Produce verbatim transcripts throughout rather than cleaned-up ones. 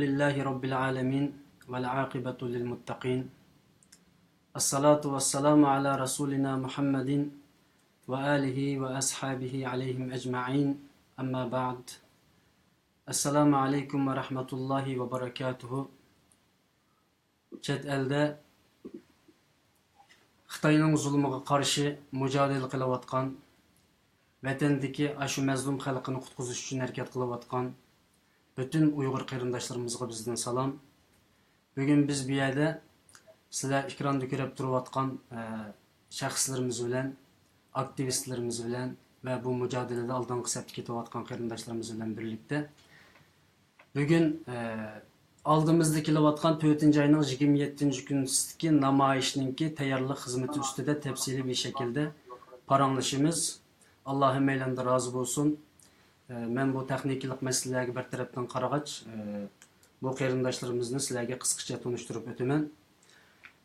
لله رب العالمين والعاقبة للمتقين. الصلاة والسلام على رسولنا محمد وآله وأصحابه عليهم أجمعين. أما بعد. السلام عليكم ورحمة الله وبركاته. چەت ئەلدە خىتاينىڭ زۇلمىغا قارشى مۇجادىلە قىلىۋاتقان، ۋەتەندىكى ئاشۇ مەزلۇم خەلقىنى قۇتقۇزۇش ئۈچۈن ھەرىكەت قىلىۋاتقان پۈتۈن ئۇيغۇر قېرىنداشلىرىمىزغا بىزدىن سالام. بۈگۈن بىز بۇ يەردە سىلەر ئېكراندا كۆرۈپ تۇرۇۋاتقان، ئە، شەخسلىرىمىز بىلەن، ئاكتىۋىستلىرىمىز بىلەن ۋە بۇ مۇجادىلىدە ئالدىنقى سەپتە كېتىۋاتقان قېرىنداشلىرىمىز بىلەن بىرلىكتە بۈگۈن، ئە، ئالدىمىزدا كېلىۋاتقان تۆتىنچى ئاينىڭ يىگىرمە يەتتىنچى كۈنىسىدىكى نامايىشنىڭكى تەييارلىق خىزمىتى ئۈستىدە تەپسىلىي بىر شەكىلدە پاراڭلىشىمىز. ئاللا ھەممەيلەندىن رازى بولسۇن. ئە، مەن بۇ تېخنىكىلىق مەسىلىلەرگە بىر تەرەپتىن قارىغاچ، ئە، بۇ قېرىنداشلىرىمىزنى سىلەرگە قىسقىچە تونۇشتۇرۇپ ئۆتىمەن.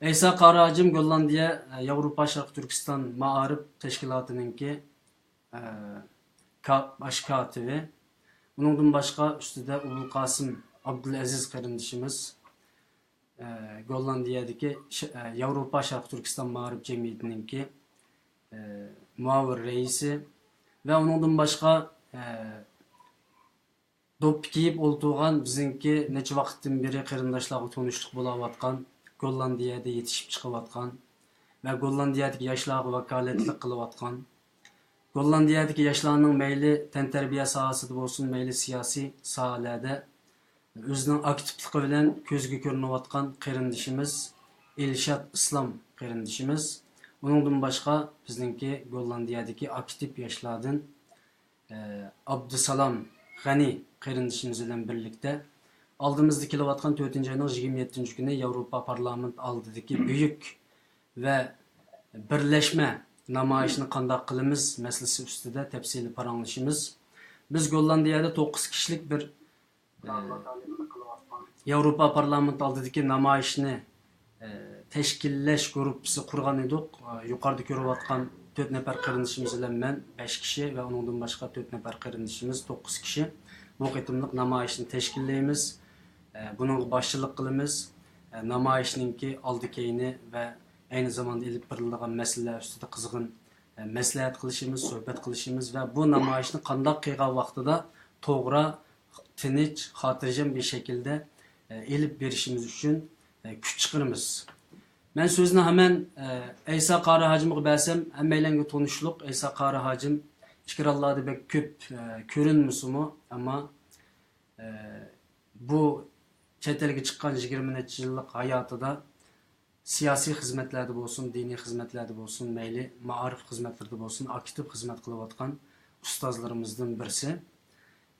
ئەيسا قارى ھاجىم گوللاندىيە، ئە، ياۋروپا شەرقىي تۈركىستان مائارىپ تەشكىلاتىنىڭكى، ئە، كا-، باش كاتىپى. ئۇنىڭدىن باشقا ئۈستىدە ئوبۇلقاسىم ئابدۇلئەزىز قېرىندىشىمىز، ئە، گوللاندىيەدىكى ش-، ئە، ياۋروپا شەرقىي تۈركىستان مائارىپ جەمئىيىتىنىڭكى، ئە، مۇئاۋىن رەئىسى ۋە ئۇنىڭدىن باشقا، ئە، دوپپا كىيىپ ئولتۇرغان بىزنىڭكى نەچچە ۋاقىتتىن بېرى قېرىنداشلارغا تونۇشلۇق بولاۋاتقان، گوللاندىيەدە يېتىشىپ چىقىۋاتقان ۋە گوللاندىيەدىكى ياشلارغا ۋاكالەتلىك قىلىۋاتقان، گوللاندىيەدىكى ياشلارنىڭ مەيلى تەنتەربىيە ساھەسىدە بولسۇن، مەيلى سىياسىي ساھەلەردە ئۆزىنىڭ ئاكتىپلىقى بىلەن كۆزگە كۆرۈنۈۋاتقان قېرىندىشىمىز ئىلشات ئىسلام قېرىندىشىمىز، ئۇنىڭدىن باشقا بىزنىڭكى گوللاندىيەدىكى ئاكتىپ ياشلاردىن، ئە، ئابدۇسالام غەنى قېرىندىشىمىز بىلەن بىرلىكتە ئالدىمىزدا كېلىۋاتقان تۆتىنچى ئاينىڭ يىگىرمە يەتتىنچى كۈنى ياۋروپا پارلامېنت ئالدىدىكى بۈيۈك ۋە بىرلەشمە نامايىشىنى قانداق قىلىمىز مەسىلىسى ئۈستىدە تەپسىلىي پاراڭلىشىمىز. بىز گوللاندىيەدە توققۇز كىشىلىك بىر، ئە، ياۋروپا پارلامېنت ئالدىدىكى نامايىشنى، ئە، تەشكىللەش گۇرۇپپىسى قۇرغان ئىدۇق. ئە، يۇقىرىدا كۆرۈۋاتقان تۆت نەپەر قېرىندىشىمىز بىلەن مەن بەش كىشى ۋە ئۇنىڭدىن باشقا تۆت نەپەر قېرىندىشىمىز توققۇز كىشى بۇ قېتىملىق نامايىشنى تەشكىللەيمىز. ئە، بۇنىڭغا باشچىلىق قىلىمىز. ئە، نامايىشنىڭكى ئالدى كەينى ۋە ئەينى زاماندا ئېلىپ بېرىلىدىغان مەسىلىلەر ئۈستىدە قىزغىن، ئە، مەسلىھەت قىلىشىمىز، سۆھبەت قىلىشىمىز ۋە بۇ نامايىشنى قانداق قىلغان ۋاقتىدا توغرا، تىنچ، خاتىرجەم بىر شەكىلدە، ئە، ئېلىپ بېرىشىمىز ئۈچۈن، ئە، كۈچ چىقىرىمىز. مەن سۆزنى ھامان، ئە، ئەيسا قارى ھاجىمغا بەرسەم، ھەممەيلەنگە تونۇشلۇق ئەيسا قارى ھاجىم ئېكرانلاردا بەك كۆپ، ئە، كۆرۈنمىسىمۇ، ئەمما، ئە، بۇ چەت ئەلگە چىققان يىگىرمە نەچچە يىللىق ھاياتىدا سىياسىي خىزمەتلەردە بولسۇن، دىنىي خىزمەتلەردە بولسۇن، مەيلى مائارىپ خىزمەتلىرىدە بولسۇن، ئاكتىپ خىزمەت قىلىۋاتقان ئۇستازلىرىمىزدىن بىرسى.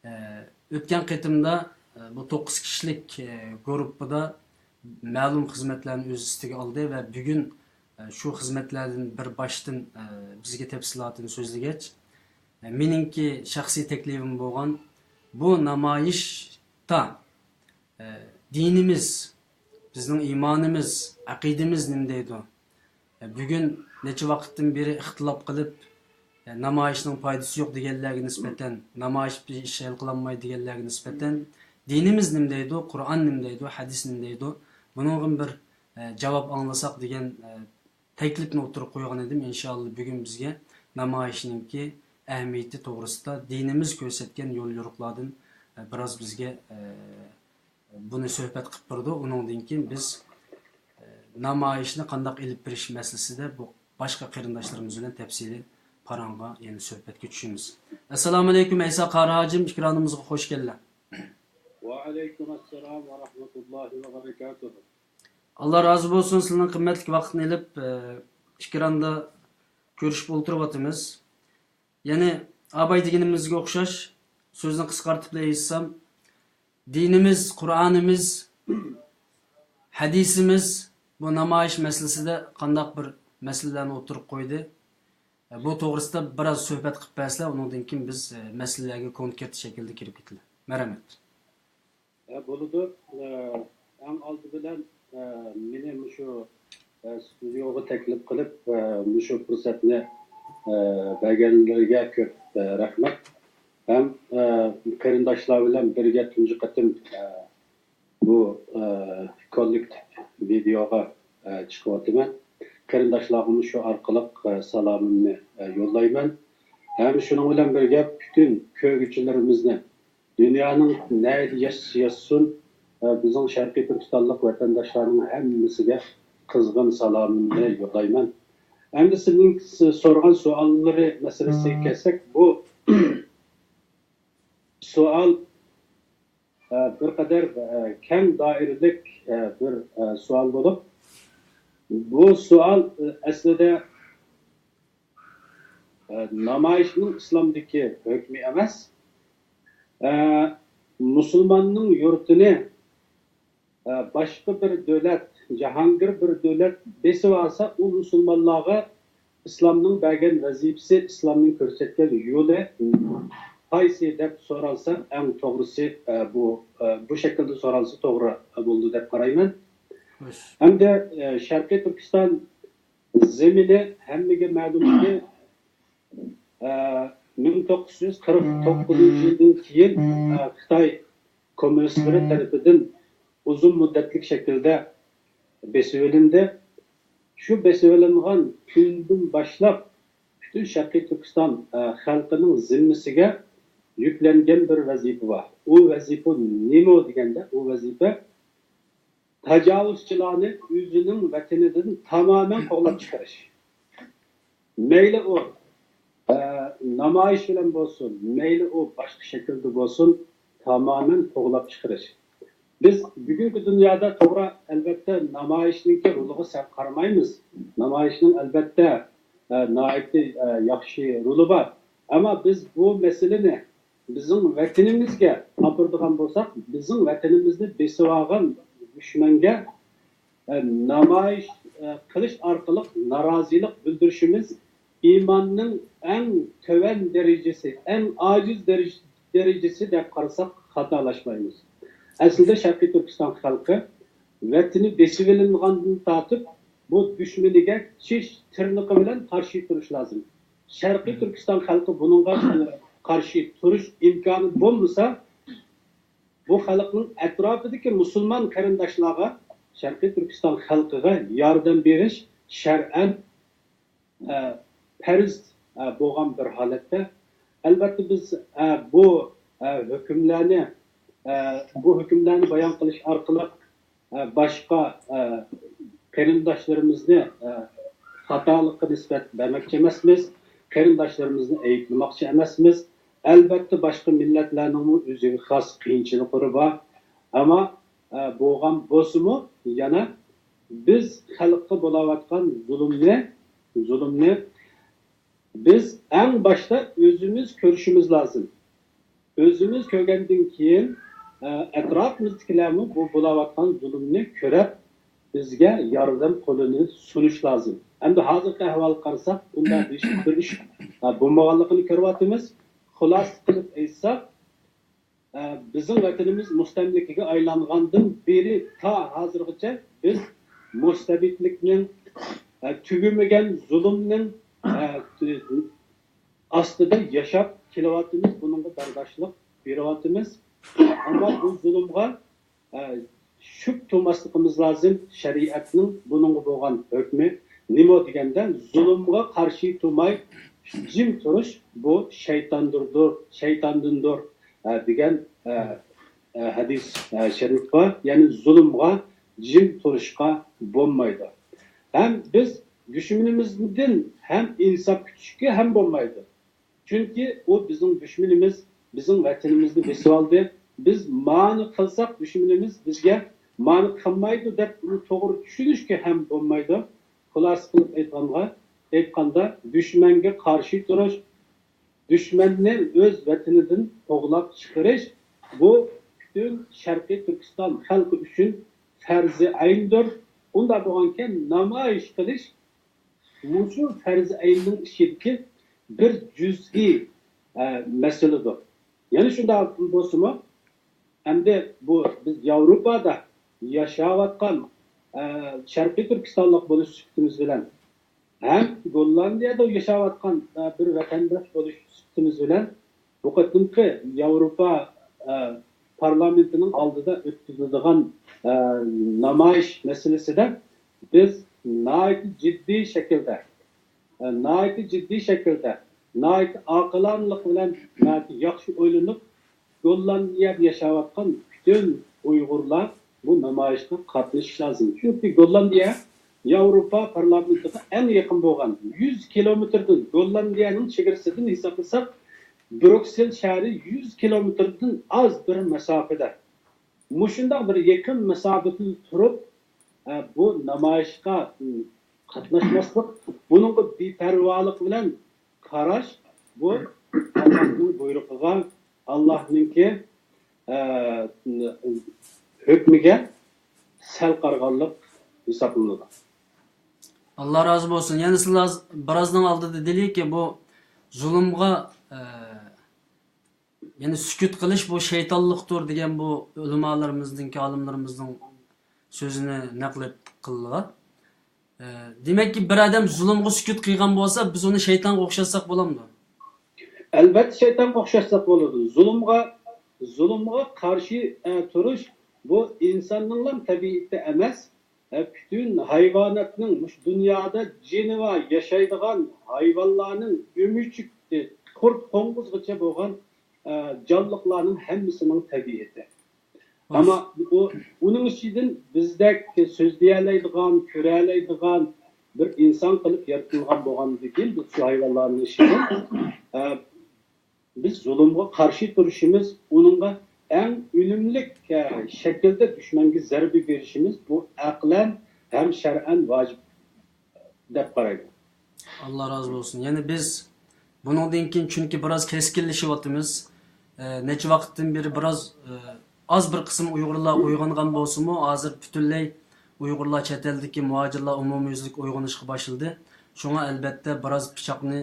ئە، ئۆتكەن قېتىمدا، ئە، بۇ توققۇز كىشىلىك، ئە، گۇرۇپپىدا مەلۇم خىزمەتلەرنى ئۆز ئۈستىگە ئالدى ۋە بۈگۈن، ئە، شۇ خىزمەتلەردىن بىر باشتىن، ئە، بىزگە تەپسىلاتىنى سۆزلىگەچ، ئە، مېنىڭكى شەخسىي تەكلىپىم بولغان بۇ نامايىشتا، ئە، دىنىمىز، بىزنىڭ ئىمانىمىز، ئەقىدىمىز نېمە دەيدۇ؟ بۈگۈن نەچچە ۋاقىتتىن بېرى ئىختىلاپ قىلىپ، نامايىشنىڭ پايدىسى يوق دېگەنلەرگە نىسبەتەن، نامايىش بىر ئىش ھەل قىلالمايدۇ دېگەنلەرگە نىسبەتەن، دىنىمىز نېمە دەيدۇ، قۇرئان نېمە دەيدۇ، ھەدىس نېمە دەيدۇ، بۇنىڭغىمۇ بىر، ئە، جاۋاب ئاڭلىساق دېگەن، ئە، تەكلىپنى ئوتتۇرىغا قويغان ئىدىم. ئىنشائاللا، بۈگۈن بىزگە نامايىشنىڭكى ئەھمىيىتى توغرىسىدا دىنىمىز كۆرسەتكەن يول يورۇقلاردىن، ئە، بىراز بىزگە، ئە، بۇنى سۆھبەت قىلىپ بېرىدۇ. ئۇنىڭدىن كېيىن بىز، ئە، نامايىشنى قانداق ئېلىپ بېرىش مەسىلىسىدە بۇ باشقا قېرىنداشلىرىمىز بىلەن تەپسىلىي پاراڭغا، يەنى سۆھبەتكە چۈشىمىز. ئەسسالامۇئەلەيكۇم، ئەيسا قارى ھاجىم، ئېكرانىمىزغا خوش كەلدىڭ. ۋەئەلەيكۇم ئەسسالام ۋە رەھمەتۇللاھى ۋە بەرىكاتۇھۇ. ئاللا رازى بولسۇن، سىلىنىڭ قىممەتلىك ۋاقتىنى ئېلىپ، ئە، ئېكراندا كۆرۈشۈپ ئولتۇرۇۋاتىمىز. يەنى ئاباي دېگىنىمىزگە ئوخشاش، سۆزنى قىسقارتىپلا ئېيتسام، دىنىمىز، قۇرئانىمىز، ھەدىسىمىز بۇ نامايىش مەسىلىسىدە قانداق بىر مەسىلىلەرنى ئوتتۇرىغا قويدى؟ بۇ توغرىسىدا بىراز سۆھبەت قىلىپ بەرسىلەر، ئۇنىڭدىن كېيىن بىز، ئە، مەسىلىلەرگە كونكرېت شەكىلدە كىرىپ كېتىلى. مەرھەمەت. ئە، بولىدۇ. ئە، ئەڭ ئالدى بىلەن، ئە، مېنى مۇشۇ، ئە، ستۇدىيوغا تەكلىپ قىلىپ، ئە، مۇشۇ پۇرسەتنى، ئە، بەرگەنلىرىگە كۆپ، ئە، رەھمەت. ھەم، ئە، قېرىنداشلار بىلەن بىرگە تۇنجى قېتىم، ئە، بۇ، ئە، كوللېكتىپ ۋىدېئوغا، ئە، چىقىۋاتىمەن. قېرىنداشلارغىمۇ شۇ ئارقىلىق، ئە، سالامىمنى، ئە، يوللايمەن. ھەم شۇنىڭ بىلەن بىرگە پۈتۈن كۆرگۈچىلىرىمىزنى، دۇنيانىڭ نەدە ياشىسا ياشىسۇن، ئە، بىزنىڭ شەرقىي تۈركىستانلىق ۋەتەنداشلارنىڭ ھەممىسىگە قىزغىن سالامىمنى يوللايمەن. ئەمدى سىزنىڭ سورىغان سوئاللىرى مەسىلىسىگە كەلسەك، بۇ سوئال، ئە، بىر قەدەر، ئە، كەڭ دائىرىلىك، ئە، بىر، ئە، سوئال بولۇپ، بۇ سوئال، ئە، ئەسلىدە، ئە، نامايىشنىڭ ئىسلامدىكى ھۆكمى ئەمەس. ئە، مۇسۇلماننىڭ يۇرتىنى، ئە، باشقا بىر دۆلەت، جاھانگىر بىر دۆلەت بېسىۋالسا، ئۇ مۇسۇلمانلارغا ئىسلامنىڭ بەرگەن ۋەزىپىسى، ئىسلامنىڭ كۆرسەتكەن يولى قايسى دەپ سورالسا، ئەڭ توغرىسى، ئە، بۇ، ئە، بۇ شەكىلدە سورالسا توغرا بولىدۇ دەپ قارايمەن. خوش. ھەمدە، ئە، شەرقىي تۈركىستان زېمىنى ھەممىگە مەلۇمكى، ئە، مىڭ توققۇز يۈز قىرىق توققۇزىنچى يىلدىن كېيىن، ئە، خىتاي كوممۇنىستلىرى تەرىپىدىن ئۇزۇن مۇددەتلىك شەكىلدە بېسىۋېلىندى. شۇ بېسىۋېلىنغان كۈندىن باشلاپ پۈتۈن شەرقىي تۈركىستان، ئە، خەلقىنىڭ زىممىسىگە يۈكلەنگەن بىر ۋەزىپە بار. ئۇ ۋەزىپە نېمە دېگەندە، ئۇ ۋەزىپە تاجاۋۇزچىلارنى ئۆزىنىڭ ۋەتىنىدىن تامامەن قوغلاپ چىقىرىش. مەيلى ئۇ، ئە، نامايىش بىلەن بولسۇن، مەيلى ئۇ باشقا شەكىلدە بولسۇن، تامامەن قوغلاپ چىقىرىش. بىز بۈگۈنكى دۇنيادا توغرا، ئەلۋەتتە، نامايىشنىڭكى رولىغا سەل قارىمايمىز. نامايىشنىڭ، ئەلۋەتتە، ئە، ناھايىتى، ئە، ياخشى رولى بار. ئەمما بىز بۇ مەسىلىنى بىزنىڭ ۋەتىنىمىزگە ئاپىرىدىغان بولساق، بىزنىڭ ۋەتىنىمىزنى بېسىۋالغان دۈشمەنگە، ئە، نامايىش، ئە، قىلىش ئارقىلىق نارازىلىق بىلدۈرۈشىمىز ئىماننىڭ ئەڭ تۆۋەن دەرىجىسى، ئەڭ ئاجىز دەرىج-، دەرىجىسى دەپ قارىساق خاتالاشمايمىز. ئەسلىدە شەرقىي تۈركىستان خەلقى ۋەتىنى بېسىۋېلىنغاندىن تارتىپ بۇ دۈشمىنىگە چىش تىرنىقى بىلەن قارشى تۇرۇش لازىم. شەرقىي تۈركىستان خەلقى بۇنىڭغا قارشى تۇرۇش ئىمكانى بولمىسا، بۇ خەلقنىڭ ئەتراپىدىكى مۇسۇلمان قېرىنداشلارغا، شەرقىي تۈركىستان خەلقىگە ياردەم بېرىش شەرئەن، ئە، پەرز، ئە، بولغان بىر ھالەتتە، ئەلۋەتتە بىز، ئە، بۇ، ئە، ھۆكۈملەرنى، ئە، بۇ ھۆكۈملەرنى بايان قىلىش ئارقىلىق، ئە، باشقا، ئە، قېرىنداشلىرىمىزنى، ئە، خاتالىققا نىسبەت بەرمەكچى ئەمەسمىز، قېرىنداشلىرىمىزنى ئەيىبلىمەكچى ئەمەسمىز. ئەلۋەتتە، باشقا مىللەتلەرنىڭمۇ ئۆزىگە خاس قىيىنچىلىقلىرى بار. ئەمما، ئە، بولغان بولسىمۇ، يەنە بىز خەلققە بولاۋاتقان زۇلۇمنى، زۇلۇمنى بىز ئەڭ باشتا ئۆزىمىز كۆرۈشىمىز لازىم. ئۆزىمىز كۆرگەندىن كېيىن، ئە، ئەتراپىمىزدىكىلەرمۇ بۇ بولاۋاتقان زۇلۇمنى كۆرۈپ، بىزگە ياردەم قولىنى سۇنۇش لازىم. ئەمدى ھازىرقى ئەھۋالغا قارىساق، بۇنداق بىر ئىش، بىر ئىش، ئە، بولمىغانلىقىنى كۆرۈۋاتىمىز. خۇلاسە قىلىپ ئېيتساق، ئە، بىزنىڭ ۋەتىنىمىز مۇستەملىكىگە ئايلانغاندىن بېرى تا ھازىرغىچە بىز مۇستەبىتلىكنىڭ، ئە، تۈگىمىگەن زۇلۇمنىڭ، ئە، ئاستىدا ياشاپ كېلىۋاتىمىز، بۇنىڭغا بەرداشلىق بېرىۋاتىمىز. ئەمما بۇ زۇلۇمغا، ئە، شۈك تۇرماسلىقىمىز لازىم. شەرىئەتنىڭ بۇنىڭغا بولغان ھۆكمى نېمە دېگەندە، زۇلۇمغا قارشى تۇرماي جىم تۇرۇش، بۇ شەيتاندۇردۇر، شەيتاندىندۇر، ئە، دېگەن، ئە، ئە، ھەدىس، ئە، شەرىپ بار. يەنى زۇلۇمغا جىم تۇرۇشقا بولمايدۇ. ھەم بىز دۈشمىنىمىزدىن ھەم ئىنساپ كۈتۈشكە ھەم بولمايدۇ. چۈنكى ئۇ بىزنىڭ دۈشمىنىمىز، بىزنىڭ ۋەتىنىمىزنى بېسىۋالدى. بىز مانى قىلساق، دۈشمىنىمىز بىزگە مانى قىلمايدۇ دەپ ئۇنى توغرا چۈشىنىشكە ھەم بولمايدۇ. خۇلاسە قىلىپ ئېيتقانغا، ئېيتقاندا، دۈشمەنگە قارشى تۇرۇش، دۈشمەننى ئۆز ۋەتىنىدىن قوغلاپ چىقىرىش، بۇ پۈتۈن شەرقىي تۈركىستان خەلقى ئۈچۈن پەرزى ئەيندۇر. ئۇنداق بولغانكەن، نامايىش قىلىش مۇشۇ پەرزى ئەيننىڭ ئىچىدىكى بىر جۈزئىي، ئە، مەسىلىدۇر. يەنە شۇنداق بولسىمۇ، ئەمدى بۇ بىز ياۋروپادا ياشاۋاتقان، ئە، شەرقىي تۈركىستانلىق بولۇش سۈپىتىمىز بىلەن ھەم گوللاندىيەدە ياشاۋاتقان، ئە، بىر ۋەتەنداش بولۇش سۈپىتىمىز بىلەن بۇ قېتىمقى ياۋروپا، ئە، پارلامېنتىنىڭ ئالدىدا ئۆتكۈزۈلىدىغان، ئە، نامايىش مەسىلىسىدە بىز ناھايىتى جىددىي شەكىلدە، ئە، ناھايىتى جىددىي شەكىلدە، ناھايىتى ئاقىلانىلىق بىلەن، ناھايىتى ياخشى ئويلىنىپ، گوللاندىيەدە ياشاۋاتقان پۈتۈن ئۇيغۇرلار بۇ نامايىشقا قاتنىشىشى لازىم. چۈنكى گوللاندىيە ياۋروپا پارلامېنتىغا ئەڭ يېقىن بولغان، يۈز كىلومېتىردىن، گوللاندىيەنىڭ چېگرىسىدىن ھېسابلىساق، بروكسېل شەھىرى يۈز كىلومېتىردىن ئاز بىر مەساپىدە. مۇشۇنداق بىر يېقىن مەساپىدىن تۇرۇپ، ئە، بۇ نامايىشقا، ئىم، قاتناشماسلىق، بۇنىڭغا بىپەرۋالىق بىلەن قاراش، بۇ ئاللاھنىڭ بۇيرۇقىغا، ئاللاھنىڭكى، ئە، ھۆكمىگە سەل قارىغانلىق ھېسابلىنىدۇ. ئاللا رازى بولسۇن. يەنە سىلەر بىرازنىڭ ئالدىدا دېدىكى، بۇ زۇلۇمغا، ئە، يەنى سۈكۈت قىلىش بۇ شەيتانلىقتۇر دېگەن بۇ ئۆلىمالىرىمىزنىڭكى، ئالىملىرىمىزنىڭ سۆزىنى نەقىل قىلدىغان. ئە، دېمەككى، بىر ئادەم زۇلۇمغا سۈكۈت قىلغان بولسا، بىز ئۇنى شەيتانغا ئوخشاتساق بولامدۇ؟ ئەلۋەتتە، شەيتانغا ئوخشاتساق بولىدۇ. زۇلۇمغا، زۇلۇمغا قارشى، ئە، تۇرۇش بۇ ئىنساننىڭلا تەبىئىتى ئەمەس. ئە، پۈتۈن ھايۋاناتنىڭ، مۇشۇ دۇنيادا جېنى بار، ياشايدىغان ھايۋانلارنىڭ، ئۆمۈچۈك، قۇرت، قوڭغۇزغىچە بولغان، ئە، جانلىقلارنىڭ ھەممىسىنىڭ تەبىئىتى. ئەمما ئۇ، ئۇنىڭ ئىچىدىن بىزدەك سۆزلىيەلەيدىغان، كۆرەلەيدىغان بىر ئىنسان قىلىپ يارىتىلغان بولغاندىكىن، بىز شۇ ھايۋانلارنىڭ ئىچىدىن، ئە، بىز زۇلۇمغا قارشى تۇرۇشىمىز، ئۇنىڭغا ئەڭ ئۈنۈملۈك، ئە، شەكىلدە دۈشمەنگە زەربە بېرىشىمىز، بۇ ئەقلەن ھەم شەرئەن ۋاجىپ دەپ قارايدۇ. ئاللا رازى بولسۇن. يەنى بىز بۇنىڭدىن كېيىن، چۈنكى بىراز كەسكىنلىشىۋاتىمىز. ئە، نەچچە ۋاقىتتىن بېرى بىراز، ئە، ئاز بىر قىسىم ئۇيغۇرلار ئويغانغان بولسىمۇ، ھازىر پۈتۈنلەي ئۇيغۇرلار، چەت ئەلدىكى مۇھاجىرلار ئومۇميۈزلۈك ئويغىنىشقا باشلىدى. شۇڭا ئەلبەتتە بىراز پىچاقنى،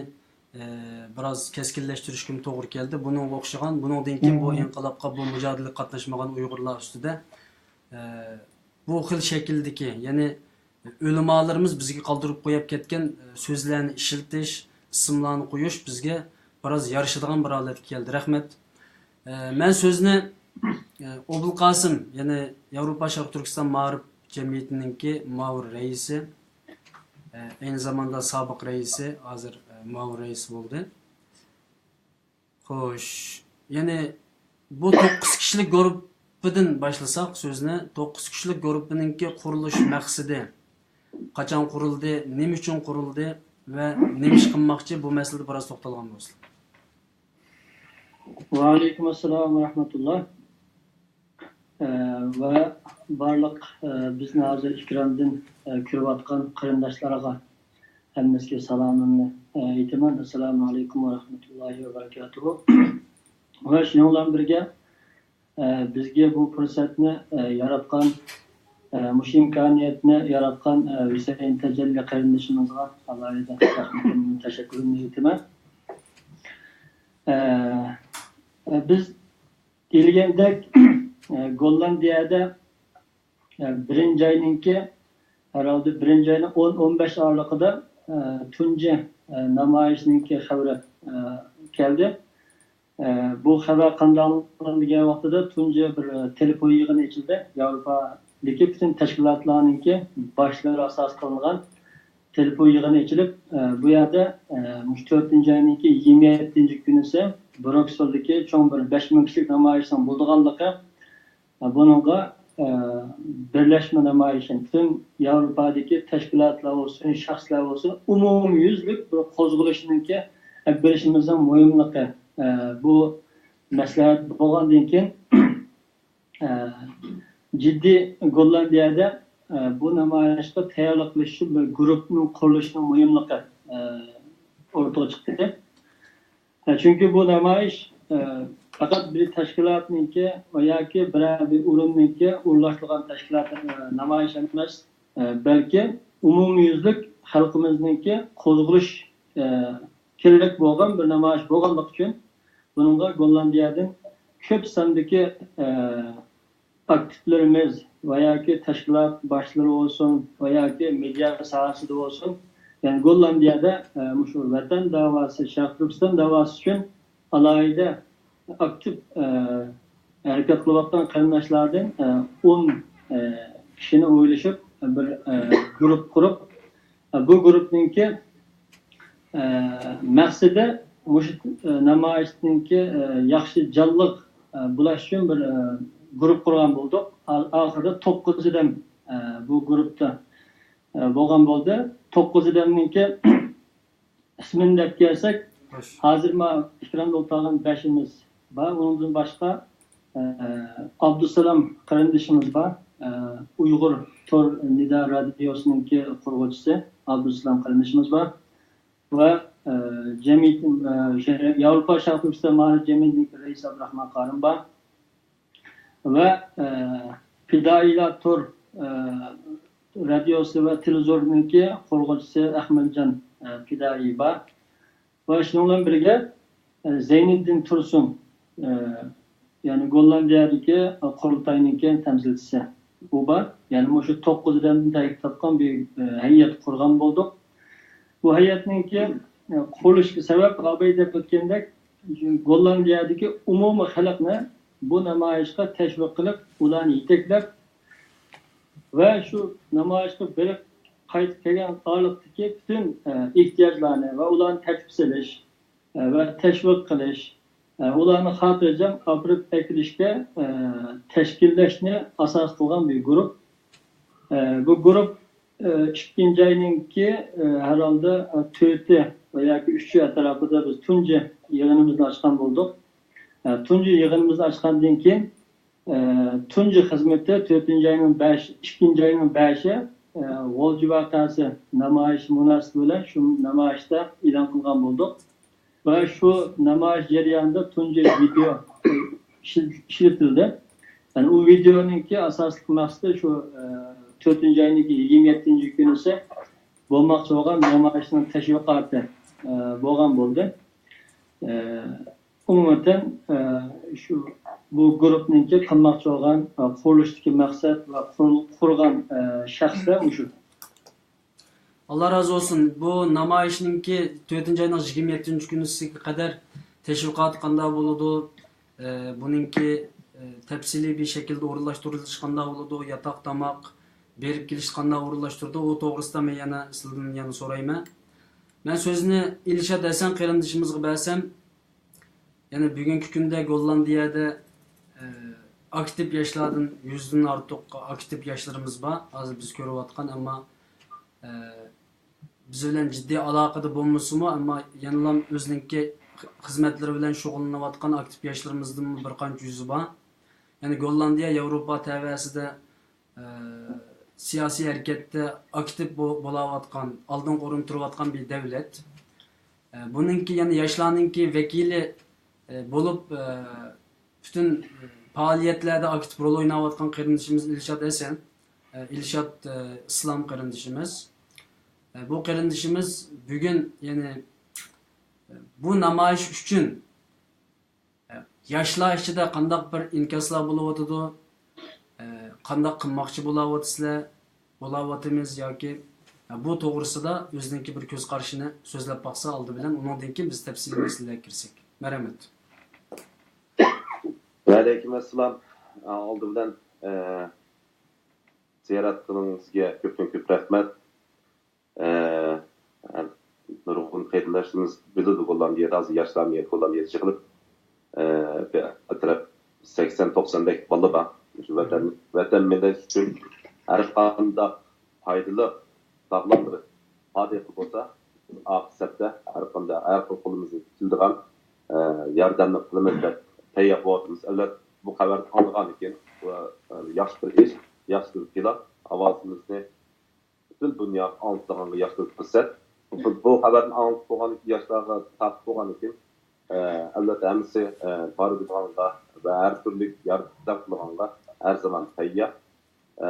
ئە، بىراز كەسكىنلەشتۈرۈشكىمۇ توغرا كەلدى. بۇنىڭغا ئوخشىغان، بۇنىڭدىن كېيىن بۇ ئىنقىلابقا، بۇ مۇجادىلىگە قاتناشمىغان ئۇيغۇرلار ئۈستىدە، ئە، بۇ خىل شەكىلدىكى، يەنى ئۆلىمالىرىمىز بىزگە قالدۇرۇپ قويۇپ كەتكەن، ئە، سۆزلەرنى ئىشلىتىش، ئىسىملارنى قويۇش بىزگە بىراز يارىشىدىغان بىر ھالەتكە كەلدى. رەھمەت. ئە، مەن سۆزنى، ئە، ئوبۇلقاسىم، يەنى ياۋروپا شەرقىي تۈركىستان مائارىپ جەمئىيىتىنىڭكى مۇئاۋىن رەئىسى، ئە، ئەينى زاماندا سابىق رەئىسى، ھازىر، ئە، مۇئاۋىن رەئىسى بولدى. خوش، يەنى بۇ توققۇز كىشىلىك گۇرۇپپىدىن باشلىساق سۆزنى. توققۇز كىشىلىك گۇرۇپپىنىڭكى قۇرۇلۇش مەقسىتى، قاچان قۇرۇلدى، نېمە ئۈچۈن قۇرۇلدى ۋە نېمە ئىش قىلماقچى، بۇ مەسىلىدە بىراز توختالغان بولسىلا. ۋەئەلەيكۇم ئەسسالام ۋە رەھمەتۇللا. ئە، ۋە بارلىق، ئە، بىزنى ھازىر ئېكراندىن، ئە، كۆرۈۋاتقان قېرىنداشلارغا ھەممىسىگە سالامىمنى، ئە، ئېيتىمەن. ئەسسالامۇ ئەلەيكۇم ۋە رەھمەتۇللاھى ۋە بەرىكاتۇھۇ. ۋە شۇنىڭ بىلەن بىرگە، ئە، بىزگە بۇ پۇرسەتنى، ئە، ياراتقان، ئە، مۇشۇ ئىمكانىيەتنى ياراتقان، ئە، ھۈسەيىن تەجەللى قېرىندىشىمىزغا ئالاھىدە رەھمىتىمنى، تەشەككۈرۈمنى ئېيتىمەن. ئە، ئە، بىز دېيىلگەندەك، ئە، گوللاندىيەدە، ئە، بىرىنچى ئاينىڭكى، ھەرھالدا بىرىنچى ئاينىڭ ئون، ئون بەش ئارىلىقىدا، ئە، تۇنجى، ئە، نامايىشنىڭكى خەۋىرى، ئە، كەلدى. ئە، بۇ خەۋەر قانداق ئاڭلاندى دېگەن ۋاقتىدا تۇنجى بىر، ئە، تېلېفون يىغىنى ئېچىلدى. ياۋروپادىكى پۈتۈن تەشكىلاتلارنىڭكى باشلىرى ئاساس قىلىنغان تېلېفون يىغىنى ئېچىلىپ، ئە، بۇ يەردە، ئە، مۇشۇ تۆتىنچى ئاينىڭكى يىگىرمە يەتتىنچى كۈنىسى بروكسېلدىكى چوڭ بىر بەش مىڭ كىشىلىك نامايىشنىڭ بولىدىغانلىقى، ئە، بۇنىڭغا، ئە، بىرلەشمە نامايىشى، پۈتۈن ياۋروپادىكى تەشكىلاتلار بولسۇن، شەخسلەر بولسۇن، ئومۇميۈزلۈك بىر قوزغىلىشنىڭكى ئېلىپ بېرىشىمىزنىڭ مۇھىملىقى، ئە، بۇ مەسلىھەت بولغاندىن كېيىن، ئە، جىددىي گوللاندىيەدە، ئە، بۇ نامايىشقا تەييارلىق قىلىش ئۈچۈن بىر گۇرۇپپىنىڭ قۇرۇلۇشىنىڭ مۇھىملىقى، ئە، ئوتتۇرىغا چىقتى. ئە، چۈنكى بۇ نامايىش، ئە، پەقەت بىر تەشكىلاتنىڭكى ۋە ياكى بىرەر بىر ئورۇننىڭكى ئورۇنلاشتۇرغان تەشكىلات، ئە، نامايىش ئەمەس، ئە، بەلكى ئومۇميۈزلۈك خەلقىمىزنىڭكى قوزغىلىش، ئە، كېرەك بولغان بىر نامايىش بولغانلىقى ئۈچۈن، بۇنىڭغا گوللاندىيەدىن كۆپ ساندىكى، ئە، ئاكتىپلىرىمىز ۋە ياكى تەشكىلات باشلىرى بولسۇن ۋە ياكى مېدىيا ساھەسىدە بولسۇن، يەنى گوللاندىيەدە، ئە، مۇشۇ ۋەتەن داۋاسى، شەرقىي تۈركىستان داۋاسى ئۈچۈن ئالاھىدە ئاكتىپ، ئە، ھەرىكەت قىلىۋاتقان قېرىنداشلاردىن ئون كىشىنى ئويلىشىپ، بىر گۇرۇپپا قۇرۇپ، بۇ گۇرۇپپىنىڭكى مەقسىتى مۇشۇ نامايىشنىڭكى ياخشى جانلىق بولۇش ئۈچۈن بىر گۇرۇپپا قۇرغان بولدۇق. ئاخىرىدا توققۇز ئادەم بۇ گۇرۇپپىدا بولغان بولدى. توققۇز ئادەمنىڭكى ئىسمىنى دەپ كەلسەك، ھازىر ما ئېكراندا ئولتۇرغان بەشىمىز بار. ئۇنىڭدىن باشقا، ئە، ئابدۇسالام قېرىندىشىمىز بار. ئە، ئۇيغۇر تور نىدا رادىيوسىنىڭكى قۇرغۇچىسى ئابدۇسالام قېرىندىشىمىز بار. ۋە، ئە، جەمئىيىتى، ئە، ياۋروپا شەرقىي تۈركىستان مائارىپ جەمئىيىتىنىڭكى رەئىسى ئابدۇراخمان قارىم بار. ۋە، ئە، پىدائىيلار تور، ئە، رادىيوسى ۋە تېلېۋىزورىنىڭكى قۇرغۇچىسى ئەخمەتجان، ئە، پىدائىي بار. ۋە شۇنىڭ بىلەن بىرگە، ئە، زەينىددىن تۇرسۇن، ئە، يەنى گوللاندىيەدىكى، ئە، قۇرۇلتاينىڭكى تەمسىلچىسى ئۇ بار. يەنى مۇشۇ توققۇز ئادەمدىن تەركىب تاپقان بىر، ئە، ھەيئەت قۇرغان بولدۇق. بۇ ھەيئەتنىڭكى، ئە، قۇرۇلۇشىدىكى سەۋەب، ئاباي دەپ ئۆتكەندەك، گوللاندىيەدىكى ئومۇمىي خەلقنى بۇ نامايىشقا تەشۋىق قىلىپ، ئۇلارنى يېتەكلەپ، ۋە شۇ نامايىشقا بېرىپ قايتىپ كەلگەن ئارىلىقتىكى پۈتۈن، ئە، ئېھتىياجلارنى ۋە ئۇلارنى تەرتىپكە سېلىش، ئە، ۋە تەشۋىق قىلىش، ئە، ئۇلارنى خاتىرجەم ئاپىرىپ ئەكېلىشكە، ئە، تەشكىللەشنى ئاساس قىلغان بىر گۇرۇپ. ئە، بۇ گۇرۇپ، ئە، ئىككىنچى ئاينىڭكى، ئە، ھەرھالدا، ئە، تۆتى ۋە ياكى ئۈچى ئەتراپىدا بىز تۇنجى يىغىنىمىزنى ئاچقان بولدۇق. ئە، تۇنجى يىغىنىمىزنى ئاچقاندىن كېيىن، ئە، تۇنجى خىزمىتى تۆتىنچى ئاينىڭ بەش، ئىككىنچى ئاينىڭ بەشى، ئە، غۇلجا ۋەقەسى نامايىشى مۇناسىۋىتى بىلەن شۇ نامايىشتا ئېلان قىلغان بولدۇق. ۋە شۇ نامايىش جەريانىدا تۇنجى ۋىدېئو ئىشلىتىلدى. يەنى ئۇ ۋىدېئونىڭكى ئاساسلىق مەقسىتى شۇ، ئە، تۆتىنچى ئاينىڭكى يىگىرمە يەتتىنچى كۈنىسى بولماقچى بولغان نامايىشنىڭ تەشۋىقاتى، ئە، بولغان بولدى. ئە، ئومۇمەن، ئە، شۇ بۇ گۇرۇپنىڭكى قىلماقچى بولغان، ئە، قۇرۇلۇشتىكى مەقسەت ۋە قۇر-، قۇرغان، ئە، شەخسلەر مۇشۇ. ئاللا رازى بولسۇن. بۇ نامايىشنىڭكى تۆتىنچى ئاينىڭ يىگىرمە يەتتىنچى كۈنىسىگە قەدەر تەشۋىقاتى قانداق بولىدۇ؟ ئە، بۇنىڭكى، ئە، تەپسىلىي بىر شەكىلدە ئورۇنلاشتۇرۇلۇشى قانداق بولىدۇ؟ ياتاق، تاماق، بېرىپ كېلىش قانداق ئورۇنلاشتۇرىدۇ؟ ئۇ توغرىسىدا مەن يەنە سىلىدىن يەنە سورايمەن. مەن سۆزنى ئىلشات ھەسەن قېرىندىشىمىزغا بەرسەم، يەنى بۈگۈنكى كۈندە گوللاندىيەدە، ئە، ئاكتىپ ياشلاردىن يۈزدىن ئارتۇق ئاكتىپ ياشلىرىمىز بار. ھازىر بىز كۆرۈۋاتقان، ئەمما، ئە، بىز بىلەن جىددىي ئالاقىدە بولمىسىمۇ، ئەمما يەنىلا ئۆزىنىڭكى خىزمەتلىرى بىلەن شۇغۇللىنىۋاتقان ئاكتىپ ياشلىرىمىزدىنمۇ بىر قانچە يۈزى بار. يەنى گوللاندىيە ياۋروپا تەۋەسىدە، ئە، سىياسىي ھەرىكەتتە ئاكتىپ بو-، بولاۋاتقان، ئالدىنقى ئورۇندا تۇرۇۋاتقان بىر دۆلەت. ئە، بۇنىڭكى، يەنى ياشلارنىڭكى ۋەكىلى، ئە، بولۇپ، ئە، پۈتۈن، ئە، پائالىيەتلەردە ئاكتىپ رول ئويناۋاتقان قېرىندىشىمىز ئىلشات ھەسەن، ئە، ئىلشات، ئە، ئىسلام قېرىندىشىمىز. ئە، بۇ قېرىندىشىمىز بۈگۈن، يەنى، ئە، بۇ نامايىش ئۈچۈن ياشلار ئىچىدە قانداق بىر ئىنكاسلار بولۇۋاتىدۇ؟ ئە، قانداق قىلماقچى بولاۋاتىسىلەر؟ بولاۋاتىمىز ياكى، ئە، بۇ توغرىسىدا ئۆزىنىڭكى بىر كۆز قارىشىنى سۆزلەپ باقسا ئالدى بىلەن، ئۇنىڭدىن كېيىن بىز تەپسىلىي مەسىلىلەرگە كىرسەك. مەرھەمەت. ۋەئەلەيكۇم ئەسسالام. ئالدى بىلەن، ئە، زىيارەت قىلغىنىڭىزگە كۆپتىن كۆپ رەھمەت. ئە، نۇرغۇن قېرىنداشلىرىمىز بىلىدۇ، گوللاندىيەدە ھازىر ياشلارمۇ يەتتە، گوللاندىيەدە يىغىلىپ، ئە، بىر ئەتراپ سەكسەن توقساندەك بالا بار. شۇ ۋەتەن، ۋەتەن مىللەت ئۈچۈن ھەر قانداق پايدىلىق، ساغلام بىر پائالىيەت بولسا، بىز ئارقا سەپتە ھەر قانداق، ھەر خىل قولىمىزدىن كېلىدىغان، ئە، ياردەمنى قىلىمىز دەپ تەييار بولۇۋاتىمىز. ئەلۋەتتە، بۇ خەۋەرنى ئاڭلىغاندىن كېيىن، بۇ، ئە، ياخشى بىر ئىش، ياخشى بىر پىلان. ئاۋازىمىزنى پۈتۈن دۇنياغا ئاڭلىتىدىغانغا ياخشى بىر پۇرسەت. بۇ، بۇ خەۋەرنى ئاڭلىتىپ بولغان، ياشلارغا تارتىپ بولغاندىن كېيىن، ئە، ئەلۋەتتە ھەممىسى، ئە، بارىدىغانغا ۋە ھەر تۈرلۈك ياردەم قىلىدىغانغا ھەر زامان تەييار. ئە،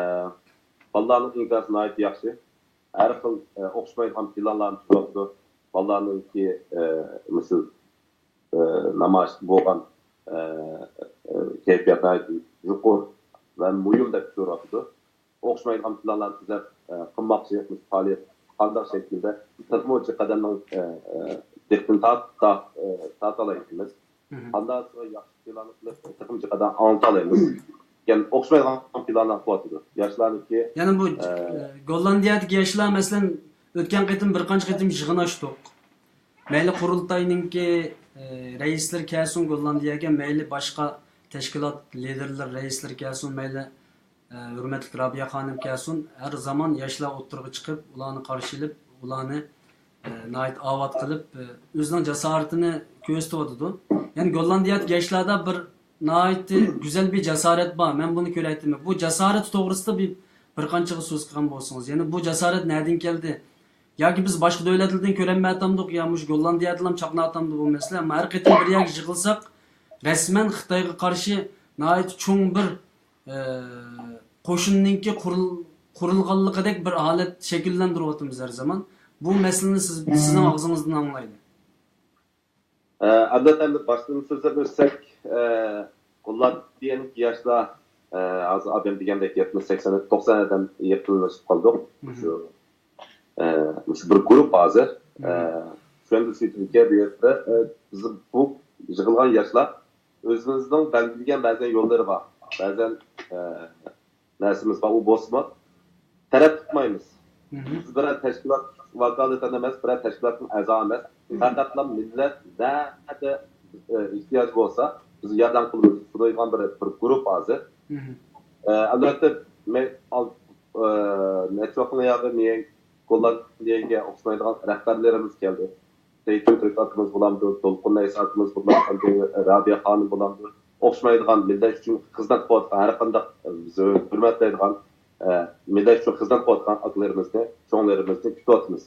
بالىلارنىڭ ئىنكاسى ناھايىتى ياخشى. ھەر خىل، ئە، ئوخشىمايدىغان پىلانلارنى تۈزۈۋاتىدۇ. بالىلارنىڭكى، ئە، مىسىل، ئە، نامايىشتا بولغان، ئە، ئە، كەيپىيات ناھايىتى يۇقىرى ۋە مۇھىم دەپ كۆرۈۋاتىدۇ. ئوخشىمايدىغان پىلانلارنى تۈزەپ، ئە، قىلماقچى، مۇشۇ پائالىيەت قانداق شەكىلدە تېخىمۇ جىق ئادەمنىڭ، ئە، ئە، دىققىتىنى تارت-، تارت-، ئە، تارتالايمىز. ئاندىن سوڭرا ياخشى پىلان قىلىپ، تېخىمۇ جىققىدان ئاڭلىتالايمىز. يەنى ئوخشىمايدىغان پىلانلار قىلىۋاتىدۇ. ياشلارنىڭكى، يەنە بۇ، ئە، گوللاندىيەدىكى ياشلار، مەسىلەن، ئۆتكەن قېتىم بىر قانچە قېتىم يىغىن ئاچتۇق. مەيلى قۇرۇلتاينىڭكى، ئە، رەئىسلىرى كەلسۇن گوللاندىيەگە، مەيلى باشقا تەشكىلات لىدىرلىرى، رەئىسلىرى كەلسۇن، مەيلى ئە، ھۆرمەتلىك رابىيە خانىم كەلسۇن، ھەر زامان ياشلار ئوتتۇرىغا چىقىپ، ئۇلارنى قارشى ئېلىپ، ئۇلارنى، ئە، ناھايىتى ئاۋات قىلىپ، ئە، ئۆزىنىڭ جاسارىتىنى كۆرسىتىۋاتىدۇ. يەنى گوللاندىيەدىكى ياشلاردا بىر ناھايىتى گۈزەل بىر جاسارەت بار. مەن بۇنى كۆرەتتىم. بۇ جاسارەت توغرىسىدا بىر، بىر قانچىغا سۆز قىلغان بولسىڭىز. يەنى بۇ جاسارەت نەدىن كەلدى؟ ياكى بىز باشقا دۆلەتلەردىن كۆرەلمەيۋاتامدۇق، يا مۇشۇ گوللاندىيەدىلام چاقناۋاتامدۇ بۇ مەسىلە؟ ئەمما ھەر قېتىم بىر يەرگە يىغىلساق، رەسمەن خىتايغا قارشى ناھايىتى چوڭ بىر، ئە، قوشۇننىڭكى قۇرۇل-، قۇرۇلغانلىقىدەك بىر ھالەت شەكىللەندۈرۈۋاتىمىز ھەر زامان. بۇ مەسىلىنى سىز، سىزنىڭ ئاغزىڭىزدىن ئاڭلايلى. ئە، ئەمدى، ئەمدى باشتىن سۆزلەپ ئۆتسەك، ئە، گوللاندىيەنىڭ ياشلار، ئە، ھازىر ئابەم دېگەندەك يەتمىش، سەكسەن، توقسان ئادەم يېقىنلىشىپ قالدۇق. مۇشۇ، ئە، مۇشۇ بىر گۇرۇپپا ھازىر. ئە، شۇنداق سۈيتۈمكە بۇ يەردە، ئە، بىز بۇ يىغىلغان ياشلار ئۆزىمىزنىڭ بەلگىلىگەن بەزەن يوللىرى بار. بەزەن، ئە، نەرسىمىز بار، ئۇ بولسىمۇ تەرەپ تۇتمايمىز. بىز بىرەر تەشكىلات ۋاكالىتەن ئەمەس، بىرەر تەشكىلاتنىڭ ئەزا ئەمەس. پەقەتلا مىللەت نەدە، ئە، ئېھتىياج بولسا، بىز ياردەم قىلىمىز دەيدىغان بىر، بىر گۇرۇپپا ھازىر. ئە، ئەلۋەتتە، مەن ئال-، ئە، نەچچە ۋاقىتنىڭ ياغى مېنىڭ گوللاندىيەگە ئوخشىمايدىغان رەھبەرلىرىمىز كەلدى. زەيتۇن تۈرك ئاكىمىز بولامدۇ، دولقۇن ئەيسا ئاكىمىز بولامدۇ، رابىيە خانىم بولامدۇ، ئوخشىمايدىغان مىللەت ئۈچۈن خىزمەت قىلىۋاتقان ھەر قانداق، بىز ھۆرمەتلەيدىغان، ئە، مىللەت ئۈچۈن خىزمەت قىلىۋاتقان ئاكىلىرىمىزنى، چوڭلىرىمىزنى كۈتۈۋاتىمىز.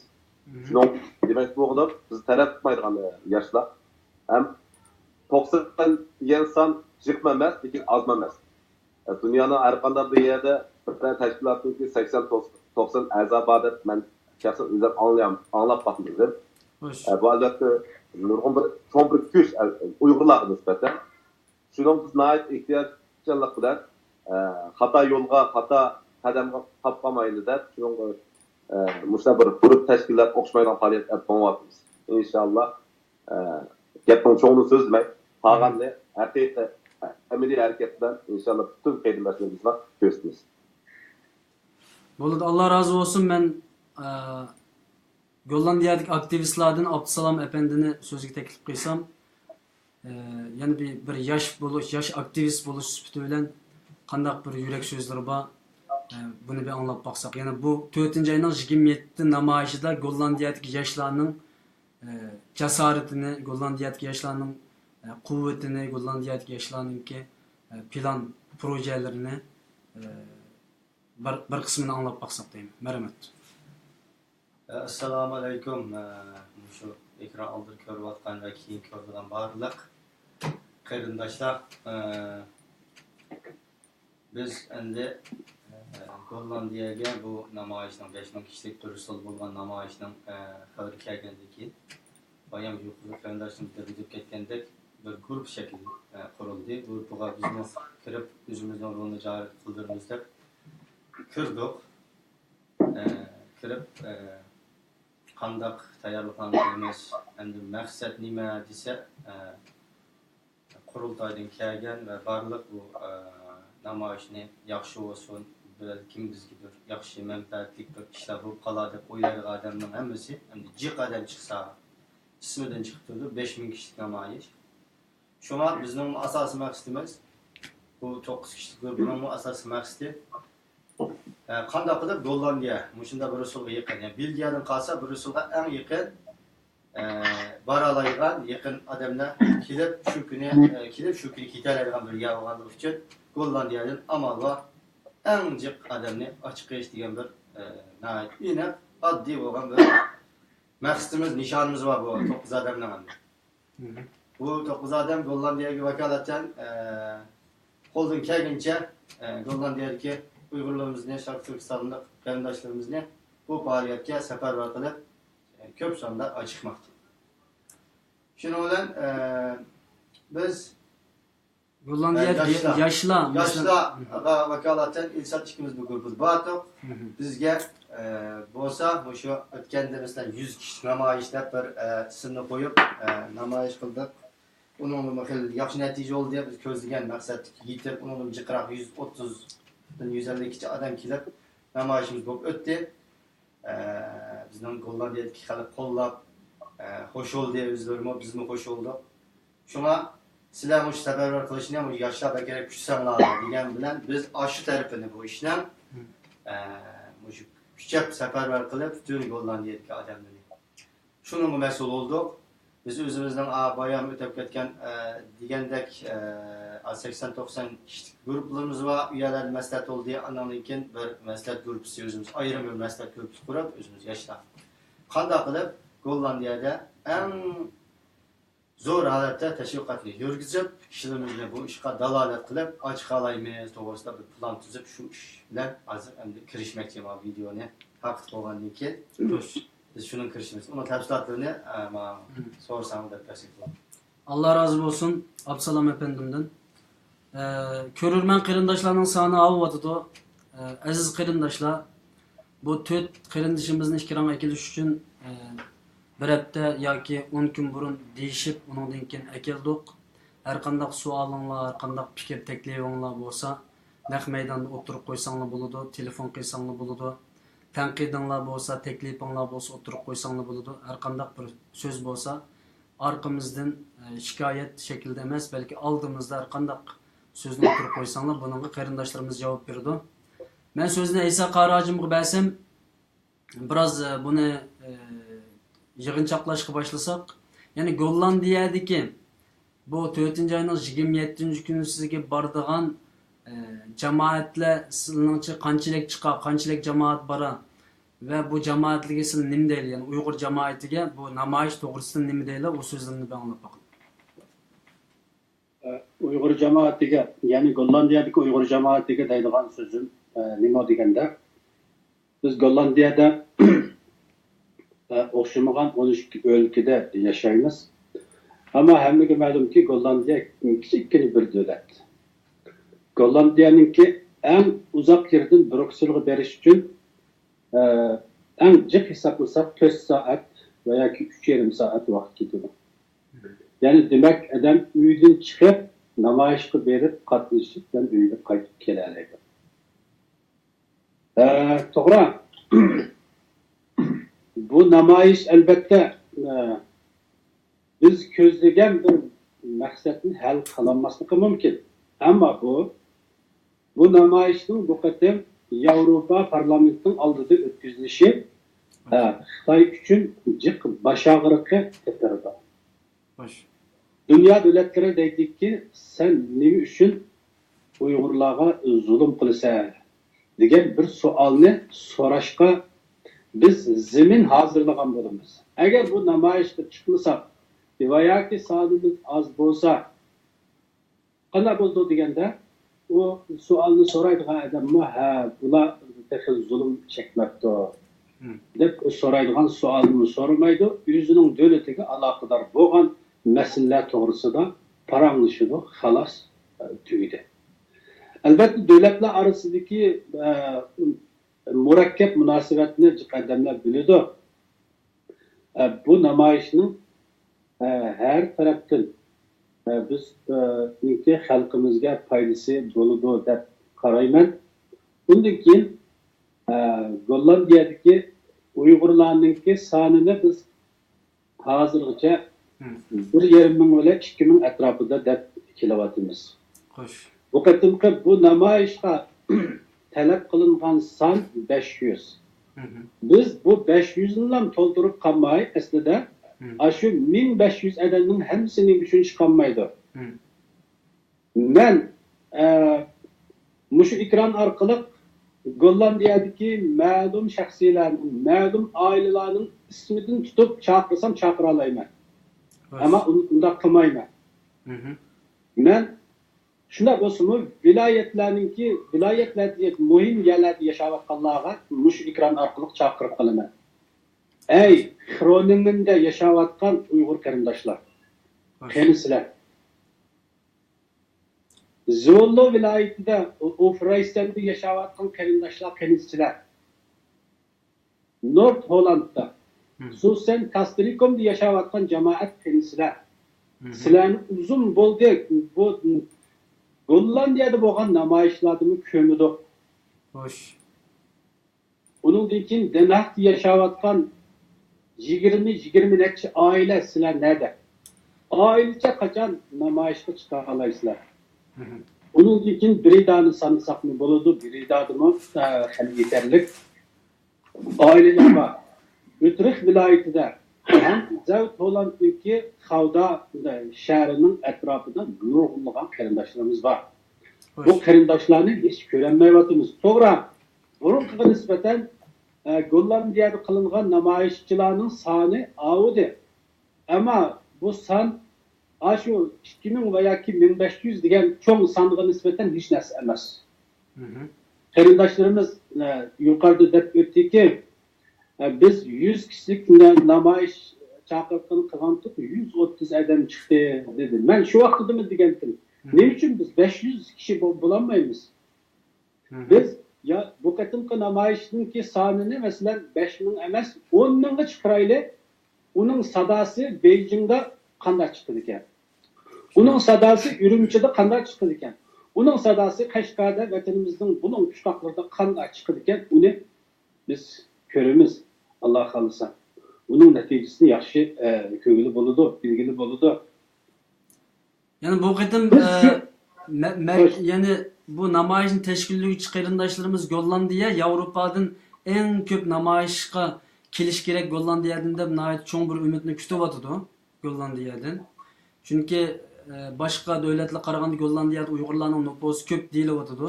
شۇنىڭ دېمەكچى بولغىنىم، بىز تەرەپ تۇتمايدىغان، ئە، ياشلار ھەم توقسان دېگەن سان جىقمۇ ئەمەس، لېكىن ئازمۇ ئەمەس. دۇنيانىڭ ھەر قانداق بىر يەردە بىر تەشكىلاتنىڭكى سەكسەن، توقسان ئەزا بار دەپ مەن شەخسەن ئۆزۈم ئاڭلىيام-، ئاڭلاپ باقمىدىم. بۇ ئەلۋەتتە نۇرغۇن بىر چوڭ بىر كۈچ، ئۇيغۇرلارغا نىسبەتەن. شۇنىڭ بىز ناھايىتى ئېھتىياتچانلىق بىلەن، ئە، خاتا يولغا، خاتا قەدەمگە قاپ قالمايلى دەپ، شۇنىڭغا، ئە، مۇشۇنداق بىر گۇرۇپ تەشكىللەپ ئوخشىمايدىغان پائالىيەت ئېلىپ مېڭىۋاتىمىز. ئىنشاللا، ئە، گەپنىڭ چوڭىنى سۆزلىمەي، قالغاننى ھەقىقىي ئەمەلىي ھەرىكەت بىلەن ئىنشاللا پۈتۈن قېرىنداشلىرىمىزغا كۆرسىتىمىز. بولىدۇ، ئاللا رازى بولسۇن. مەن، ئە، گوللاندىيەدىكى ئاكتىۋىستلاردىن ئابدۇسالام ئەپەندىنى سۆزگە تەكلىپ قىلسام، ئە، يەنە بىر، بىر ياش بولۇش، ياش ئاكتىۋىست بولۇش سۈپىتى بىلەن قانداق بىر يۈرەك سۆزلىرى بار، ئە، بۇنى بىر ئاڭلاپ باقساق. يەنە بۇ تۆتىنچى ئاينىڭ يىگىرمە يەتتە نامايىشىدا گوللاندىيەدىكى ياشلارنىڭ، ئە، جاسارىتىنى، گوللاندىيەدىكى ياشلارنىڭ، ئە، قۇۋۋىتىنى، گوللاندىيەدىكى ياشلارنىڭكى، ئە، پىلان پروژەلىرىنى، ئە، بىر، بىر قىسمىنى ئاڭلاپ باقساق دەيمەن. مەرھەمەت. ئەسسالامۇ ئەلەيكۇم. مۇشۇ ئېكران ئالدىدا كۆرۈۋاتقان ۋە كېيىن كۆرىدىغان بارلىق قېرىنداشلار، بىز ئەمدى گوللاندىيەگە بۇ نامايىشنىڭ، بەش مىڭ كىشىلىك بىر سول بولغان نامايىشنىڭ خەۋىرى كەلگەندىن كېيىن، بايام يۇقىرىدا قېرىنداشلىرىمىز دەپ ئۆتۈپ كەتكەندەك، بىر گۇرۇپپا شەكىل قۇرۇلدى. گۇرۇپپىغا بىزمۇ كىرىپ، ئۆزىمىزنىڭ رولىنى جارى قىلدۇرىمىز دەپ كىردۇق. ئە، كىرىپ، ئە، قانداق تەييارلىقلارنى قىلىمىز، ئەمدى مەقسەت نېمە دېسە، ئە، قۇرۇلتايدىن كەلگەن ۋە بارلىق بۇ، ئە، نامايىشنى ياخشى بولسۇن، بەلكىم بىزگە بىر ياخشى مەنپەئەتلىك بىر ئىشلار بولۇپ قالار دەپ ئويلايدىغان ئادەمنىڭ ھەممىسى ئەمدى جىق ئادەم چىقسا، ئىسمىدىن چىقىپ تۇرىدۇ، بەش مىڭ كىشىلىك نامايىش. شۇڭا بىزنىڭ ئاساسىي مەقسىتىمىز، بۇ توققۇز كىشىلىك گۇرۇپپىنىڭمۇ ئاساسىي مەقسىتى، ئە، قانداق قىلىپ گوللاندىيە مۇشۇنداق بىر ئۇسۇلغا يېقىن، يەنى بېلگىيەدىن قالسا بىر ئۇسۇلغا ئەڭ يېقىن، ئە، بارالايدىغان يېقىن ئادەملەر كېلىپ شۇ كۈنى، ئە، كېلىپ شۇ كۈنى كېتەلەيدىغان بىر يەر بولغانلىقى ئۈچۈن گوللاندىيەدىن ئامال بار ئەڭ جىق ئادەمنى ئاچىقىش دېگەن بىر، ئە، ناھايىتى ئېنىق، ئاددىي بولغان بىر مەقسىتىمىز، نىشانىمىز بار بۇ توققۇز ئادەمنىڭ ئەمدى. بۇ توققۇز ئادەم گوللاندىيەگە ۋاكالىتەن، ئە، قولدىن كەلگىنىچە، ئە، گوللاندىيەدىكى ئۇيغۇرلىرىمىزنى، شەرقىي تۈركىستانلىق قېرىنداشلىرىمىزنى بۇ پائالىيەتكە سەپەرۋەر قىلىپ، ئە، كۆپ ساندا ئاچىقماقتا. شۇنىڭ بىلەن، ئە، بىز گوللاندىيەدىكى ياشلار، ياشلار، مەسىلەن، ياشلارغا ۋاكالىتەن ئىلسات ئىككىمىز بۇ گۇرۇپپىدا بار ئىدۇق. بىزگە، ئە، بولسا مۇشۇ ئۆتكەندە، مەسىلەن، يۈز كىشىلىك نامايىش دەپ بىر، ئە، سىننى قويۇپ، ئە، نامايىش قىلدۇق. ئۇنىڭدىن خېلى ياخشى نەتىجە بولدى. بىز كۆزلىگەن مەقسەتكە يېتىپ، ئۇنىڭدىن جىقراق يۈز ئوتتۇزدىن يۈز ئەللىككىچە ئادەم كېلىپ، نامايىشىمىز بولۇپ ئۆتتى. ئە، بىزنىڭ گوللاندىيەدىكى خەلق قوللاپ، ئە، خوش بولدى، ئۆزلىرىمۇ، بىزمۇ خوش بولدۇق. شۇڭا سىلەر مۇشۇ سەپەرۋەر قىلىشنى مۇشۇ ياشلار بەكرەك كۈچىسەڭلار دېگەن بىلەن بىز ئاشۇ تەرىپىنى بۇ ئىشنىڭ، ئە، مۇشۇ كۈچەپ سەپەرۋەر قىلىپ پۈتۈن گوللاندىيەدىكى ئادەملەرنى شۇنىڭغا مەسئۇل بولدۇق. بىز ئۆزىمىزنىڭ، ئا، بايام ئۆتۈپ كەتكەن، ئە، دېگەندەك، ئە، سەكسەن توقسان كىشىلىك گۇرۇپپىلىرىمىز بار. ئۇ يەرلەردە مەسلىھەت بولدى. ئاندىن كېيىن بىر مەسلىھەت گۇرۇپپىسى ئۆزىمىز ئايرىم بىر مەسلىھەت گۇرۇپپىسى قۇرۇپ، ئۆزىمىز ياشلار قانداق قىلىپ گوللاندىيەدە ئەڭ زور ھالەتتە تەشۋىقاتنى يۈرگۈزۈپ، كىشىلىرىمىزنى بۇ ئىشقا دالالەت قىلىپ ئاچ قالايمىز توغرىسىدا بىر پىلان تۈزۈپ، شۇ ئىش بىلەن ھازىر ئەمدى كىرىشمەكچى. مانا ۋىدېئونى تارقىتىپ بولغاندىن كېيىن خوش. بىز شۇنىڭ كىرىشىمىز. ئۇنىڭ تەپسىلاتلىرىنى، ئە، ماڭا سورىساڭ دەپ بەرسەك بولىدۇ. ئاللا رازى بولسۇن ئابدۇسالام ئەپەندىمدىن. ئە، كۆرۈرمەن قېرىنداشلارنىڭ سانى ئاۋۇۋاتىدۇ. ئە، ئەزىز قېرىنداشلار، بۇ تۆت قېرىندىشىمىزنى ئىككى راڭ ئەكېلىش ئۈچۈن، ئە، بىر ھەپتە ياكى ئون كۈن بۇرۇن دېيىشىپ، ئۇنىڭدىن كېيىن ئەكەلدۇق. ھەرقانداق سوئالىڭلار، ھەرقانداق پىكىر تەكلىپىڭلار بولسا، نەق مەيداندا ئوتتۇرىغا قويساڭلار بولىدۇ، تېلېفون قىلساڭلار بولىدۇ. تەنقىدىڭلار بولسا، تەكلىپىڭلار بولسا ئوتتۇرىغا قويساڭلار بولىدۇ. ھەرقانداق بىر سۆز بولسا، ئارقىمىزدىن، ئە، شىكايەت شەكلىدە ئەمەس، بەلكى ئالدىمىزدا ھەرقانداق سۆزنى ئوتتۇرىغا قويساڭلار، بۇنىڭغا قېرىنداشلىرىمىز جاۋاب بېرىدۇ. مەن سۆزنى ئەيسا قارى ھاجىمغا بەرسەم، بىراز، ئە، بۇنى، ئە، يىغىنچاقلاشقا باشلىساق، يەنى گوللاندىيەدىكى بۇ تۆتىنچى ئاينىڭ يىگىرمە يەتتىنچى كۈنىسىگە بارىدىغان، ئە، جامائەتلەر سىلىنىڭچە قانچىلىك چىقار، قانچىلىك جامائەت بارار ۋە بۇ جامائەتلەرگە سىلەر نېمە دەيلى؟ يەنى ئۇيغۇر جامائىتىگە بۇ نامايىش توغرىسىدا نېمە دەيلى؟ ئۇ سۆزلىرىنى بىر ئاڭلاپ باقايلى. ئە، ئۇيغۇر جامائىتىگە، يەنى گوللاندىيەدىكى ئۇيغۇر جامائىتىگە دەيدىغان سۆزۈم، ئە، نېمە دېگەندە، بىز گوللاندىيەدە، ئە، ئوخشىمىغان ئون ئىككى ئۆلكىدە ياشايمىز. ئەمما ھەممىگە مەلۇمكى، گوللاندىيە كىچىككىنە بىر دۆلەت. گوللاندىيەنىڭكى ئەڭ ئۇزاق يېرىدىن بروكسېلغا بېرىش ئۈچۈن، ئە، ئەڭ جىق ھېسابلىساق، تۆت سائەت ۋە ياكى ئۈچ يېرىم سائەت ۋاقىت كېتىدۇ. يەنى دېمەك، ئادەم ئۆيدىن چىقىپ، نامايىشقا بېرىپ قاتنىشىپ، يەنە ئۆيگە قايتىپ كېلەلەيدۇ. ئە، توغرا. بۇ نامايىش، ئەلۋەتتە، ئە، بىز كۆزلىگەن بىر مەقسەتنى ھەل قىلالماسلىقى مۇمكىن. ئەمما بۇ، بۇ نامايىشنىڭ بۇ قېتىم ياۋروپا پارلامېنتىنىڭ ئالدىدا ئۆتكۈزۈلۈشى، ئە، خىتاي ئۈچۈن جىق باش ئاغرىقى كەلتۈرىدۇ. خوش. دۇنيا دۆلەتلىرى دەيدىكى، سەن نېمە ئۈچۈن ئۇيغۇرلارغا زۇلۇم قىلىسەن؟ دېگەن بىر سوئالنى سوراشقا بىز زېمىن ھازىرلىغان بولىمىز. ئەگەر بۇ نامايىشقا چىقمىساق ۋە ياكى سانىمىز ئاز بولسا، قانداق بولىدۇ دېگەندە، ئۇ سوئالنى سورايدىغان ئادەممۇ، ھە، بۇلار تېخى زۇلۇم چەكمەپتۇ، دەپ ئۇ سورايدىغان سوئالنىمۇ سورىمايدۇ. ئۆزىنىڭ دۆلىتىگە ئالاقىدار بولغان مەسىلىلەر توغرىسىدا پاراڭلىشىدۇ، خالاس، تۈگىدى. ئەلۋەتتە، دۆلەتلەر ئارىسىدىكى، ئە، مۇرەككەپ مۇناسىۋەتنى جىق ئادەملەر بىلىدۇ. ئە، بۇ نامايىشنىڭ، ئە، ھەر تەرەپتىن، ئە، بىز، ئە، نىڭكى خەلقىمىزگە پايدىسى بولىدۇ دەپ قارايمەن. ئۇندىن كېيىن، ئە، گوللاندىيەدىكى ئۇيغۇرلارنىڭكى سانىنى بىز ھازىرغىچە بىر يېرىم مىڭ بىلەن ئىككى مىڭ ئەتراپىدا دەپ كېلىۋاتىمىز. خوش. بۇ قېتىمقى بۇ نامايىشقا تەلەپ قىلىنغان سان بەش يۈز. بىز بۇ بەش يۈزنىلا تولدۇرۇپ قالماي، ئەسلىدە، ئاشۇ مىڭ بەش يۈز ئادەمنىڭ ھەممىسى نېمە ئۈچۈن چىقالمايدۇ؟ مەن، ئە، مۇشۇ ئېكران ئارقىلىق گوللاندىيەدىكى مەلۇم شەخسلەرنىڭ، مەلۇم ئائىلىلەرنىڭ ئىسمىدىن تۇتۇپ چاقىرسام چاقىرالايمەن. ئەمما ئۇن-، ئۇنداق قىلمايمەن. مەن شۇنداق بولسىمۇ، ۋىلايەتلەرنىڭكى، ۋىلايەتلەردە، مۇھىم يەرلەردە ياشاۋاتقانلارغا مۇشۇ ئېكران ئارقىلىق چاقىرىق قىلىمەن. ئەي، خرونىنگېندە ياشاۋاتقان ئۇيغۇر قېرىنداشلار، قېنى سىلەر؟ زىۋوللو ۋىلايىتىدە، ئۇ-، ئوفرايسەندە ياشاۋاتقان قېرىنداشلار، قېنى سىلەر؟ نورت ھوللاندتا، سۇسسەن كاسترىكومدا ياشاۋاتقان جامائەت، قېنى سىلەر؟ سىلەرنى ئۇزۇن بولدى بۇ گوللاندىيەدە بولغان نامايىشلاردىمۇ كۆرمىدۇق. خوش. ئۇنىڭدىن كېيىن دەنھاكتا ياشاۋاتقان يىگىرمە، يىگىرمە نەچچە ئائىلە سىلەر نەدە؟ ئائىلىچە قاچان نامايىشقا چىقالايسىلەر؟ ئۇنىڭدىن كېيىن برىدانى سانىساقمۇ بولىدۇ، برىدادىمۇ، ئە، خېلى يېتەرلىك ئائىلىلەر بار. ئۇترېخت ۋىلايىتىدە ھەم زەۋت ھوللاندنىڭكى خاۋدا شەھىرىنىڭ ئەتراپىدا نۇرغۇنلىغان قېرىنداشلىرىمىز بار. بۇ قېرىنداشلارنى ھېچ كۆرەلمەيۋاتىمىز. توغرا، بۇرۇنقىغا نىسبەتەن، ئە، گوللاندىيەدە قىلىنغان نامايىشچىلارنىڭ سانى ئاۋۇدى. ئەمما بۇ سان ئاشۇ ئىككى مىڭ ۋە ياكى مىڭ بەش يۈز دېگەن چوڭ سانغا نىسبەتەن ھېچ نەرسە ئەمەس. قېرىنداشلىرىمىز، ئە، يۇقىرىدا دەپ ئۆتتىكى، ئە، بىز يۈز كىشىلىك نامايىش چاقىرىقىنى قىلغانتۇق، يۈز ئوتتۇز ئادەم چىقتى دېدى. مەن شۇ ۋاقتىدىمۇ دېگەنتىم، نېمە ئۈچۈن بىز بەش يۈز كىشى بو-، بولالمايمىز؟ بىز يا بۇ قېتىمقى نامايىشنىڭكى سانىنى، مەسىلەن، بەش مىڭ ئەمەس، ئون مىڭغا چىقىرايلى. ئۇنىڭ ساداسى بېيجىڭدا قانداق چىقىدىكەن؟ ئۇنىڭ ساداسى ئۈرۈمچىدە قانداق چىقىدىكەن؟ ئۇنىڭ ساداسى قەشقەردە، ۋەتىنىمىزنىڭ بۇلۇڭ پۇچقاقلىرىدا قانداق چىقىدىكەن؟ ئۇنى بىز كۆرىمىز، ئاللا خالىسا. ئۇنىڭ نەتىجىسىنى ياخشى، ئە، كۆرگىلى بولىدۇ، بىلگىلى بولىدۇ. يەنى بۇ قېتىم، ئە، مە-، مە-، يەنى بۇ نامايىشنى تەشكىللىگۈچى قېرىنداشلىرىمىز گوللاندىيە، ياۋروپادىن ئەڭ كۆپ نامايىشقا كېلىش كېرەك گوللاندىيەدىن دەپ ناھايىتى چوڭ بىر ئۈمىدنى كۈتۈۋاتىدۇ گوللاندىيەدىن. چۈنكى، ئە، باشقا دۆلەتلەرگە قارىغاندا گوللاندىيەدە ئۇيغۇرلارنىڭ نوپۇسى كۆپ دېيىلىۋاتىدۇ.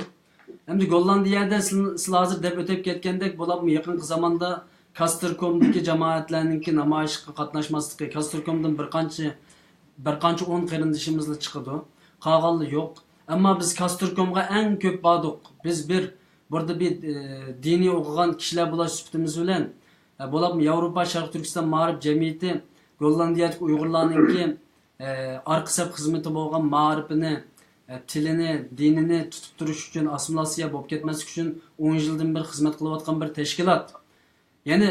ئەمدى گوللاندىيەدە سىل-، سىلەر ھازىر دەپ ئۆتۈپ كەتكەندەك، بولۇپمۇ يېقىنقى زاماندا كاستركومدىكى جامائەتلەرنىڭكى نامايىشقا قاتناشماسلىقى، كاستركومدىن بىر قانچە، بىر قانچە ئون قېرىندىشىمىزلا چىقىدۇ. قالغانلىرى يوق. ئەمما بىز كاستركومغا ئەڭ كۆپ باردۇق. بىز بىر، بۇردا بىر، ئى، دىنىي ئوقۇغان كىشىلەر بولاش سۈپىتىمىز بىلەن، ئە، بولۇپمۇ ياۋروپا شەرقىي تۈركىستان مائارىپ جەمئىيىتى گوللاندىيەدىكى ئۇيغۇرلارنىڭكى ئارقا سەپ خىزمىتى بولغان مائارىپىنى، تىلىنى، دىنىنى تۇتۇپ تۇرۇش ئۈچۈن، ئاسسىمىلياتسىيە بولۇپ كەتمەسلىك ئۈچۈن ئون يىلدىن بېرى خىزمەت قىلىۋاتقان بىر تەشكىلات. يەنى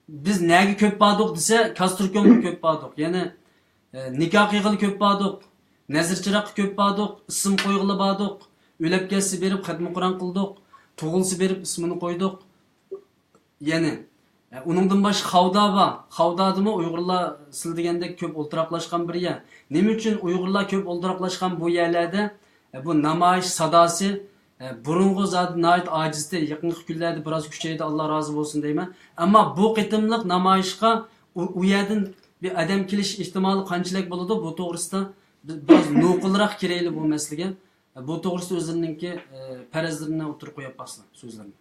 بىز نەگە كۆپ باردۇق دېسە، كاستركومغا كۆپ باردۇق. يەنى، ئە، نىكاھ قىيغىلى كۆپ باردۇق، نەزىر چىراغقا كۆپ باردۇق، ئىسىم قويغىلى باردۇق، ئۆلۈپ كەتسە بېرىپ خەتمە قۇرئان قىلدۇق، تۇغۇلسا بېرىپ ئىسمىنى قويدۇق. يەنى، ئە، ئۇنىڭدىن باشقا خاۋدا بار. خاۋدادىمۇ ئۇيغۇرلار سىل دېگەندەك كۆپ ئولتۇراقلاشقان بىر يەر. نېمە ئۈچۈن ئۇيغۇرلار كۆپ ئولتۇراقلاشقان بۇ يەرلەردە، ئە، بۇ نامايىش ساداسى، ئە، بۇرۇنقى زادى ناھايىتى ئاجىزتى، يېقىنقى كۈنلەردە بىراز كۈچەيدى، ئاللا رازى بولسۇن دەيمەن. ئەمما بۇ قېتىملىق نامايىشقا ئۇ، ئۇ يەردىن بىر ئادەم كېلىش ئېھتىمالى قانچىلىك بولىدۇ، بۇ توغرىسىدا بىز بىراز نوقۇلراق كىرەيلى بۇ مەسىلىگە. بۇ توغرىسىدا ئۆزلىرىنىڭكى، ئە، پەرەزلىرىنى ئوتتۇرىغا قويۇپ باقسىلا، سۆزلىرىنى.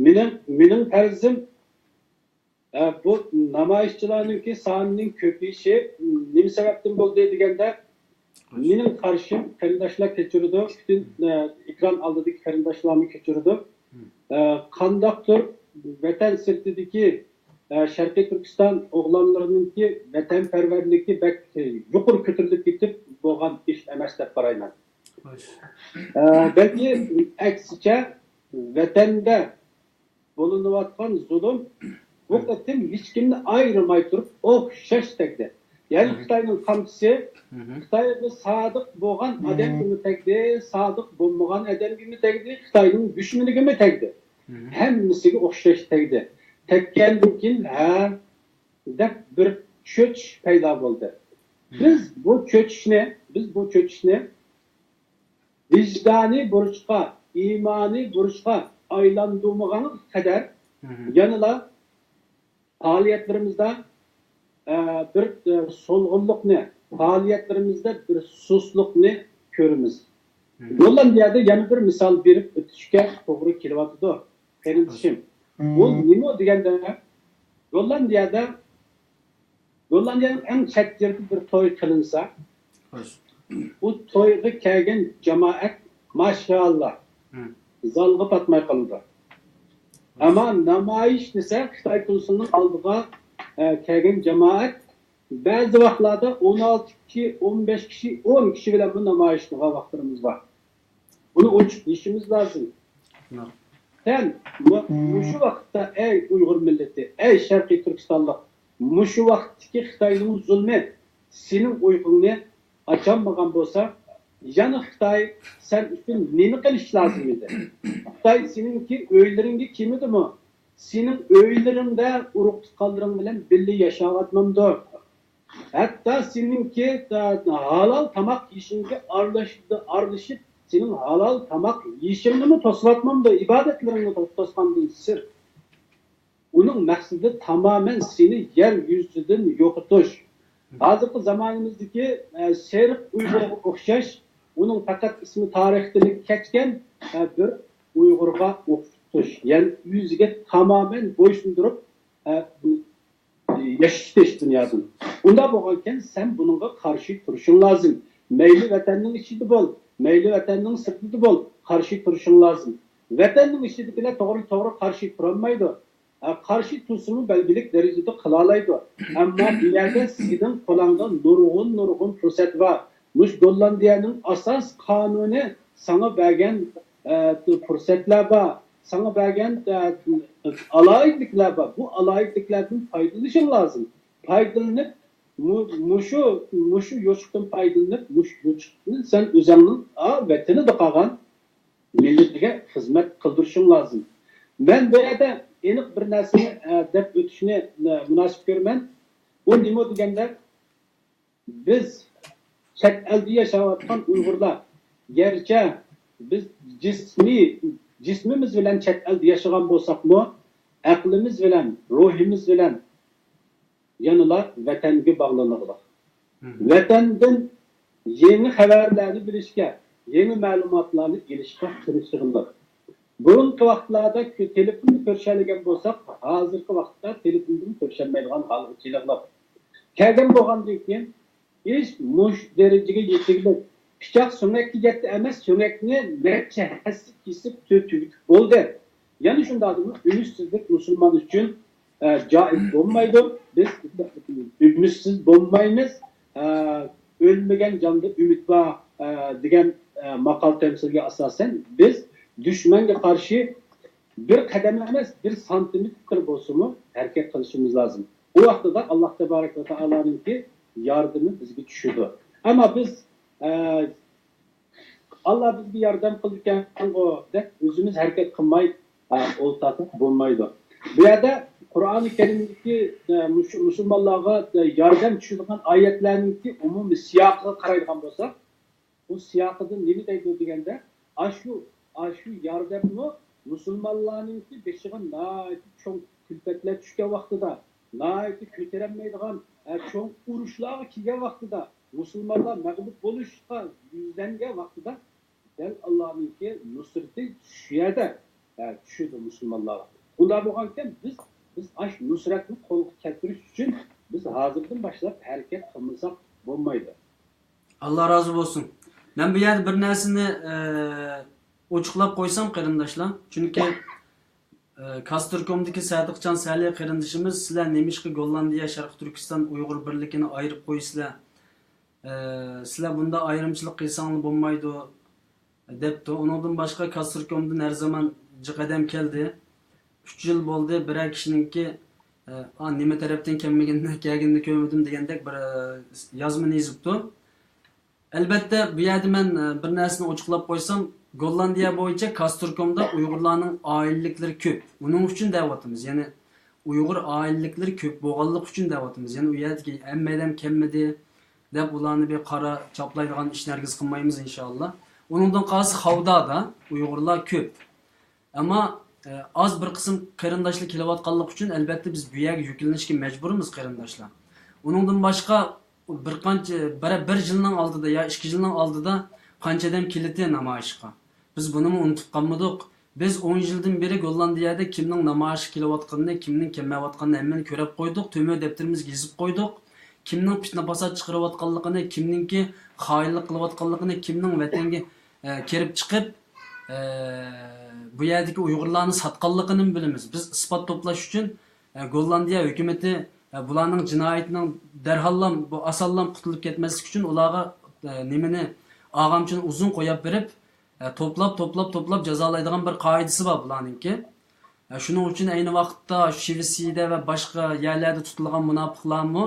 مېنىڭ، مېنىڭ پەرىزىم، ئە، بۇ نامايىشچىلارنىڭكى سانىنىڭ كۆپىيىشى نېمە سەۋەبتىن بولدى دېگەندە، مېنىڭ قارىشىم، قېرىنداشلار كەچۈرىدۇ، پۈتۈن، ئە، ئېكران ئالدىدىكى قېرىنداشلارمۇ كەچۈرىدۇ. ئە، قانداقتۇر ۋەتەن سىرتىدىكى، ئە، شەرقىي تۈركىستان ئوغلانلىرىنىڭكى ۋەتەنپەرۋەرلىكى بەك يۇقىرى كۆتۈرۈلۈپ كېتىپ بولغان ئىش ئەمەس دەپ قارايمەن. ئە، بەلكى ئەكسىچە، ۋەتەندە بولۇنۇۋاتقان زۇلۇم بۇ قېتىم ھېچكىمنى ئايرىماي تۇرۇپ ئوخشاش تەگدى. يەنى خىتاينىڭ قامچىسى خىتايغا سادىق بولغان ئادەمگىمۇ تەگدى، سادىق بولمىغان ئادەمگىمۇ تەگدى، خىتاينىڭ دۈشمىنىگىمۇ تەگدى. ھەممىسىگە ئوخشاش تەگدى. تەگكەندىن كېيىن، ھە، دەپ بىر چۆچۈش پەيدا بولدى. بىز بۇ چۆچۈشنى، بىز بۇ چۆچۈشنى ۋىجدانىي بۇرچقا، ئىمانىي بۇرچقا ئايلاندۇرمىغان قەدەر، يەنىلا پائالىيەتلىرىمىزدە، ئە، بىر، ئە، سولغۇنلۇقنى، پائالىيەتلىرىمىزدە بىر سۇسلۇقنى كۆرىمىز. گوللاندىيەدە يەنە بىر مىسال بېرىپ ئۆتۈشكە توغرا كېلىۋاتىدۇ، قېرىندىشىم. بۇ نېمە دېگەندە، گوللاندىيەدە گوللاندىيەنىڭ ئەڭ چەت يېرىدە بىر توي قىلىنسا، بۇ تويغا كەلگەن جامائەت، ماشائاللا، زالغا پاتماي قالىدۇ. ئەمما نامايىش دېسە، خىتاي كونسۇلىنىڭ ئالدىغا، ئە، كەلگەن جامائەت بەزى ۋاقىتلاردا ئون ئالتە كىشى، ئون بەش كىشى، ئون كىشى بىلەنمۇ نامايىش قىلغان ۋاقىتلىرىمىز بار. بۇنى ئوچۇق دېيىشىمىز لازىم. سەن مۇ-، مۇشۇ ۋاقىتتا، ئەي ئۇيغۇر مىللىتى، ئەي شەرقىي تۈركىستانلىق، مۇشۇ ۋاقىتتىكى خىتاينىڭ زۇلمى، سېنىڭ ئۇيقۇڭنى ئاچالمىغان بولسا، يەنە خىتاي سەن ئۈچۈن نېمە قىلىشى لازىم ئىدى؟ خىتاي سېنىڭكى ئۆيلىرىڭگە كىرمىدىمۇ؟ سېنىڭ ئۆيلىرىڭدە ئۇرۇق تۇغقانلىرىڭ بىلەن بىللە ياشاۋاتمامدۇ؟ ھەتتا سېنىڭكى، ئە، ھالال تاماق يېيىشىڭگە ئارىلىشىپ، ئارىلىشىپ، سېنىڭ ھالال تاماق يېيىشىڭنىمۇ توسۇۋاتمامدۇ؟ ئىبادەتلىرىڭنى تو-، توسقاندىن سىرت. ئۇنىڭ مەقسىتى تامامەن سېنى يەر يۈزىدىن يوقىتىش. ھازىرقى زامانىمىزدىكى، ئە، سېرىق ئۇيغۇرغا ئوخشاش، ئۇنىڭ پەقەت ئىسمى تارىختىن كەچكەن، ئە، بىر ئۇيغۇرغا ئوخشىتىش. يەنى ئۆزىگە تامامەن بويسۇندۇرۇپ، ئە، ياشىتىش دۇنيادىن. ئۇنداق بولغانكەن، سەن بۇنىڭغا قارشى تۇرۇشۇڭ لازىم. مەيلى ۋەتەننىڭ ئىچىدە بول، مەيلى ۋەتەننىڭ سىرتىدا بول، قارشى تۇرۇشۇڭ لازىم. ۋەتەننىڭ ئىچىدىكىلەر توغرا، توغرا قارشى تۇرالمايدۇ. ئە، قارشى تۇرسىمۇ بەلگىلىك دەرىجىدە قىلالايدۇ. ئەمما بۇ يەردە سېنىڭ قولۇڭدا نۇرغۇن، نۇرغۇن پۇرسەت بار. مۇشۇ گوللاندىيەنىڭ ئاساس قانۇنى ساڭا بەرگەن، ئە، پۇرسەتلەر بار. ساڭا بەرگەن، ئە، ئالاھىدىلىكلەر بار. بۇ ئالاھىدىلىكلەردىن پايدىلىنىشىڭ لازىم. پايدىلىنىپ، مۇ-، مۇشۇ، مۇشۇ يوچۇقتىن پايدىلىنىپ، مۇشۇ يوچۇقنى سەن ئۆزۈڭنىڭ، ئا، ۋەتىنىدە قالغان مىللىتىگە خىزمەت قىلدۇرۇشۇڭ لازىم. مەن بۇ يەردە ئېنىق بىر نەرسىنى، ئە، دەپ ئۆتۈشنى، ئە، مۇناسىپ كۆرىمەن. ئۇ نېمە دېگەندە، بىز چەت ئەلدە ياشاۋاتقان ئۇيغۇرلار، گەرچە بىز جىسمىي، جىسمىمىز بىلەن چەت ئەلدە ياشىغان بولساقمۇ، ئەقلىمىز بىلەن، روھىمىز بىلەن يەنىلا ۋەتەنگە باغلىنىغلىق. ۋەتەندىن يېڭى خەۋەرلەرنى بىلىشكە، يېڭى مەلۇماتلارنى ئېلىشقا تىرىشىغلىق. بۇرۇنقى ۋاقىتلاردا كۆ-، تېلېفوندا كۆرۈشەلىگەن بولساق، ھازىرقى ۋاقىتتا تېلېفوندىمۇ كۆرۈشەلمەيدىغان ھالغا كېلىغلىق. كەلگەن بولغاندىن كېيىن، ئىش مۇشۇ دەرىجىگە يېتىگلىك. پىچاق سۆڭەككە يەتتى ئەمەس، سۆڭەكنى نەچچە ھەسسە كېسىپ تۈ-، تۈگىتىپ بولدى. يەنە شۇنداقتىمۇ ئۈمىدسىزلىك مۇسۇلمان ئۈچۈن، ئە، جائىز بولمايدۇ. بىز ئۈمىدسىز بولمايمىز. ئە، «ئۆلمىگەن جاندا ئۈمىد بار»، ئە، دېگەن، ئە، ماقال تەمسىلگە ئاساسەن، بىز دۈشمەنگە قارشى بىر قەدەم ئەمەس، بىر سانتىمېتىر بولسىمۇ ھەرىكەت قىلىشىمىز لازىم. ئۇ ۋاقتىدا ئاللاھ تەبارەك ۋە تائالانىڭكى ياردىمى بىزگە چۈشىدۇ. ئەمما بىز، ئە، «ئاللاھ بىزگە ياردەم قىلىدىكەنغۇ» دەپ ئۆزىمىز ھەرىكەت قىلماي، ئە، ئولتۇرساق بولمايدۇ. بۇ يەردە قۇرئانى كەرىمدىكى، ئە، مۇشۇ مۇسۇلمانلارغا، ئە، ياردەم چۈشىدىغان ئايەتلەرنىڭكى ئومۇمىي سىياقىغا قارايدىغان بولساق، بۇ سىياقىدا نېمە دەيدۇ دېگەندە، ئاشۇ، ئاشۇ ياردەممۇ مۇسۇلمانلارنىڭكى بېشىغا ناھايىتى چوڭ كۈلپەتلەر چۈشكەن ۋاقتىدا، ناھايىتى كۆتۈرەلمەيدىغان، ئە، چوڭ ئۇرۇشلارغا كىرگەن ۋاقتىدا، مۇسۇلمانلار مەغلۇپ بولۇشقا يۈزلەنگەن ۋاقتىدا، دەل ئاللانىڭكى نۇسرىتى شۇ يەردە، ئە، چۈشىدۇ مۇسۇلمانلارغا. ئۇنداق بولغانىكەن، بىز، بىز ئاشۇ نۇسرەتنى قولغا كەلتۈرۈش ئۈچۈن بىز ھازىردىن باشلاپ ھەرىكەت قىلمىساق بولمايدۇ. ئاللا رازى بولسۇن. مەن بۇ يەردە بىر نەرسىنى، ئە، ئوچۇقلاپ قويسام، قېرىنداشلار. چۈنكى، ئە، كاستركومدىكى سادىقجان سەلى قېرىندىشىمىز، «سىلەر نېمىشقا گوللاندىيە، شەرقىي تۈركىستان، ئۇيغۇر بىرلىكىنى ئايرىپ قويىسىلەر؟ ئە، سىلەر بۇنداق ئايرىمچىلىق قىلساڭلار بولمايدۇ» دەپتۇ. ئۇنىڭدىن باشقا كاستركومدىن ھەر زامان جىق ئادەم كەلدى. ئۈچ يىل بولدى، بىرەر كىشىنىڭكى، ئە، «ئا، نېمە تەرەپتىن كەلمىگىنىنى، كەلگىنىنى كۆرمىدىم» دېگەندەك بىر، ئە، يازمىنى يېزىپتۇ. ئەلبەتتە، بۇ يەردە مەن، ئە، بىر نەرسىنى ئوچۇقلاپ قويسام، گوللاندىيە بويىچە كاستركومدا ئۇيغۇرلارنىڭ ئائىلىلىكلىرى كۆپ. ئۇنىڭ ئۈچۈن دەۋاتىمىز. يەنى ئۇيغۇر ئائىلىلىكلىرى كۆپ بولغانلىقى ئۈچۈن دەۋاتىمىز. يەنى ئۇ يەردىكى ھەممە ئادەم كەلمىدى دەپ ئۇلارنى بىر قارا چاپلايدىغان ئىشنى ھەرگىز قىلمايمىز، ئىنشائاللا. ئۇنىڭدىن قالسا خاۋدادا ئۇيغۇرلار كۆپ. ئەمما، ئە، ئاز بىر قىسىم قېرىنداشلار كېلىۋاتقانلىقى ئۈچۈن، ئەلبەتتە، بىز بۇ يەرگە يۈكلىنىشكە مەجبۇرمىز، قېرىنداشلار. ئۇنىڭدىن باشقا، بىر قانچە، بىر، بىر يىلنىڭ ئالدىدا يا ئىككى يىلنىڭ ئالدىدا قانچە ئادەم كېلىتتى نامايىشقا. بىز بۇنىمۇ ئۇنتۇپ قالمىدۇق. بىز ئون يىلدىن بېرى گوللاندىيەدە كىمنىڭ نامايىشقا كېلىۋاتقىنىنى، كىمنىڭ كەلمەيۋاتقىنىنى ھەممىنى كۆرۈپ قويدۇق، تۆمۈر دەپتىرىمىزگە يېزىپ قويدۇق. كىمنىڭ پىتنە-پاسات چىقىرىۋاتقانلىقىنى، كىمنىڭكى خائىنلىق قىلىۋاتقانلىقىنى، كىمنىڭ ۋەتەنگە، ئە، كىرىپ چىقىپ، ئە، بۇ يەردىكى ئۇيغۇرلارنى ساتقانلىقىنىمۇ بىلىمىز. بىز ئىسپات توپلاش ئۈچۈن، ئە، گوللاندىيە ھۆكۈمىتى، ئە، بۇلارنىڭ جىنايىتىنىڭ دەرھاللا، بۇ ئاسانلا قۇتۇلۇپ كەتمەسلىكى ئۈچۈن ئۇلارغا، ئە، نېمىنى، ئالغامچىنى ئۇزۇن قويۇپ بېرىپ، ئە، توپلاپ، توپلاپ، توپلاپ جازالايدىغان بىر قائىدىسى بار بۇلارنىڭكى. ئە، شۇنىڭ ئۈچۈن ئەينى ۋاقىتتا شىۋېتسىيەدە ۋە باشقا يەرلەردە تۇتۇلغان مۇناپىقلارمۇ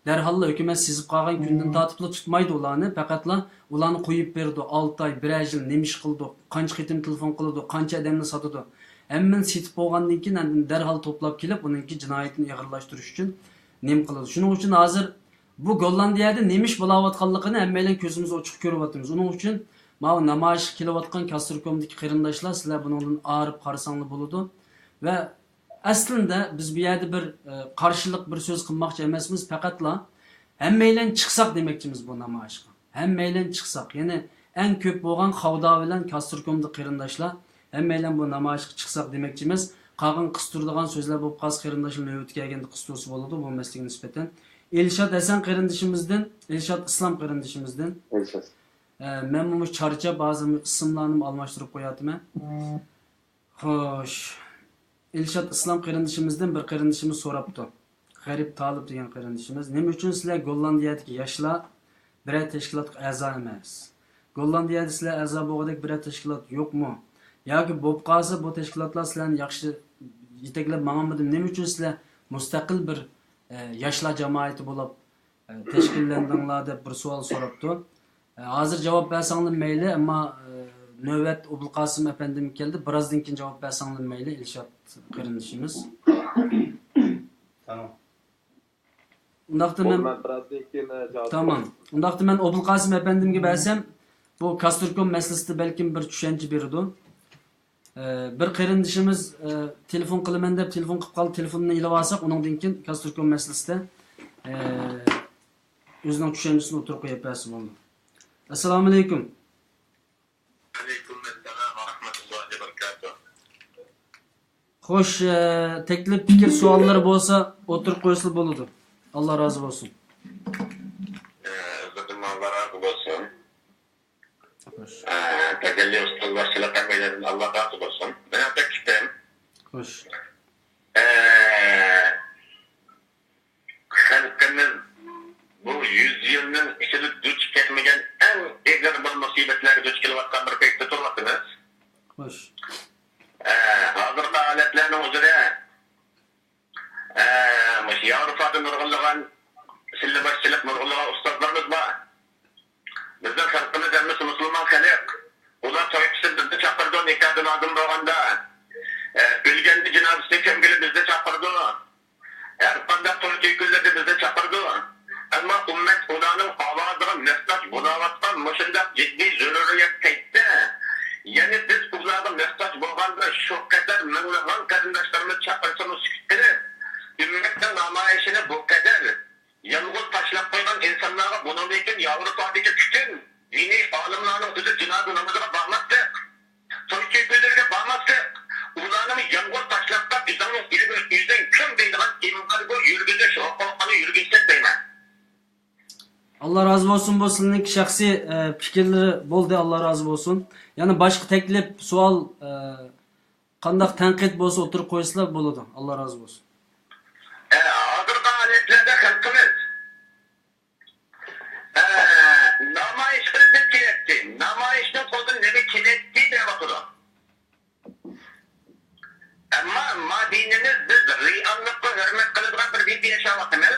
دەرھاللا ھۆكۈمەت سېزىپ قالغان كۈندىن تارتىپلا تۇتمايدۇ ئۇلارنى، پەقەتلا ئۇلارنى قويۇپ بېرىدۇ. ئالتە ئاي، بىرەر يىل نېمە ئىش قىلىدۇ، قانچە قېتىم تېلېفون قىلىدۇ، قانچە ئادەمنى ساتىدۇ، ھەممىنى سېتىپ بولغاندىن كېيىن، ئاندىن دەرھال توپلاپ كېلىپ، ئۇنىڭكى جىنايىتىنى ئېغىرلاشتۇرۇش ئۈچۈن نېمە قىلىدۇ. شۇنىڭ ئۈچۈن ھازىر بۇ گوللاندىيەدە نېمە ئىش بولاۋاتقانلىقىنى ھەممەيلەن كۆزىمىز ئوچۇق كۆرۈۋاتىمىز. ئۇنىڭ ئۈچۈن ماۋۇ نامايىشقا كېلىۋاتقان كاستروكومدىكى قېرىنداشلار، سىلەر بۇنىڭدىن ئايرىپ قارىساڭلار بولىدۇ. ۋە ئەسلىندە بىز بۇ يەردە بىر، ئە، قارشىلىق، بىر سۆز قىلماقچى ئەمەسمىز، پەقەتلا ھەممەيلەن چىقساق دېمەكچىمىز بۇ نامايىشقا. ھەممەيلەن چىقساق، يەنى ئەڭ كۆپ بولغان خاۋدا بىلەن كاستروكومدا قېرىنداشلار، ھەممەيلەن بۇ نامايىشقا چىقساق دېمەكچىمىز. قالغان قىستۇرىدىغان سۆزلەر بولۇپ قالسا، قېرىنداشلار نۆۋىتى كەلگەندە قىستۇرسا بولىدۇ بۇ مەسىلىگە نىسبەتەن. ئىلشات ھەسەن قېرىندىشىمىزدىن، ئىلشات ئىسلام قېرىندىشىمىزدىن. ئىلشات. ئە، مەنمۇ چارچاپ، ھازىر ئىسىملارنىمۇ ئالماشتۇرۇپ قوياتىمەن. خوش. ئىلشات ئىسلام قېرىندىشىمىزدىن بىر قېرىندىشىمىز سوراپتۇ. غەرىب تالىپ دېگەن قېرىندىشىمىز، نېمە ئۈچۈن سىلەر گوللاندىيەدىكى ياشلار بىرەر تەشكىلاتقا ئەزا ئەمەس؟ گوللاندىيەدە سىلەر ئەزا بولغۇدەك بىرەر تەشكىلات يوقمۇ؟ ياكى بولۇپ قالسا، بۇ تەشكىلاتلار سىلەرنى ياخشى يېتەكلەپ ماڭالمىدىمۇ؟ نېمە ئۈچۈن سىلەر مۇستەقىل بىر، ئە، ياشلار جامائىتى بولۇپ، ئە، تەشكىللەندىڭلار دەپ بىر سوئال سوراپتۇ. ئە، ھازىر جاۋاب بەرسەڭلار مەيلى، ئەمما، ئە، نۆۋەت ئوبۇلقاسىم ئەپەندىمگە كەلدى. بىرازدىن كېيىن جاۋاب بەرسەڭلار مەيلى، ئىلشات قېرىندىشىمىز. تامام. ئۇنداقتا مەن، بولدى، مەن بىرازدىن كېيىن، ئە، جاۋاب تامام. بېرىمەن. ئۇنداقتا مەن ئوبۇلقاسىم ئەپەندىمگە بەرسەم، بۇ كاستروكوم مەسىلىسىدە بەلكىم بىر چۈشەنچە بېرىدۇ. ئە، بىر قېرىندىشىمىز، ئە، تېلېفون قىلىمەن دەپ تېلېفون قىلىپ قالدى، تېلېفوننى ئېلىۋالساق، ئۇنىڭدىن كېيىن كاستروكوم مەسىلىسىدە، ئە، ئۆزىنىڭ چۈشەنچىسىنى ئوتتۇرىغا قويۇپ بەرسە بولىدۇ. ئەسسالامۇئەلەيكۇم. ئەلەيكۇم ئەسسالام ۋە رەھمەتۇللاھى ۋە بەرىكاتۇھ. خوش، ئە، تەكلىپ، پىكىر، سوئاللىرى بولسا ئوتتۇرىغا قويسىلا بولىدۇ. ئاللا رازى بولسۇن. ئە، ئۆزلىرىدىن ئاللا رازى بولسۇن. خوش. ئە، تەجەللى ئۇستاز باشچىلىق ھەممەيلەردىن ئاللا رازى بولسۇن. مېنىڭ تەكلىپىم، خوش. ئە، خەلقىمىز بۇ يۈز يىلنىڭ ئىچىدە دۇچ كەلمىگەن ئەڭ ئېغىر بىر مۇسىبەتلەرگە دۇچ كېلىۋاتقان بىر پەيتتە تۇرۇۋاتىمىز. خوش. ئە، ھازىرقى ھالەتلەرنىڭ ئۆزىدە، ئە، مۇشۇ ياۋروپادا نۇرغۇنلىغان سىللە باشچىلىق، نۇرغۇنلىغان ئۇستازلىرىمىز بار. بىزنىڭ خەلقىمىز ھەممىسى مۇسۇلمان خەلق. ئۇلار توي قىلسا بىزنى چاقىرىدۇ، نىكاھدا لازىم بولغاندا، ئە، ئۆلگەندە جىنازىسىنى كۆمگىلى بىزنى چاقىرىدۇ. ھەر قانداق توي تۆكۈنلىرىدە بىزنى چاقىرىدۇ. ئەمما ئۈممەت ئۇلارنىڭ ئاۋازىغا موھتاج بولاۋاتقان مۇشۇنداق جىددىي زۆرۈرىيەت پەيتتە، يەنە بىز ئۇلارغا موھتاج بولغاندا شۇ قەدەر مىڭلىغان قېرىنداشلىرىمىز چاقىرسىمۇ سۈكۈت قىلىپ، ئۈممەتنىڭ نامايىشىنى بۇ قەدەر يالغۇز تاشلاپ قويغان ئىنسانلارغا بۇنىڭدىن كېيىن ياۋروپادىكى پۈتۈن دىنىي ئالىملارنىڭ ئۆزى جىنازا نامىزىغا بارماسلىق، توي تۆكۈنلىرىگە بارماسلىق، ئۇلارنىمۇ يالغۇز تاشلاپ قويۇپ، ئۆزۈڭنىڭ ئۆيىگە ئۆزۈڭ كىم دەيدىغان ئېمبارگو يۈرگۈزۈش ھوقۇقىنى يۈرگۈزسەك دەيمەن. ئاللا رازى بولسۇن، بۇ سىلىنىڭكى شەخسىي، ئە، پىكىرلىرى بولدى، ئاللا رازى بولسۇن. يەنە باشقا تەكلىپ، سوئال، ئە، قانداق تەنقىد بولسا ئوتتۇرىغا قويسىلا بولىدۇ. ئاللا رازى بولسۇن. ئە، ھازىرقى ھالەتلەردە خەلقىمىز، ئە، نامايىش قىلىپ نېمە كېلەتتى؟ نامايىشنىڭ قولىدىن نېمە كېلەتتى دەۋاتىدۇ. ئەمما ما دىنىمىز، بىز رېئاللىققا ھۆرمەت قىلىدىغان بىر دىندا ياشاۋاتىمىز.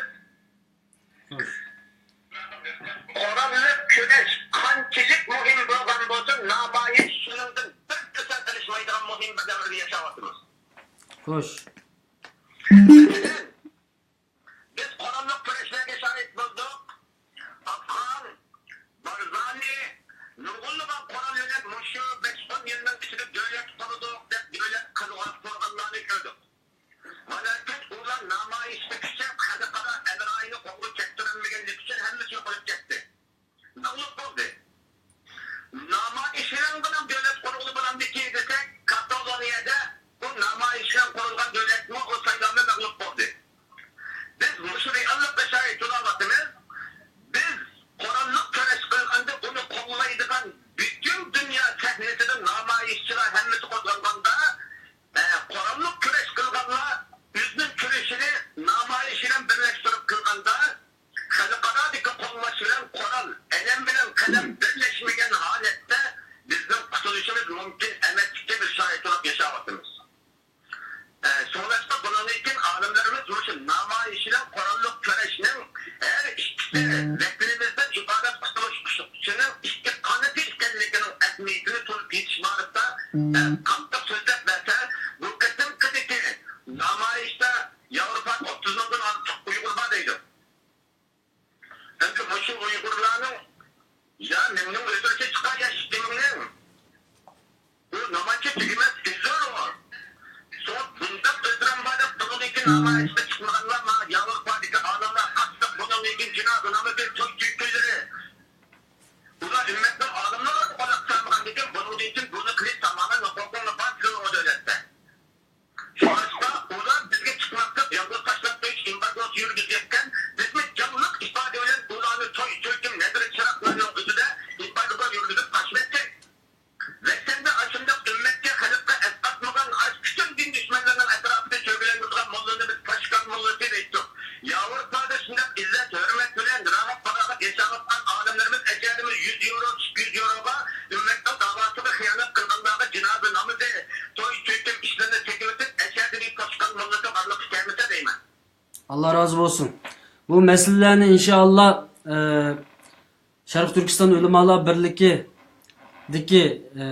قوراللىق كۈرەش قانچىلىك مۇھىم بولغان بولسۇن، نامايىش شۇنىڭدىن بىر پىرسەنت ئېلىشمايدىغان مۇھىم بىر دەۋردە ياشاۋاتىمىز. خوش. مەسىلەن، بىز قوراللىق كۈرەشلەرگە شاھىت بولدۇق. ئافغان، بارزانى، نۇرغۇنلىغان قورال بىلەن مۇشۇ بەش ئون يىلنىڭ ئىچىدە دۆلەت قۇردۇق دەپ دۆلەت قىلغان قۇرغانلارنى كۆردۇق. ۋالاكىن ئۇلار نامايىشنى كۈچەپ، خەلقئارا ئەمرايىنى قولغا كەلتۈرەلمىگەنلىكى ئۈچۈن ھەممىسى يوقىلىپ كەتتى. مەغلۇپ بولدى. نامايىش بىلەن بۇنىڭ دۆلەت قۇرغىلى بولامدىكى دېسەك، كاتالونىيەدە بۇ نامايىش بىلەن قۇرۇلغان دۆلەتمۇ ئۇ سايلامدا مەغلۇپ بولدى. بىز مۇشۇ رېئاللىققا شاھىت بولاۋاتىمىز. بىز قوراللىق كۈرەش قىلغاندا ئۇنى قوللايدىغان پۈتۈن دۇنيا سەھنىسىدە نامايىشچىلار ھەممىسى قوزغالغاندا، ئە، قوراللىق كۈرەش قىلغانلار ئۆزىنىڭ كۈرىشىنى نامايىش بىلەن بىرلەشتۈرۈپ قىلغاندا، خەلقئارادىكى قوللاش بىلەن قورال، ئەلەم بىلەن قەلەم بىرلەشمىگەن ھالەتتە بىزنىڭ قۇتۇلۇشىمىز مۇمكىن ئەمەسلىكىگە بىز شاھىت بولۇپ ياشاۋاتىمىز. ۋەتىنىمىزدىن ئىبادەت قۇتۇلۇش ئۇچقۇچىنىڭ ئىككى قانىتى ئىكەنلىكىنىڭ ئەھمىيىتىنى تونۇپ يېتىش بارىسىدا، ئە، قاتتىق سۆزلەپ بەرسە، بۇ قېتىمقىدىكى نامايىشتا ياۋروپادا ئوتتۇز مىڭدىن ئارتۇق ئۇيغۇر بار دەيدۇ. ئەمدى مۇشۇ ئۇيغۇرلارنىڭ، يا نېمىنىڭ ئۆزىگە چىققان ياش ئىككىمىڭنىڭ، بۇ نېمانچە تۈگىمەس ئىززەت ئۇ. سوت بۇنداق ئۆزرەم بار دەپ، بۇنىڭدىن كېيىن نامايىشقا چىقمىغانلار، مانا ياۋروپادىكى ئالىملار قاتتىق بۇنىڭدىن كېيىن جىنازا نامىزى، توي تۆكۈنلىرى. ئۇلار ئۈممەتنىڭ ئالىملىرىغا قۇلاق سالمىغاندىكىن، بۇنىڭدىن كېيىن بۇنى قىلىش تامامەن ھوقۇقۇڭلار بار سىلەرنىڭ ئۇ دۆلەتتە. شۇڭلاشقا ئۇلار بىزگە چىقماسلىق، يالغۇز تاشلاپ قويۇش ئېمبارگوسى يۈرگۈزۈۋەتكەن، بىزمۇ جانلىق ئىپادە بىلەن ئۇلارنى توي، تۆكۈن، نەزىر، چىراغلارنىڭ ئۆزىدە ئېمبارگو يۈرگۈزۈپ قاچىۋەتتۇق. ۋەتەندە ئاشۇنداق ئۈممەتكە، خەلققە ئەسقاتمىغان، ئاش پۈتۈن دىن دۈشمەنلىرىنىڭ ئەتراپىدا چۆگىلەندۈرىدىغان موللىنى بىز پاشكال موللىسى دەيتتۇق. ياۋروپادا شۇنداق ئىززەت، ھۆرمەت بىلەن راھەت-پاراغەت ياشاۋاتقان ئالىملىرىمىز ئەشەدە يۈز يورو، ئىككى يۈز يوروغا ئۈممەتنىڭ داۋاسىغا خىيانەت قىلغانلارغا جىنازا نامىزى، توي، تۆكۈن ئىشلىرىنى تېگىۋېتىپ، ئەشەدىنى پاشكال موللىسى بارلىققا كەلمىسە دەيمەن. ئاللا رازى بولسۇن. بۇ مەسىلىلەرنى ئىنشائاللا، ئە، شەرقىي تۈركىستان ئۆلىمالار بىرلىكىدىكى، ئە،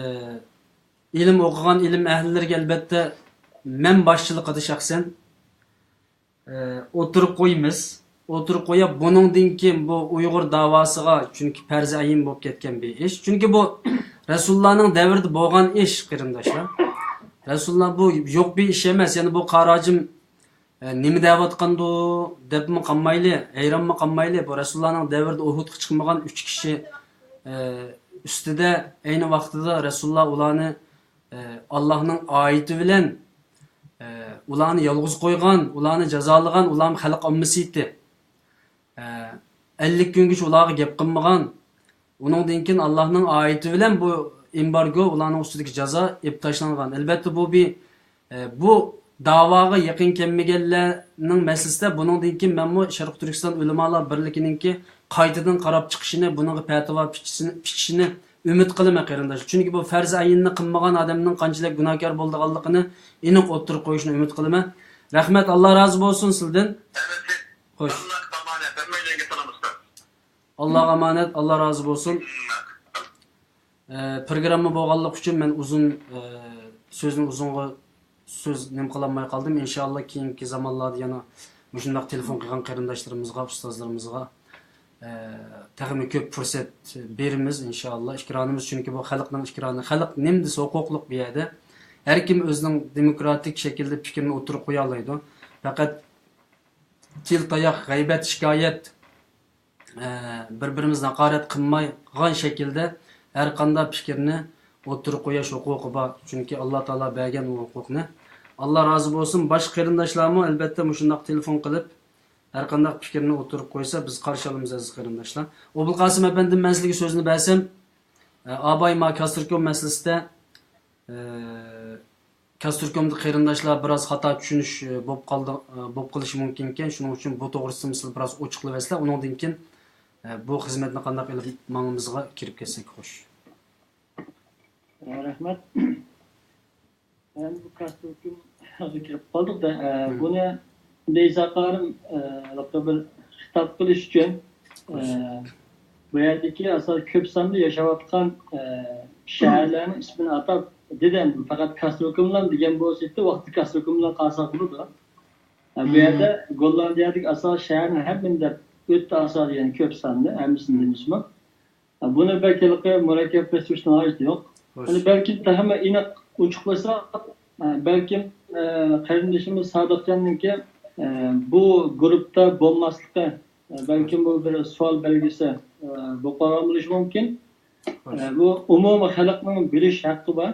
ئىلىم ئوقۇغان ئىلىم ئەھلىلىرىگە ئەلبەتتە مەن باشچىلىقىدا شەخسەن، ئە، ئوتتۇرىغا قويىمىز. ئوتتۇرىغا قويۇپ، بۇنىڭدىن كېيىن بۇ ئۇيغۇر داۋاسىغا، چۈنكى پەرزى ئەين بولۇپ كەتكەن بىر ئىش. چۈنكى بۇ رەسۇلۇللانىڭ دەۋرىدە بولغان ئىش، قېرىنداشلار. رەسۇلۇللا بۇ يوق بىر ئىش ئەمەس. يەنى بۇ قارى ھاجىم ئە، نېمە دەۋاتقاندۇ دەپمۇ قالمايلى، ھەيرانمۇ قالمايلى. بۇ رەسۇلۇللانىڭ دەۋرىدە ئۇھۇدقا چىقمىغان ئۈچ كىشى، ئە، ئۈستىدە ئەينى ۋاقتىدا رەسۇلۇللا ئۇلارنى، ئە، ئاللاھنىڭ ئايىتى بىلەن، ئە، ئۇلارنى يالغۇز قويغان، ئۇلارنى جازالىغان، ئۇلارمۇ خەلق ئاممىسى ئىدى. ئە، ئەللىك كۈنگىچە ئۇلارغا گەپ قىلمىغان. ئۇنىڭدىن كېيىن ئاللاھنىڭ ئايىتى بىلەن بۇ ئېمبارگو، ئۇلارنىڭ ئۈستىدىكى جازا ئېلىپ تاشلانغان. ئەلبەتتە، بۇ بىر، ئە، بۇ داۋاغا يېقىن كەلمىگەنلەرنىڭ مەسىلىسىدە، بۇنىڭدىن كېيىن مەنمۇ شەرقىي تۈركىستان ئۆلىمالار بىرلىكىنىڭكى قايتىدىن قاراپ چىقىشىنى، بۇنىڭغا پەتىۋا پىچىشىنى، پىچىشىنى ئۈمىد قىلىمەن، قېرىنداشلار. چۈنكى بۇ پەرز ئەيننى قىلمىغان ئادەمنىڭ قانچىلىك گۇناھكار بولىدىغانلىقىنى ئېنىق ئوتتۇرىغا قويۇشنى ئۈمىد قىلىمەن. رەھمەت، ئاللا رازى بولسۇن سىلدىن. خوش. ئاللاھقا ئامانەت، ھەممەيلەنگە سالام ئۇستاز. ئاللاغا ئامانەت، ئاللا رازى بولسۇن. ئە، پروگرامما بولغانلىقى ئۈچۈن مەن ئۇزۇن، ئە، سۆزنى ئۇزۇنغا سۆز نېمە قىلالماي قالدىم. ئىنشائاللا، كېيىنكى زامانلاردا يەنە مۇشۇنداق تېلېفون قىلغان قېرىنداشلىرىمىزغا، ئۇستازلىرىمىزغا، ئە، تېخىمۇ كۆپ پۇرسەت بېرىمىز، ئىنشائاللا. ئىكرانىمىز، چۈنكى بۇ خەلقنىڭ ئىكرانى. خەلق نېمە دېسە ھوقۇقلۇق بۇ يەردە. ھەر كىم ئۆزىنىڭ دېموكراتىك شەكىلدە پىكرىنى ئوتتۇرىغا قويالايدۇ. پەقەت تىل تاياق، غەيبەت، شىكايەت، ئە، بىر-بىرىمىزنى ھاقارەت قىلمايدىغان شەكىلدە ھەر قانداق پىكىرنى ئوتتۇرىغا قويۇش ھوقۇقى بار. چۈنكى ئاللا تائالا بەرگەن ئۇ ھوقۇقنى. ئاللا رازى بولسۇن. باشقا قېرىنداشلارمۇ ئەلبەتتە مۇشۇنداق تېلېفون قىلىپ ھەر قانداق پىكىرنى ئوتتۇرىغا قويسا، بىز قارشى ئالىمىز، ئەزىز قېرىنداشلار. ئوبۇلقاسىم ئەپەندىم، مەن سىزگە سۆزنى بەرسەم، ئە، ئاباي ما كاستركوم مەسىلىسىدە ئە، كاستركومدا قېرىنداشلار بىراز خاتا چۈشىنىش، ئە، بولۇپ قالدى، ئە، بولۇپ قېلىشى مۇمكىنكەن. شۇنىڭ ئۈچۈن بۇ توغرىسىدا سىلەر بىراز ئوچۇقلىۋەتسىلەر. ئۇنىڭدىن كېيىن، ئە، بۇ خىزمەتنى قانداق ئېلىپ ماڭىمىزغا كىرىپ كەتسەك خوش. رەھمەت. ئەمدى بۇ كاستركومغا كىرىپ قالدۇق-دە، ئە، بۇنى ئەمدى ئىسا قارىم، ئە، بىر خىتاب قىلىش ئۈچۈن، ئە، بۇ يەردىكى ئاساسەن كۆپ ساندا ياشاۋاتقان، ئە، شەھەرلەرنىڭ ئىسمىنى ئاتاپ دېدى. پەقەت كاستركوملان دېگەن بولسا، ۋاقتى كاستركوملان قالساق بولىدۇ. ئە، بۇ يەردە گوللاندىيەدىكى ئاساسەن شەھەرنى ھەممىنى دەپ ئۆتتى ئاساسەن، يەنى كۆپ ساندا، ھەممىسىنى دېمىسىمۇ. بۇنى بەك ھېلىقى مۇرەككەپلەشتۈرۈشنىڭ ھاجىتى يوق. خوش. بۇنى بەلكىم تېخىمۇ ئېنىق ئوچۇقلىساق، بەلكىم، قېرىندىشىمىز سادىقجاننىڭكى، بۇ گۇرۇپتا بولماسلىقى، بەلكىم بۇ بىر سوئال بەلگىسى، بولۇپ قالغان بولۇشى مۇمكىن. خوش. بۇ ئومۇمىي خەلقنىڭ بىلىش ھەققى بار.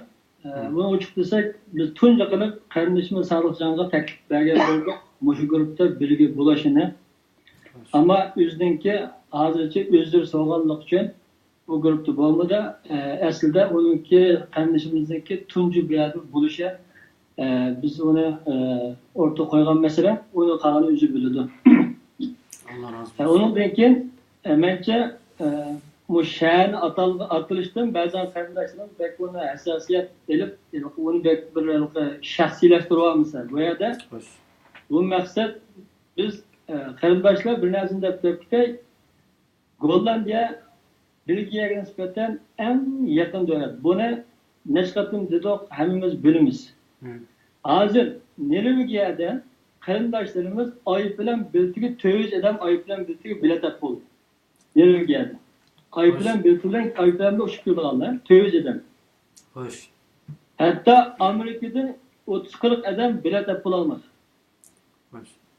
بۇنى ئوچۇق دېسەك، بىز تۇنجى قىلىپ قېرىندىشىمىز سادىقجانغا تەكلىپ بەرگەن بولدۇق، مۇشۇ گۇرۇپتا بىرگە بولۇشىنى. ئەمما ئۆزىنىڭكى ھازىرچە ئۆزلىرى سورىغانلىقى ئۈچۈن بۇ گۇرۇپتا بولمىدى. ئە، ئەسلىدە ئۇنىڭكى قېرىندىشىمىزنىڭكى تۇنجى بۇ يەردە بولۇشى، ئە، بىز ئۇنى، ئە، ئوتتۇرىغا قويغان مەسىلە، ئۇنى قالغىنى ئۆزى بىلىدۇ. ئاللا رازى ئە، بولسۇن. ئۇنىڭدىن كېيىن، ئە، مەنچە، ئە، بۇ شەھەرنى ئاتال-، ئاتىلىشتىن بەزى قېرىنداشلىرىمىز بەك ئۇنى ھەسساسىيەت ئېلىپ، ئۇنى بەك بىر ھېلىقى شەخسىيلەشتۈرۈۋالمىسا، بۇ يەردە خوش. بۇ مەقسەت بىز، ئە، قېرىنداشلار بىر نەرسىنى دەپ بېرىپ كېتەي، گوللاندىيە بېلگىيەگە نىسبەتەن ئەڭ يېقىن دۆلەت. بۇنى نەچچە قېتىم دېدۇق، ھەممىمىز بىلىمىز. ھازىر نورۋېگىيەدە قېرىنداشلىرىمىز ئايروپىلان بېلىتىگە، تۆت يۈز ئادەم ئايروپىلان بېلىتىگە بېلەت ئېلىپ بولدى. نورۋېگىيەدە. ئايروپىلان بېلىتى بىلەن ئايروپىلاندا ئۇچۇپ كېلىدىغانلار تۆت يۈز ئادەم. ھەتتا ئامېرىكىدىن ئوتتۇز قىرىق ئادەم بېلەت ئېلىپ بولالمىدى.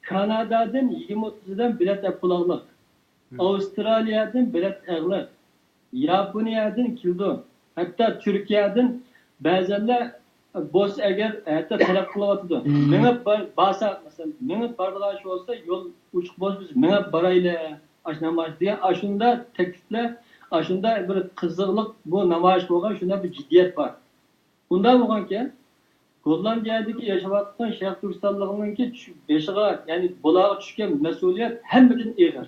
كانادادىن يىگىرمە ئوتتۇز ئادەم بېلەت ئېلىپ بولالمىدى. ئاۋسترالىيەدىن بېلەت ئېلىپ، ياپونىيەدىن كېلىدۇ. ھەتتا تۈركىيەدىن بەزەنلەر بولسا ئەگەر ھەتتا تەلەپ قىلىۋاتىدۇ. مېڭىپ بار-، بارسا، مەسىلەن، مېڭىپ بارىدىغان ئىش بولسا، يول ئوچۇق بولسا بىز مېڭىپ بارايلى، ئاشۇ نامايىش دېگەن ئاشۇنداق تەكلىپلەر، ئاشۇنداق بىر قىزىقلىق بۇ نامايىش بولغان، شۇنداق بىر جىددىيەت بار. ئۇنداق بولغانكەن، گوللاندىيەدىكى ياشاۋاتقان شەرقىي تۈركىستانلىقنىڭكى چۈ-، بېشىغا، يەنى بۇلارغا چۈشكەن مەسئۇلىيەت ھەممىدىن ئېغىر.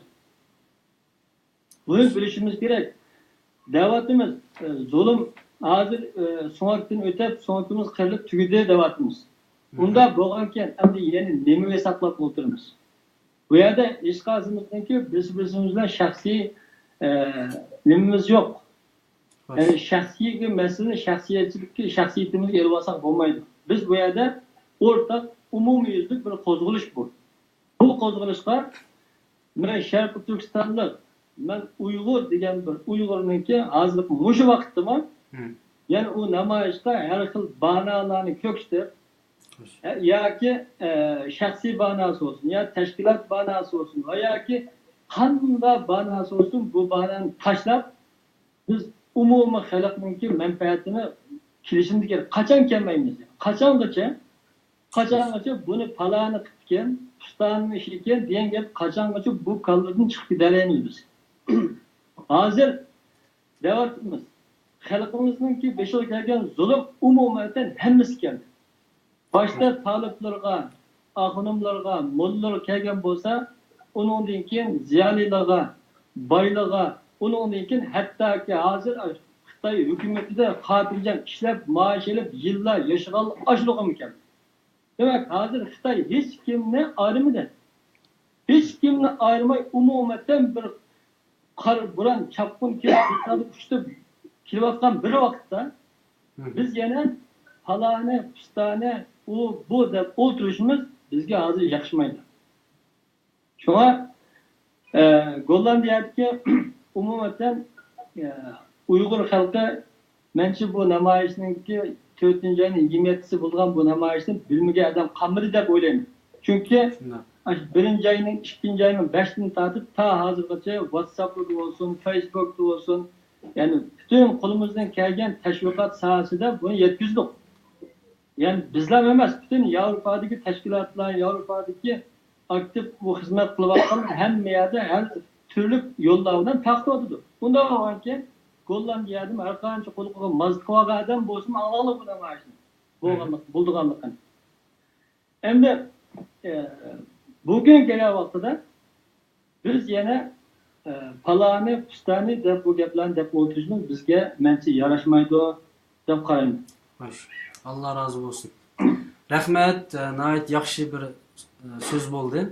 بۇنى بىلىشىمىز كېرەك. دەۋاتىمىز، ئە، زۇلۇم ھازىر، ئە، سۆڭەكتىن ئۆتۈپ، سۆڭىكىمىز قېرىلىپ تۈگىدى دەۋاتىمىز. ئۇنداق بولغانكەن، ئەمدى يەنە نېمىگە ساقلاپ ئولتۇرىمىز؟ بۇ يەردە ھېچقايسىمىزنىڭكى بىرسى-بىرسىمىز بىلەن شەخسىي، ئە، نېمىمىز يوق. يەنى شەخسىيگە مەسىلىنى شەخسىيەتچىلىككە، شەخسىيىتىمىزگە ئېلىۋالساق بولمايدۇ. بىز بۇ يەردە ئورتاق ئومۇميۈزلۈك بىر قوزغىلىش بۇ. بۇ قوزغىلىشقا مەن شەرقىي تۈركىستانلىق، مەن ئۇيغۇر دېگەن بىر ئۇيغۇرنىڭكى ھازىرقى مۇشۇ ۋاقىتتىمۇ يەنە ئۇ نامايىشقا ھەر خىل باھانىلارنى كۆرسىتىپ، ياكى، ئە، شەخسىي باھانىسى بولسۇن، يا تەشكىلات باھانىسى بولسۇن، ۋە ياكى قانداق باھانىسى بولسۇن، بۇ باھانىنى تاشلاپ، بىز ئومۇمىي خەلقنىڭكى مەنپەئەتىنى كېلىشىمىز كېرەك. قاچان كەلمەيمىز؟ قاچانغىچە؟ قاچانغىچە بۇنى پالانى قىپتىكەن، پۇستانىنىڭ ئىشىكەن دېگەن گەپ قاچانغىچە بۇ كاللىدىن چىقىپ كېتەلەيمىز بىز؟ ھازىر دەۋاتىمىز. خەلقىمىزنىڭكى بېشىغا كەلگەن زۇلۇم ئومۇمەن ھەممىسى كەلدى. باشتا تالىپلىرىغا، ئاخۇنۇملىرىغا، موللىلىرىغا كەلگەن بولسا، ئۇنىڭدىن كېيىن زىيالىيلارغا، بايلىرىغا، ئۇنىڭدىن كېيىن ھەتتاكى ھازىر خىتاي ھۆكۈمىتىدە خاتىرجەم ئىشلەپ، مائاش ئېلىپ، يىللار ياشىغانلار ئاشۇلىغىمۇ كەلدى. دېمەك، ھازىر خىتاي ھېچكىمنى ئايرىمىدى. ھېچكىمنى ئايرىماي، ئومۇمەن بىر قار، بوران، چاپقۇن كېلىپ، بىزلەرنى ئۇشتۇپ كېلىۋاتقان بىر ۋاقىتتا، بىز يەنە پالانى، پۇستانى، ئۇ، بۇ دەپ ئولتۇرۇشىمىز بىزگە ھازىر ياقىشمايدۇ. شۇڭا، ئە، گوللاندىيەدىكى ئومۇمەن، ئە، ئۇيغۇر خەلقى، مەنچە بۇ نامايىشنىڭكى تۆتىنچى ئاينىڭ يىگىرمە يەتتىسى بولىدىغان بۇ نامايىشنى بىلمىگەن ئادەم قالمىدى دەپ ئويلايمەن. چۈنكى ئاشۇ بىرىنچى ئاينىڭ، ئىككىنچى ئاينىڭ بەشىدىن تارتىپ تا ھازىرغىچە ۋاتساپلاردا بولسۇن، فېيسبۇكتا بولسۇن، يەنى پۈتۈن قولىمىزدىن كەلگەن تەشۋىقات ساھەسىدە بۇنى يەتكۈزدۇق. يەنى بىزلا ئەمەس، پۈتۈن ياۋروپادىكى تەشكىلاتلار، ياۋروپادىكى ئاكتىپ بۇ خىزمەت قىلىۋاتقان ھەممە يەردە ھەر تۈرلۈك يوللار بىلەن تارقىتىۋاتىدۇ. ئۇنداق بولغانكەن، گوللاندىيەدىمۇ ھەر قانچە قۇلىقىغا ماز تىقىۋالغان ئادەم بولسىمۇ ئاڭلاڭلار بۇ نامايىشنى بولغانلىق-، بولىدىغانلىقىنى. ئەمدى، ئە، بۈگۈن كەلگەن ۋاقتىدا بىز يەنە، ئە، پالانى، پۇستانى دەپ بۇ گەپلەرنى دەپ ئولتۇرۇشىمىز بىزگە مەنچە ياراشمايدۇ دەپ قارايمەن. خوش. ئاللا رازى بولسۇن. رەھمەت، ئە، ناھايىتى ياخشى بىر، ئە، سۆز بولدى.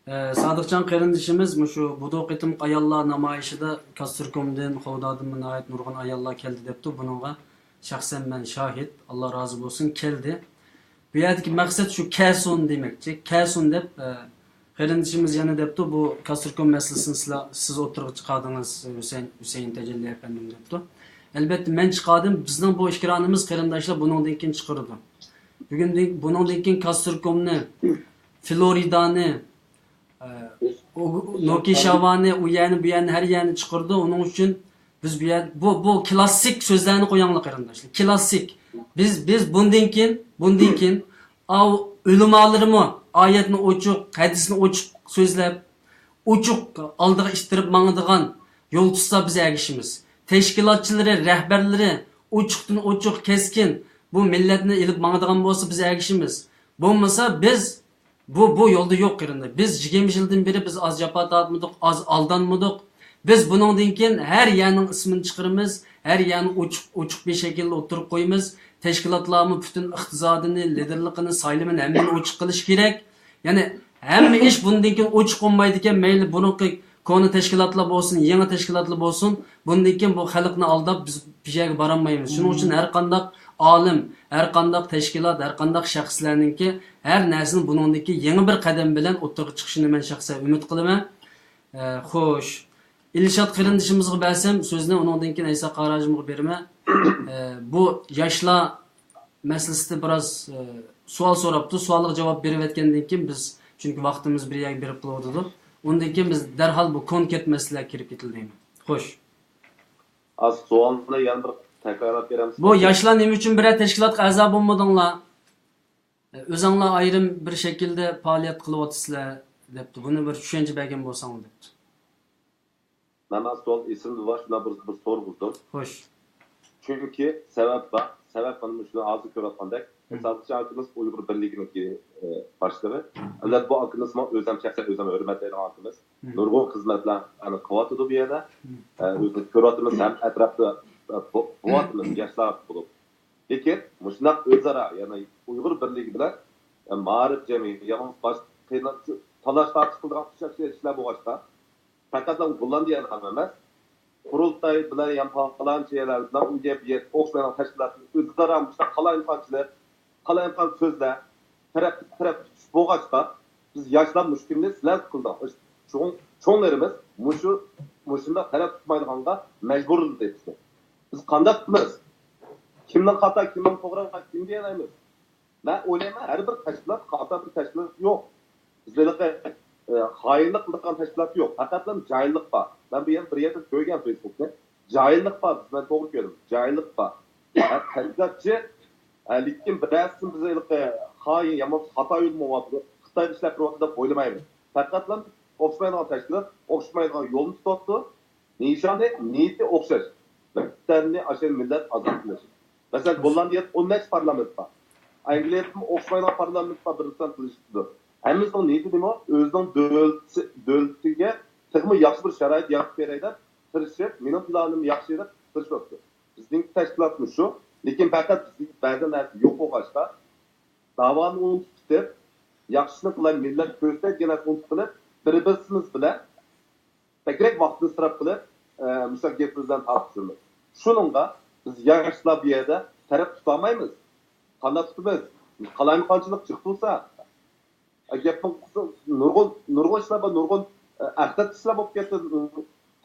ئە، سادىقجان قېرىندىشىمىز مۇشۇ بۇ قېتىمقى ئاياللار نامايىشىدا كاستركومدىن، خودادىنمۇ ناھايىتى نۇرغۇن ئاياللار كەلدى دەپتۇ. بۇنىڭغا شەخسەن مەن شاھىت، ئاللا رازى بولسۇن، كەلدى. بۇ يەردىكى مەقسەت شۇ كەسۇن دېمەكچى. كەسۇن دەپ، ئە، قېرىندىشىمىز يەنە دەپتۇ، بۇ كاستركوم مەسىلىسىنى سىلەر، سىز ئوتتۇرىغا چىقاردىڭىز، ھۈسەيىن، ھۈسەيىن تەجەللى ئەپەندىم دەپتۇ. ئەلۋەتتە، مەن چىقاردىم، بىزنىڭ بۇ ئىكرانىمىز قېرىنداشلار بۇنىڭدىن كېيىن چىقىرىدۇ. بۈگۈندىن، بۇنىڭدىن كېيىن كاستركومنى، فلورىدانى، ئە، ئۇ، نوكىشاۋانى، ئۇ يەرنى، بۇ يەرنى، ھەر يەرنى چىقىرىدۇ. ئۇنىڭ ئۈچۈن بىز بۇ يەر، بۇ، بۇ كلاسسىك سۆزلەرنى قوياڭلار، قېرىنداشلار. كلاسسىك. بىز، بىز بۇندىن كېيىن، بۇندىن كېيىن، ئاۋ، ئۆلىمالىرىمۇ ئايەتنى ئوچۇق، ھەدىسنى ئوچۇق سۆزلەپ، ئوچۇق ئالدىغا ئىتتىرىپ ماڭىدىغان يول تۇتسا، بىز ئەگىشىمىز. تەشكىلاتچىلىرى، رەھبەرلىرى ئوچۇقتىن ئوچۇق، كەسكىن بۇ مىللەتنى ئېلىپ ماڭىدىغان بولسا، بىز ئەگىشىمىز. بولمىسا، بىز بۇ، بۇ يولدا يوق، قېرىنداش. بىز يىگىرمە يىلدىن بېرى بىز ئاز جاپا تارتمىدۇق، ئاز ئالدانمىدۇق. بىز بۇنىڭدىن كېيىن ھەر يەرنىڭ ئىسمىنى چىقىرىمىز، ھەر يەرنى ئوچۇق، ئوچۇق بىر شەكىلدە ئوتتۇرىغا قويىمىز. تەشكىلاتلارمۇ پۈتۈن ئىقتىسادىنى، لىدېرلىقىنى، سايلىمىنى، ھەممىنى ئوچۇق قىلىشى كېرەك. يەنى ھەممە ئىش بۇندىن كېيىن ئوچۇق بولمايدىكەن، مەيلى بۇرۇنقى كونا تەشكىلاتلار بولسۇن، يېڭى تەشكىلاتلار بولسۇن، بۇندىن كېيىن بۇ خەلقنى ئالداپ بىز بىر يەرگە بارالمايمىز. شۇنىڭ ئۈچۈن ھەر قانداق ئالىم، ھەر قانداق تەشكىلات، ھەر قانداق شەخسلەرنىڭكى ھەر نەرسىنىڭ بۇنىڭدىن كېيىن يېڭى بىر قەدەم بىلەن ئوتتۇرىغا چىقىشىنى مەن شەخسەن ئۈمىد قىلىمەن. ئە، خوش. ئىلشات قېرىندىشىمىزغا بەرسەم سۆزنى، ئۇنىڭدىن كېيىن ئەيسا قاراجىمغا بېرىمەن. ئە، بۇ ياشلار مەسىلىسىدە بىراز، ئە، سوئال سوراپتۇ. سوئالغا جاۋاب بېرىۋەتكەندىن كېيىن بىز، چۈنكى ۋاقتىمىز بىر يەرگە بېرىپ قېلىۋاتىدۇ. ئۇندىن كېيىن بىز دەرھال بۇ كونكرېت مەسىلىگە كىرىپ كېتىلى دەيمەن. خوش. ئاز سوئالنى يەنە بىر تەكرارلاپ بېرەمسىز؟ بۇ ياشلار نېمە ئۈچۈن بىرەر تەشكىلاتقا ئەزا بولمىدىڭلار؟ ئۆزۈڭلار ئايرىم بىر شەكىلدە پائالىيەت قىلىۋاتىسىلەر، دەپتۇ. بۇنى بىر چۈشەنچە بەرگەن بولساڭلار، دەپتۇ. مەن ئاز سوئال ئېسىمدە بار، شۇنداق بىر، بىر سورۇق ئۇردۇم. خوش. چۈنكى سەۋەب بار. سەۋەب مانا مۇشۇ ھازىر كۆرۈۋاتقاندەك. سادىقجان ئاكىمىز ئۇيغۇر بىرلىكىنىڭكى، ئە، باشلىقى. ئەلۋەتتە بۇ ئاكىمىز مەن ئۆزۈم شەخسەن ئۆزۈم ھۆرمەتلەيدىغان ئاكىمىز. نۇرغۇن خىزمەتلەر، ئەنە، قىلىۋاتىدۇ بۇ يەردە. ئە، ئۆزىمىز كۆرۈۋاتىمىز ھەم ئەتراپتا، ئە، بو-، بولۇۋاتىمىز ياشلار بولۇپ. لېكىن مۇشۇنداق ئۆزئارا، يەنى ئۇيغۇر بىرلىكى بىلەن، ئە، مائارىپ جەمئىيىتى، يەنى باشقا قىيىن-، تالاش تارتىش قىلىدىغان ئۇششاق ئىشلار بولغاچقا، پەقەتلا گوللاندىيەنى ھەم ئەمەس، قۇرۇلتاي بىلەن يەنە پالانچى يەرلەر بىلەن ئۇ يەر بۇ يەر ئوخشىمايدىغان تەشكىلاتنى ئۆزئارا مۇشۇنداق قالايمىقانچىلىق، قالايمىقان سۆزلەر، تەرەپ تەرەپ تۇتۇش بولغاچقا، بىز ياشلار مۇشۇ كۈننى سىلەر قىلدىڭ. چوڭ-، چوڭلىرىمىز مۇشۇ، مۇشۇنداق تەرەپ تۇتمايدىغانغا مەجبۇرلىدى بىزنى. بىز قانداق قىلىمىز؟ كىمنىڭ خاتا، كىمنىڭ توغرا، كىم دېيەلەيمىز؟ مەن ئويلايمەن، ھەر بىر تەشكىلات خاتا بىر تەشكىلات يوق. بىزدە ھېلىقى، ئە، خائىنلىق قىلىدىغان تەشكىلات يوق. پەقەتلا جاھىللىق بار. مەن بۇ يەردە بىر يەردە كۆرگەن فېيسبۇكنى. جاھىللىق بار، مەن توغرا كۆردۈم. جاھىللىق بار. ھە، تەشكىلاتچى، ھە، لېكىن بىرەرسىنى بىز ھېلىقى خائىن يا بولمىسا خاتا يولدا ماڭىۋاتىدۇ، خىتايغا ئىشلەپ بېرىۋاتىدۇ دەپ ئويلىمايمىز. پەقەتلا ئوخشىمايدىغان تەشكىلات، ئوخشىمايدىغان يولنى تۇتۇۋاتىدۇ. نىشانى، نىيىتى ئوخشاش. ۋەتەننى ئاشۇ مىللەت ئازاد قىلىش. مەسىلەن، گوللاندىيەدە ئون نەچچە پارلامېنت بار. ئەنگلىيەدىمۇ ئوخشىمايدىغان پارلامېنت بار، بىر ئىسلام قىلىشىدۇ. ھەممىسىنىڭ نىيىتى نېمە؟ ئۆزىنىڭ دۆلىتى، دۆلىتىگە تېخىمۇ ياخشى بىر شارائىت يارىتىپ بېرەي دەپ تىرىشىپ، مېنىڭ پىلانىم ياخشى دەپ تىرىشىۋاتىدۇ. بىزنىڭ تەشكىلاتمۇ شۇ. لېكىن پەقەت بىزدىكى بەزى نەرسە يوق بولغاچقا، داۋانى ئۇنتۇپ كېتىپ، ياخشىسىنى قىلاي، مىللەت كۆرسە دېگەن نەرسىنى ئۇنتۇپ قېلىپ، بىر-بىرسىمىز بىلەن بەكرەك ۋاقىتنى ئىسراپ قىلىپ، ئە، مۇشۇنداق گەپلەر بىلەن تارتىشىمىز. شۇنىڭغا بىز ياشلار بۇ يەردە تەرەپ تۇتالمايمىز. قانداق تۇتىمىز؟ قالايمىقانچىلىق جىق تۇرسا، ئە، گەپنىڭ قىسقىسى، نۇرغۇن، نۇرغۇن ئىشلار بار، نۇرغۇن، ئە، ئەخلەت ئىشلار بولۇپ كەتتى.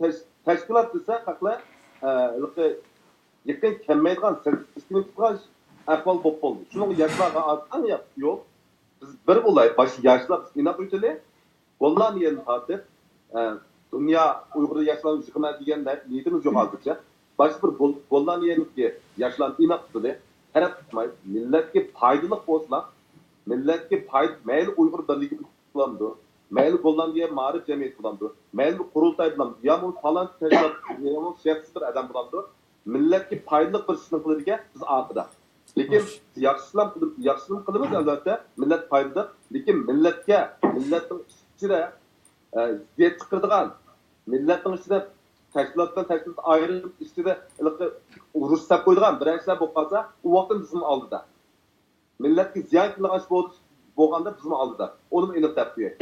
تەش-، تەشكىلات دېسە، خەقلەر، ئە، ھېلىقى يېقىن كەلمەيدىغان، سەزگۈسى كېلىپ تۇرغان ئەھۋال بولۇپ قالدى. شۇنىڭغا ياشلارغا ئاز ئەڭ ياخشى يول، بىز بىر بولايلى، باشتا ياشلار بىز ئىناق ئۆتىلى، گوللاندىيەدىن تارتىپ، ئە، دۇنيا ئۇيغۇر ياشلار يىغىنى دېگەن نىيىتىمىز يوق ھازىرچە. باشتا بىر گول-، گوللاندىيەدىكى ياشلارنى ئىناق تۇتىلى، تەرەپ تۇتماي، مىللەتكە پايدىلىق بولسىلا، مىللەتكە پايدا، مەيلى ئۇيغۇر بىرلىكى بولامدۇ، مەيلى گوللاندىيە مائارىپ جەمئىيىتى بولامدۇ، مەيلى قۇرۇلتاي بولامدۇ، يا بولمىسا پالانچى تەشكىلات، يا بولمىسا شەخسىي بىر ئادەم بولامدۇ، مىللەتكە پايدىلىق بىر ئىشنى قىلىدىكەن، بىز ئارقىدا. لېكىن ياخشىسىنى قىلىمىز ئەلۋەتتە، مىللەت پايدىلىق. لېكىن مىللەتكە، مىللەتنىڭ ئىچىدە، ئە، زىددىيەت چىقىرىدىغان، مىللەتنىڭ ئىچىدە تەشكىلاتتىن تەشكىلات ئايرىلىپ، ئىچىدە ھېلىقى ئۇرۇش سەپ قويىدىغان بىرەر ئىشلار بولۇپ قالسا، ئۇ ۋاقىتتا بىزمۇ ئالدىدا. مىللەتكە زىيان كېلىدىغان ئىش بول-، بولغاندا بىزمۇ ئالدىدا. ئۇنىمۇ ئېنىق دەپ قوياي.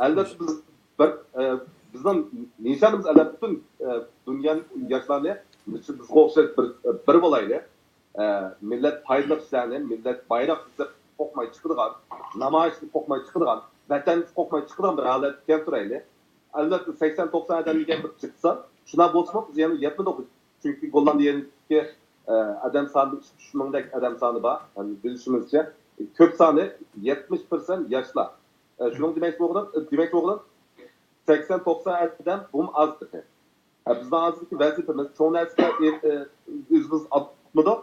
ئەلۋەتتە بىز بىر، ئە، بىزنىڭ نىشانىمىز ئەلۋەتتە پۈتۈن، ئە، دۇنيانىڭ ياشلارنى بىزگە ئوخشاش بىر، بىر بولايلى. ئە، مىللەت پايدىلىق ئىشلارنى، مىللەت بايراق قوقماي چىقىدىغان، نامايىشنى قوقماي چىقىدىغان، ۋەتەننى قوقماي چىقىدىغان بىر ھالەتكە كەلتۈرەيلى. ئەلۋەتتە سەكسەن توقسان ئادەم دېگەن بىر چىقسا، شۇنداق بولسىمۇ بىز يەنە يەتمىدۇق. چۈنكى گوللاندىيەدىكى، ئە، ئادەم سانى ئۈچ مىڭدەك ئادەم سانى بار. يەنى بىلىشىمىزچە، كۆپ سانى يەتمىش پىرسەنت ياشلار. ئە، شۇنىڭ دېمەكچى بولغىنىم، دېمەكچى بولغىنىم، سەكسەن توقسان ئادەم بۇمۇ ئاز تېخى. ئە، بىزنىڭ ھازىرقى ۋەزىپىمىز، چوڭ نەرسىلەر، ئە، ئە، ئۆزىمىز ئاتمىدۇق.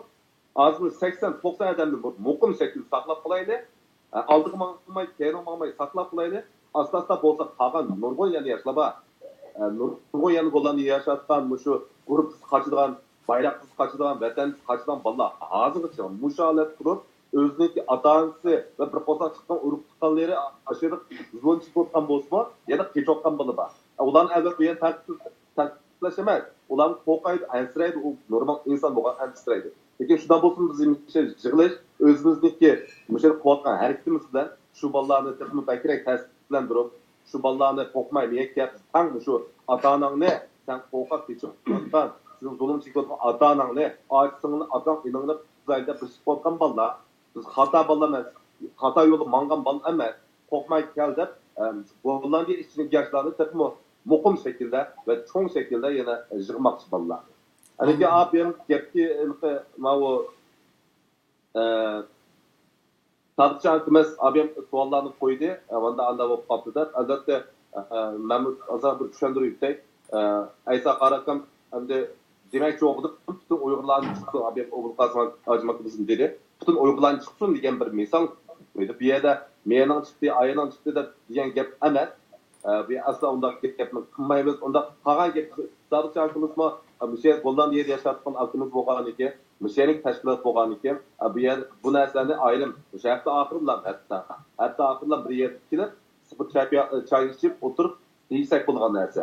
ھازىر سەكسەن توقسان ئادەمنى بىر مۇقىم شەكىلدە ساقلاپ قالايلى. ئە، ئالدىغا ماڭماي، كەينىگە ماڭماي ساقلاپ قالايلى. ئاستا-ئاستا بولسا قالغان نۇرغۇن يەنە ياشلار بار. ئە، نۇرغۇن يەنە گوللاندىيەدە ياشاۋاتقان مۇشۇ گۇرۇپپىسى قاچىدىغان، بايراقسىز قاچىدىغان، ۋەتەنسىز قاچىدىغان بالىلار ھازىرغىچە مۇشۇ ھالەتتە تۇرۇپ، ئۆزىنىڭكى ئاتا-ئانىسى ۋە بىر قورساق چىققان ئۇرۇق-تۇغقانلىرى ئاشۇ يەردە زۇلۇمچى بولۇپ قالغان بولسىمۇ، يەنە قېچىۋاتقان بالا بار. ئۇلارنى ئەلۋەتتە بۇ يەردە تەنقىدلەش ئەمەس. ئۇلارمۇ قورقايدۇ، ئەنسىرەيدۇ. ئۇ نورمال ئىنسان بولغان ئەنسىرەيدۇ. لېكىن شۇنداق بولسىمۇ بىز ھەمىشە يىغىلىش، ئۆزىمىزنىڭكى مۇشۇ يەردە قىلىۋاتقان ھەرىكىتىمىز بىلەن شۇ بالىلارنى تېخىمۇ بەكرەك تەسىرلەندۈرۈپ، شۇ بالىلارنى قورقماي مېيەككە، سەن مۇشۇ ئاتا-ئاناڭنى، سەن قورقاق كېچىۋاتقان، شۇ زۇلۇم چېكىۋاتقان ئاتا-ئاناڭنى، ئاچا-سىڭىلنى، ئاكاڭ-ئىنىڭنى قىزايلى دەپ بېسىپ قويغان بالىلار. بىز خاتا بالىلار ئەمەس، خاتا يولدا ماڭغان بالا ئەمەس، قورقماي كەل دەپ، ئەم، گوللاندىيە ئىچىدىكى ياشلارنى تېخىمۇ مۇقىم شەكىلدە ۋە چوڭ شەكىلدە يەنە يىغماقچى بالىلار. ئەنىكى ئابىم گەپكە، ماۋۇ، ئە، سادىقجان ئاكىمىز ئابىم سوئاللارنى قويدى، ئە، ئاندا ئاندا بولۇپ قاپتۇ دەپ. ئەلۋەتتە، ئە، مەنمۇ ئازراق بىر چۈشەندۈرۈپ ئۆتەي. ئە، ئەيسا قارا ئاكام ئەمدى دېمەكچى بولغىنىم پۈتۈن ئۇيغۇرلارنى چىقسۇن، ئابىم ئوبۇلقاسىم ھاجىم ئاكىمىزمۇ دېدى. پۈتۈن ئۇيغۇرلارنى چىقسۇن دېگەن بىر مىسال. بۇ يەردە مېنىڭ چىقتى، ئايالنىڭ چىقتى دەپ دېگەن گەپ ئەمەس. ئە، بۇ ئەسلا ئۇنداق گەپنى قىلمايمىز. ئۇنداق قالغان گەپ، سادىقجان ئاكىمىزمۇ، ئە، مۇشۇ يەر گوللاندىيەدە ياشاۋاتقان ئاكىمىز بولغانىكەن، مۇشۇ يەرنىڭ تەشكىلاتى بولغانىكەن، ئە، بۇ يەر، بۇ نەرسىلەرنى ئايرىم، مۇشۇ ھەپتە ئاخىرىلا ھەتتا، ھەپتە ئاخىرىلا بىر يەرگە كېلىپ، سۇپا چاي پىيا-، چاي ئىچىپ ئولتۇرۇپ دېيسەك بولغان نەرسە.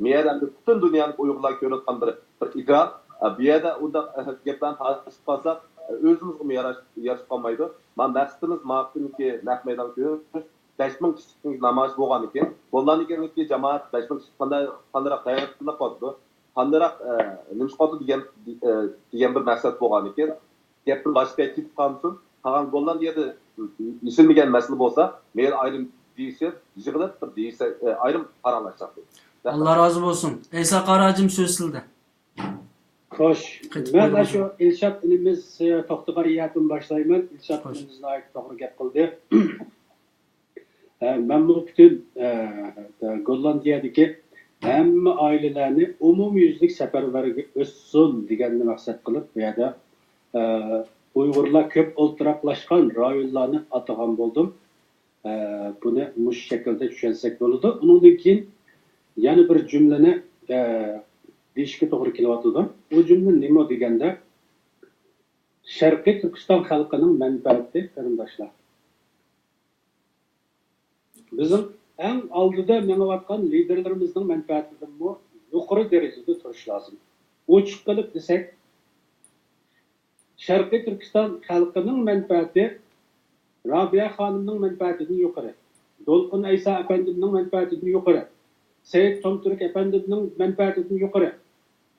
مۇ يەردە ئەمدى پۈتۈن دۇنيانىڭ ئۇيغۇرلار كۆرۈۋاتقان بىر، بىر ئېكران. ئە، بۇ يەردە ئۇنداق، ئە، گەپلەرنى تارتىشىپ قالساق، ئە، ئۆزىمىزگىمۇ ياراش-، يارىشىپ قالمايدۇ. مانا مەقسىتىمىز ماۋۇ قېتىمقى نەق مەيدان كۆرۈش. بەش مىڭ كىشىلىك نامايىش بولغانىكەن. گوللاندىيەدىكى جامائەت بەش مىڭ كىشىلىك قانداق، قانداقراق تەييارلىق قىلىدۇ؟ قانداقراق، ئە، نېمە قىلىدۇ دېگەن، ئە، دېگەن بىر مەقسەت بولغانىكەن. گەپنى باشقا يەرگە كېتىپ قالمىسۇن. قالغان گوللاندىيەدە يېشىلمىگەن مەسىلە بولسا، مەيلى ئايرىم دېيىشىپ، يىغىلىپ بىر دېيىشسەك، ئە، ئايرىم پاراڭلاشساق. رەھمەت. ئاللا رازى بولسۇن. ئەيسا قارا ھاجىم، سۆز سىزدە. خوش. قېتىپ مەن قويدۇم. ئاشۇ ئىلشات ئىنىمىز، ئە، توختىغان يەردىن باشلايمەن. ئىلشات خوش. ئىنىمىز ناھايىتى توغرا گەپ قىلدى. ئە، مەنمۇ پۈتۈن، ئە، گوللاندىيەدىكى ھەممە ئائىلىلەرنى ئومۇميۈزلۈك سەپەرۋەرگە ئۆتسۇن دېگەننى مەقسەت قىلىپ، بۇ يەردە، ئە، ئۇيغۇرلار كۆپ ئولتۇراقلاشقان رايونلارنى ئاتىغان بولدۇم. ئە، بۇنى مۇشۇ شەكىلدە چۈشەنسەك بولىدۇ. ئۇنىڭدىن كېيىن يەنە بىر جۈملىنى، ئە، دېيىشكە توغرا كېلىۋاتىدۇ. ئۇ جۈملە نېمە دېگەندە، شەرقىي تۈركىستان خەلقىنىڭ مەنپەئەتى، قېرىنداشلار. بىزنىڭ ئەڭ ئالدىدا مېڭىۋاتقان لىدېرلىرىمىزنىڭ مەنپەئەتىدىنمۇ يۇقىرى دەرىجىدە تۇرۇش لازىم. ئوچۇق قىلىپ دېسەك، شەرقىي تۈركىستان خەلقىنىڭ مەنپەئەتى رابىيە خانىمنىڭ مەنپەئەتىدىن يۇقىرى، دولقۇن ئەيسا ئەپەندىمنىڭ مەنپەئەتىدىن يۇقىرى، سەئىد تومتۈرك ئەپەندىمنىڭ مەنپەئەتىدىن يۇقىرى.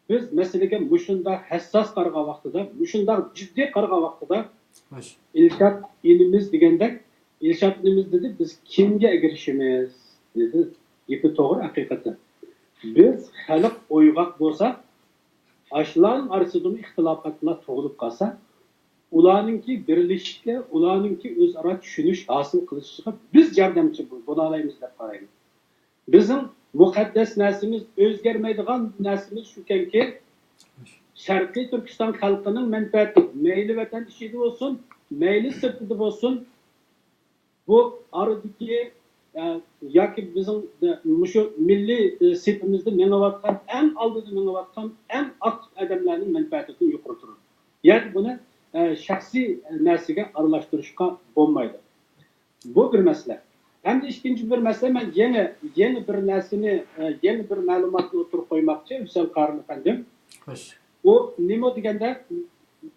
بىز مەسىلىگە مۇشۇنداق ھەسساس قارىغان ۋاقتىدا، مۇشۇنداق جىددىي قارىغان ۋاقتىدا، خوش. ئىلشات ئىنىمىز دېگەندەك، ئىلشات ئىنىمىز دېدى، بىز كىمگە ئەگىشىمىز؟ دېدى. گېپى توغرا ھەقىقەتەن. بىز خەلق ئويغاق بولساق، ئاشۇلارنىڭ ئارىسىدىمۇ ئىختىلاپاتلار تۇغۇلۇپ قالسا، ئۇلارنىڭكى بىرلىشىشكە، ئۇلارنىڭكى ئۆزئارا چۈشىنىش ھاسىل قىلىشىغا بىز ياردەمچى بول-، بولالايمىز دەپ قارايمەن. بىزنىڭ مۇقەددەس نەرسىمىز، ئۆزگەرمەيدىغان نەرسىمىز شۇكەنكى، شەرقىي تۈركىستان خەلقىنىڭ مەنپەئەتى، مەيلى ۋەتەن ئىچىدە بولسۇن، مەيلى سىرتىدا بولسۇن، بۇ ئارىدىكى، ئە، ياكى بىزنىڭ، ئە، مۇشۇ مىللىي، ئە، سېپىمىزدە مېڭىۋاتقان، ئەڭ ئالدىدا مېڭىۋاتقان، ئەڭ ئاكتىپ ئادەملەرنىڭ مەنپەئەتىدىن يۇقىرى تۇرىدۇ. يەنى بۇنى، ئە، شەخسىي نەرسىگە ئارىلاشتۇرۇشقا بولمايدۇ. بۇ بىر مەسىلە. ئەمدى ئىككىنچى بىر مەسىلە، مەن يەنە، يەنە بىر نەرسىنى، ئە، يەنە بىر مەلۇماتنى ئوتتۇرىغا قويماقچى، ھۈسەن قارىم ئەپەندىم. خوش. ئۇ نېمە دېگەندە،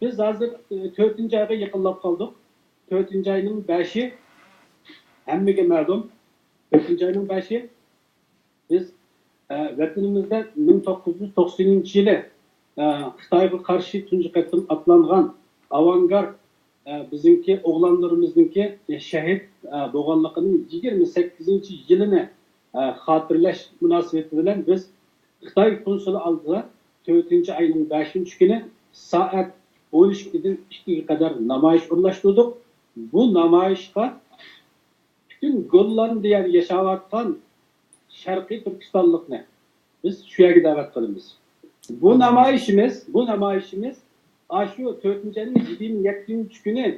بىز ھازىر، ئە، تۆتىنچى ئايغا يېقىنلاپ قالدۇق. تۆتىنچى ئاينىڭ بەشى ھەممىگە مەلۇم. تۆتىنچى ئاينىڭ بەشى بىز، ئە، ۋەتىنىمىزدە مىڭ توققۇز يۈز توقسىنىنچى يىلى، ئە، خىتايغا قارشى تۇنجى قېتىم ئاتلانغان ئاۋانگارد، ئە، بىزنىڭكى ئوغلانلىرىمىزنىڭكى شەھىت، ئە، بولغانلىقىنىڭ يىگىرمە سەككىزىنچى يىلىنى، ئە، خاتىرىلەش مۇناسىۋىتى بىلەن بىز خىتاي كونسۇلى ئالدىدا تۆتىنچى ئاينىڭ بەشىنچى كۈنى سائەت ئون ئىككىدىن ئىككىگە قەدەر نامايىش ئورۇنلاشتۇردۇق. بۇ نامايىشقا پۈتۈن گوللاندىيەدە ياشاۋاتقان شەرقىي تۈركىستانلىقنى بىز شۇ يەرگە دەۋەت قىلىمىز. بۇ نامايىشىمىز، بۇ نامايىشىمىز ئاشۇ تۆتىنچى ئاينىڭ يىگىرمە يەتتىنچى كۈنى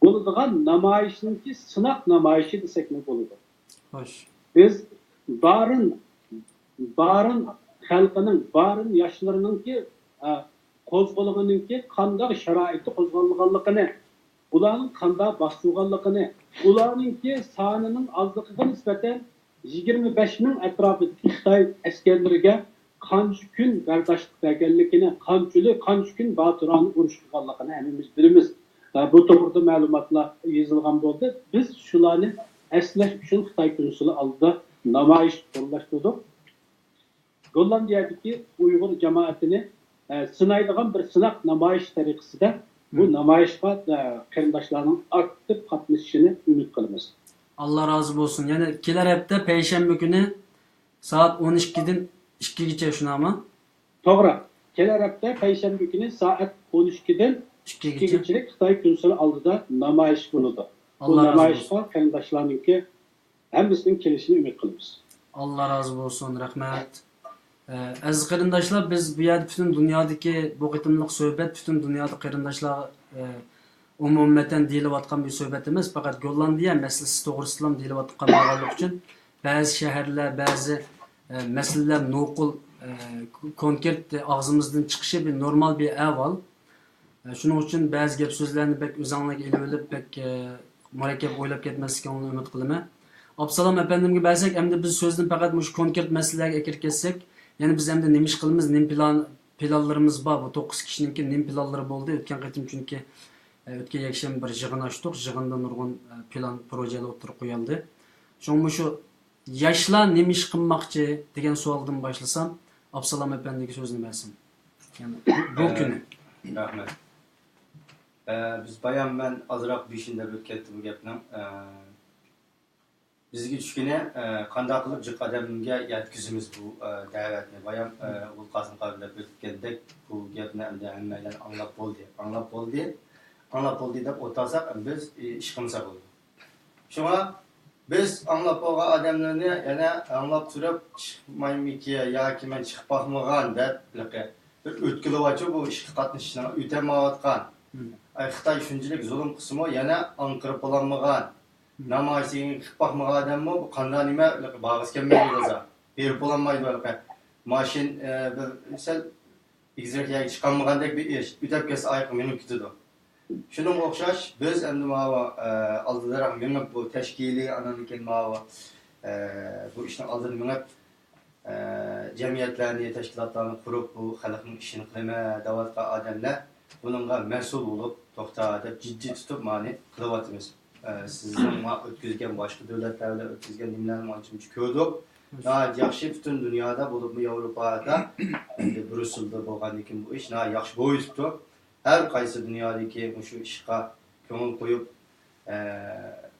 بولىدىغان نامايىشنىڭكى سىناق نامايىشى دېسەكمۇ بولىدۇ. خوش. بىز بارىن، بارىن خەلقىنىڭ، بارىن ياشلىرىنىڭكى، ئە، قوزغىلىڭىنىڭكى قانداق شارائىتتا قوزغالغانلىقىنى، ئۇلارنىڭ قانداق باستۇرغانلىقىنى، ئۇلارنىڭكى سانىنىڭ ئازلىقىغا نىسبەتەن يىگىرمە بەش مىڭ ئەتراپىدىكى خىتاي ئەسكەرلىرىگە قانچە كۈن بەرداشلىق بەرگەنلىكىنى، قانچىلىك، قانچە كۈن باتۇرانە ئۇرۇش قىلغانلىقىنى ھەممىمىز بىلىمىز. ئە، بۇ توغرىدا مەلۇماتلار يېزىلغان بولدى. بىز شۇلارنى ئەسلەش ئۈچۈن خىتاي كونسۇلى ئالدىدا، نامايىش تولۇقلاشتۇردۇق. گوللاندىيەدىكى ئۇيغۇر جامائىتىنى، ئە، سىنايدىغان بىر سىناق نامايىش تەرىقىسىدە بۇ نامايىشقا، ئە، قېرىنداشلارنىڭ ئاكتىپ قاتنىشىشىنى ئۈمىد قىلىمىز. ئاللا رازى بولسۇن. يەنە كېلەر ھەپتە پەيشەنبە كۈنى سائەت ئون ئىككىدىن ئىككىگىچە شۇنداقمۇ؟ توغرا. كېلەر ھەپتە پەيشەنبە كۈنى سائەت ئون ئىككىدىن ئىككىگىچە. ئىككىگىچىلىك خىتاي كونسۇلى ئالدىدا نامايىش بولىدۇ. بۇ ئاللا رازى نامايىشقا قېرىنداشلارنىڭكى ھەممىسىنىڭ كېلىشىنى ئۈمىد قىلىمىز. ئاللا رازى بولسۇن، رەھمەت. ئە، ئەزىز قېرىنداشلار، بىز بۇ يەردە پۈتۈن دۇنيادىكى بۇ قېتىملىق سۆھبەت پۈتۈن دۇنيادا قېرىنداشلار، ئە، ئومۇمەن دېيىلىۋاتقان بىر سۆھبەت ئەمەس، پەقەت گوللاندىيە مەسىلىسى توغرىسىدىلا دېيىلىۋاتقان بولغانلىقى ئۈچۈن بەزى شەھەرلەر، بەزى، ئە، مەسىلىلەر نوقۇل، ئە، كونكرېت ئاغزىمىزدىن چىقىشى بىر نورمال بىر ئەھۋال. شۇنىڭ ئۈچۈن بەزى گەپ سۆزلەرنى بەك ئۆزۈڭلارغا ئېلىۋېلىپ، بەك، ئە، مۇرەككەپ ئويلاپ كەتمەسلىكىڭلارنى ئۈمىد قىلىمەن. ئابدۇسالام ئەپەندىمگە بەرسەك، ئەمدى بىز سۆزنى پەقەت مۇشۇ كونكرېت مەسىلىلەرگە ئەكىرىپ كەتسەك، يەنە بىز ئەمدى نېمە ئىش قىلىمىز، نېمە پىلان، پىلانلىرىمىز بار؟ بۇ توققۇز كىشىنىڭكى نېمە پىلانلىرى بولدى؟ ئۆتكەن قېتىم چۈنكى، ئە، ئۆتكەن يەكشەنبە بىر يىغىن ئاچتۇق، يىغىندا نۇرغۇن، ئە، پىلان، پروژېلەر ئوتتۇرىغا قويۇلدى. شۇڭا مۇشۇ ياشلار نېمە ئىش قىلماقچى دېگەن سوئالدىن باشلىسام، ئابدۇسالام ئەپەندىگە سۆزنى بەرسەم. يەنى بۇ، بۇ ئە، كۈنى. رەھمەت. ئە، بىز بايام مەن ئازراق بېشىنى دەپ ئۆتكەنتىم بۇ گەپنىڭ. ئە، بىزگە چۈشكىنى، ئە، قانداق قىلىپ جىق ئادەمگە يەتكۈزىمىز بۇ، ئە، دەۋەتنى. بايام، ئە، ئوغۇل قاسىم قارى دەپ ئۆتكەندەك بۇ گەپنى ئەمدى ھەممەيلەن ئاڭلاپ بولدى. ئاڭلاپ بولدى. ئاڭلاپ بولدى دەپ ئولتۇرساق، بىز، ئى، ئىش قىلمىساق بولىدۇ. شۇڭا بىز ئاڭلاپ بولغان ئادەملەرنى يەنە ئاڭلاپ تۇرۇپ، چىقمايمىكى ياكى مەن چىقىپ باقمىغان دەپ، ھېلىقى بىر ئۆتكىلىۋاتىدۇ بۇ ئىشقا قاتنىشىشنىڭ، ئۆتەلمەيۋاتقان. ئاي، خىتاي شۇنچىلىك زۇلۇم قىلسىمۇ، يەنە ئاڭقىرىپ بولالمىغان. نامايىشىگە چىقىپ باقمىغان ئادەممۇ بۇ قانداق نېمە، ھېلىقى بارغۇسى كەلمەيدۇ بولسا. بېرىپ بولالمايدۇ ھېلىقى. ماشىنا، ئە، بىر سەل ئېگىزرەك يەرگە چىقالمىغاندەك بىر ئىش. ئۆتەپ كەتسە ئايىغى مېڭىپ كېتىدۇ. شۇنىڭغا ئوخشاش، بىز ئەمدى ماۋۇ، ئە، ئالدىراق مېڭىپ، بۇ تەشكىلىي، ئاندىن كېيىن ماۋۇ، ئە، بۇ ئىشنىڭ ئالدىدا مېڭىپ، ئە، جەمئىيەتلەرنى، تەشكىلاتلارنى قۇرۇپ، بۇ خەلقنىڭ ئىشىنى قىلىمەن دەۋاتقان ئادەملەر بۇنىڭغا مەسئۇل بولۇپ، توختا دەپ جىددىي تۇتۇپ مانى قىلىۋاتىمىز. ئە، سىزنىڭ ما ئۆتكۈزگەن، باشقا دۆلەتلەر بىلەن ئۆتكۈزگەن نېمىلەرنى ئانچە-مۇنچە كۆردۇق. ناھايىتى ياخشى، پۈتۈن دۇنيادا، بولۇپمۇ ياۋروپادا، ئەمدى بريۇسسېلدا بولغاندىن كېيىن بۇ ئىش ناھايىتى ياخشى بولۇپ كېتىپتۇ. ھەر قايسى دۇنيادىكى مۇشۇ ئىشقا كۆڭۈل قويۇپ، ئە،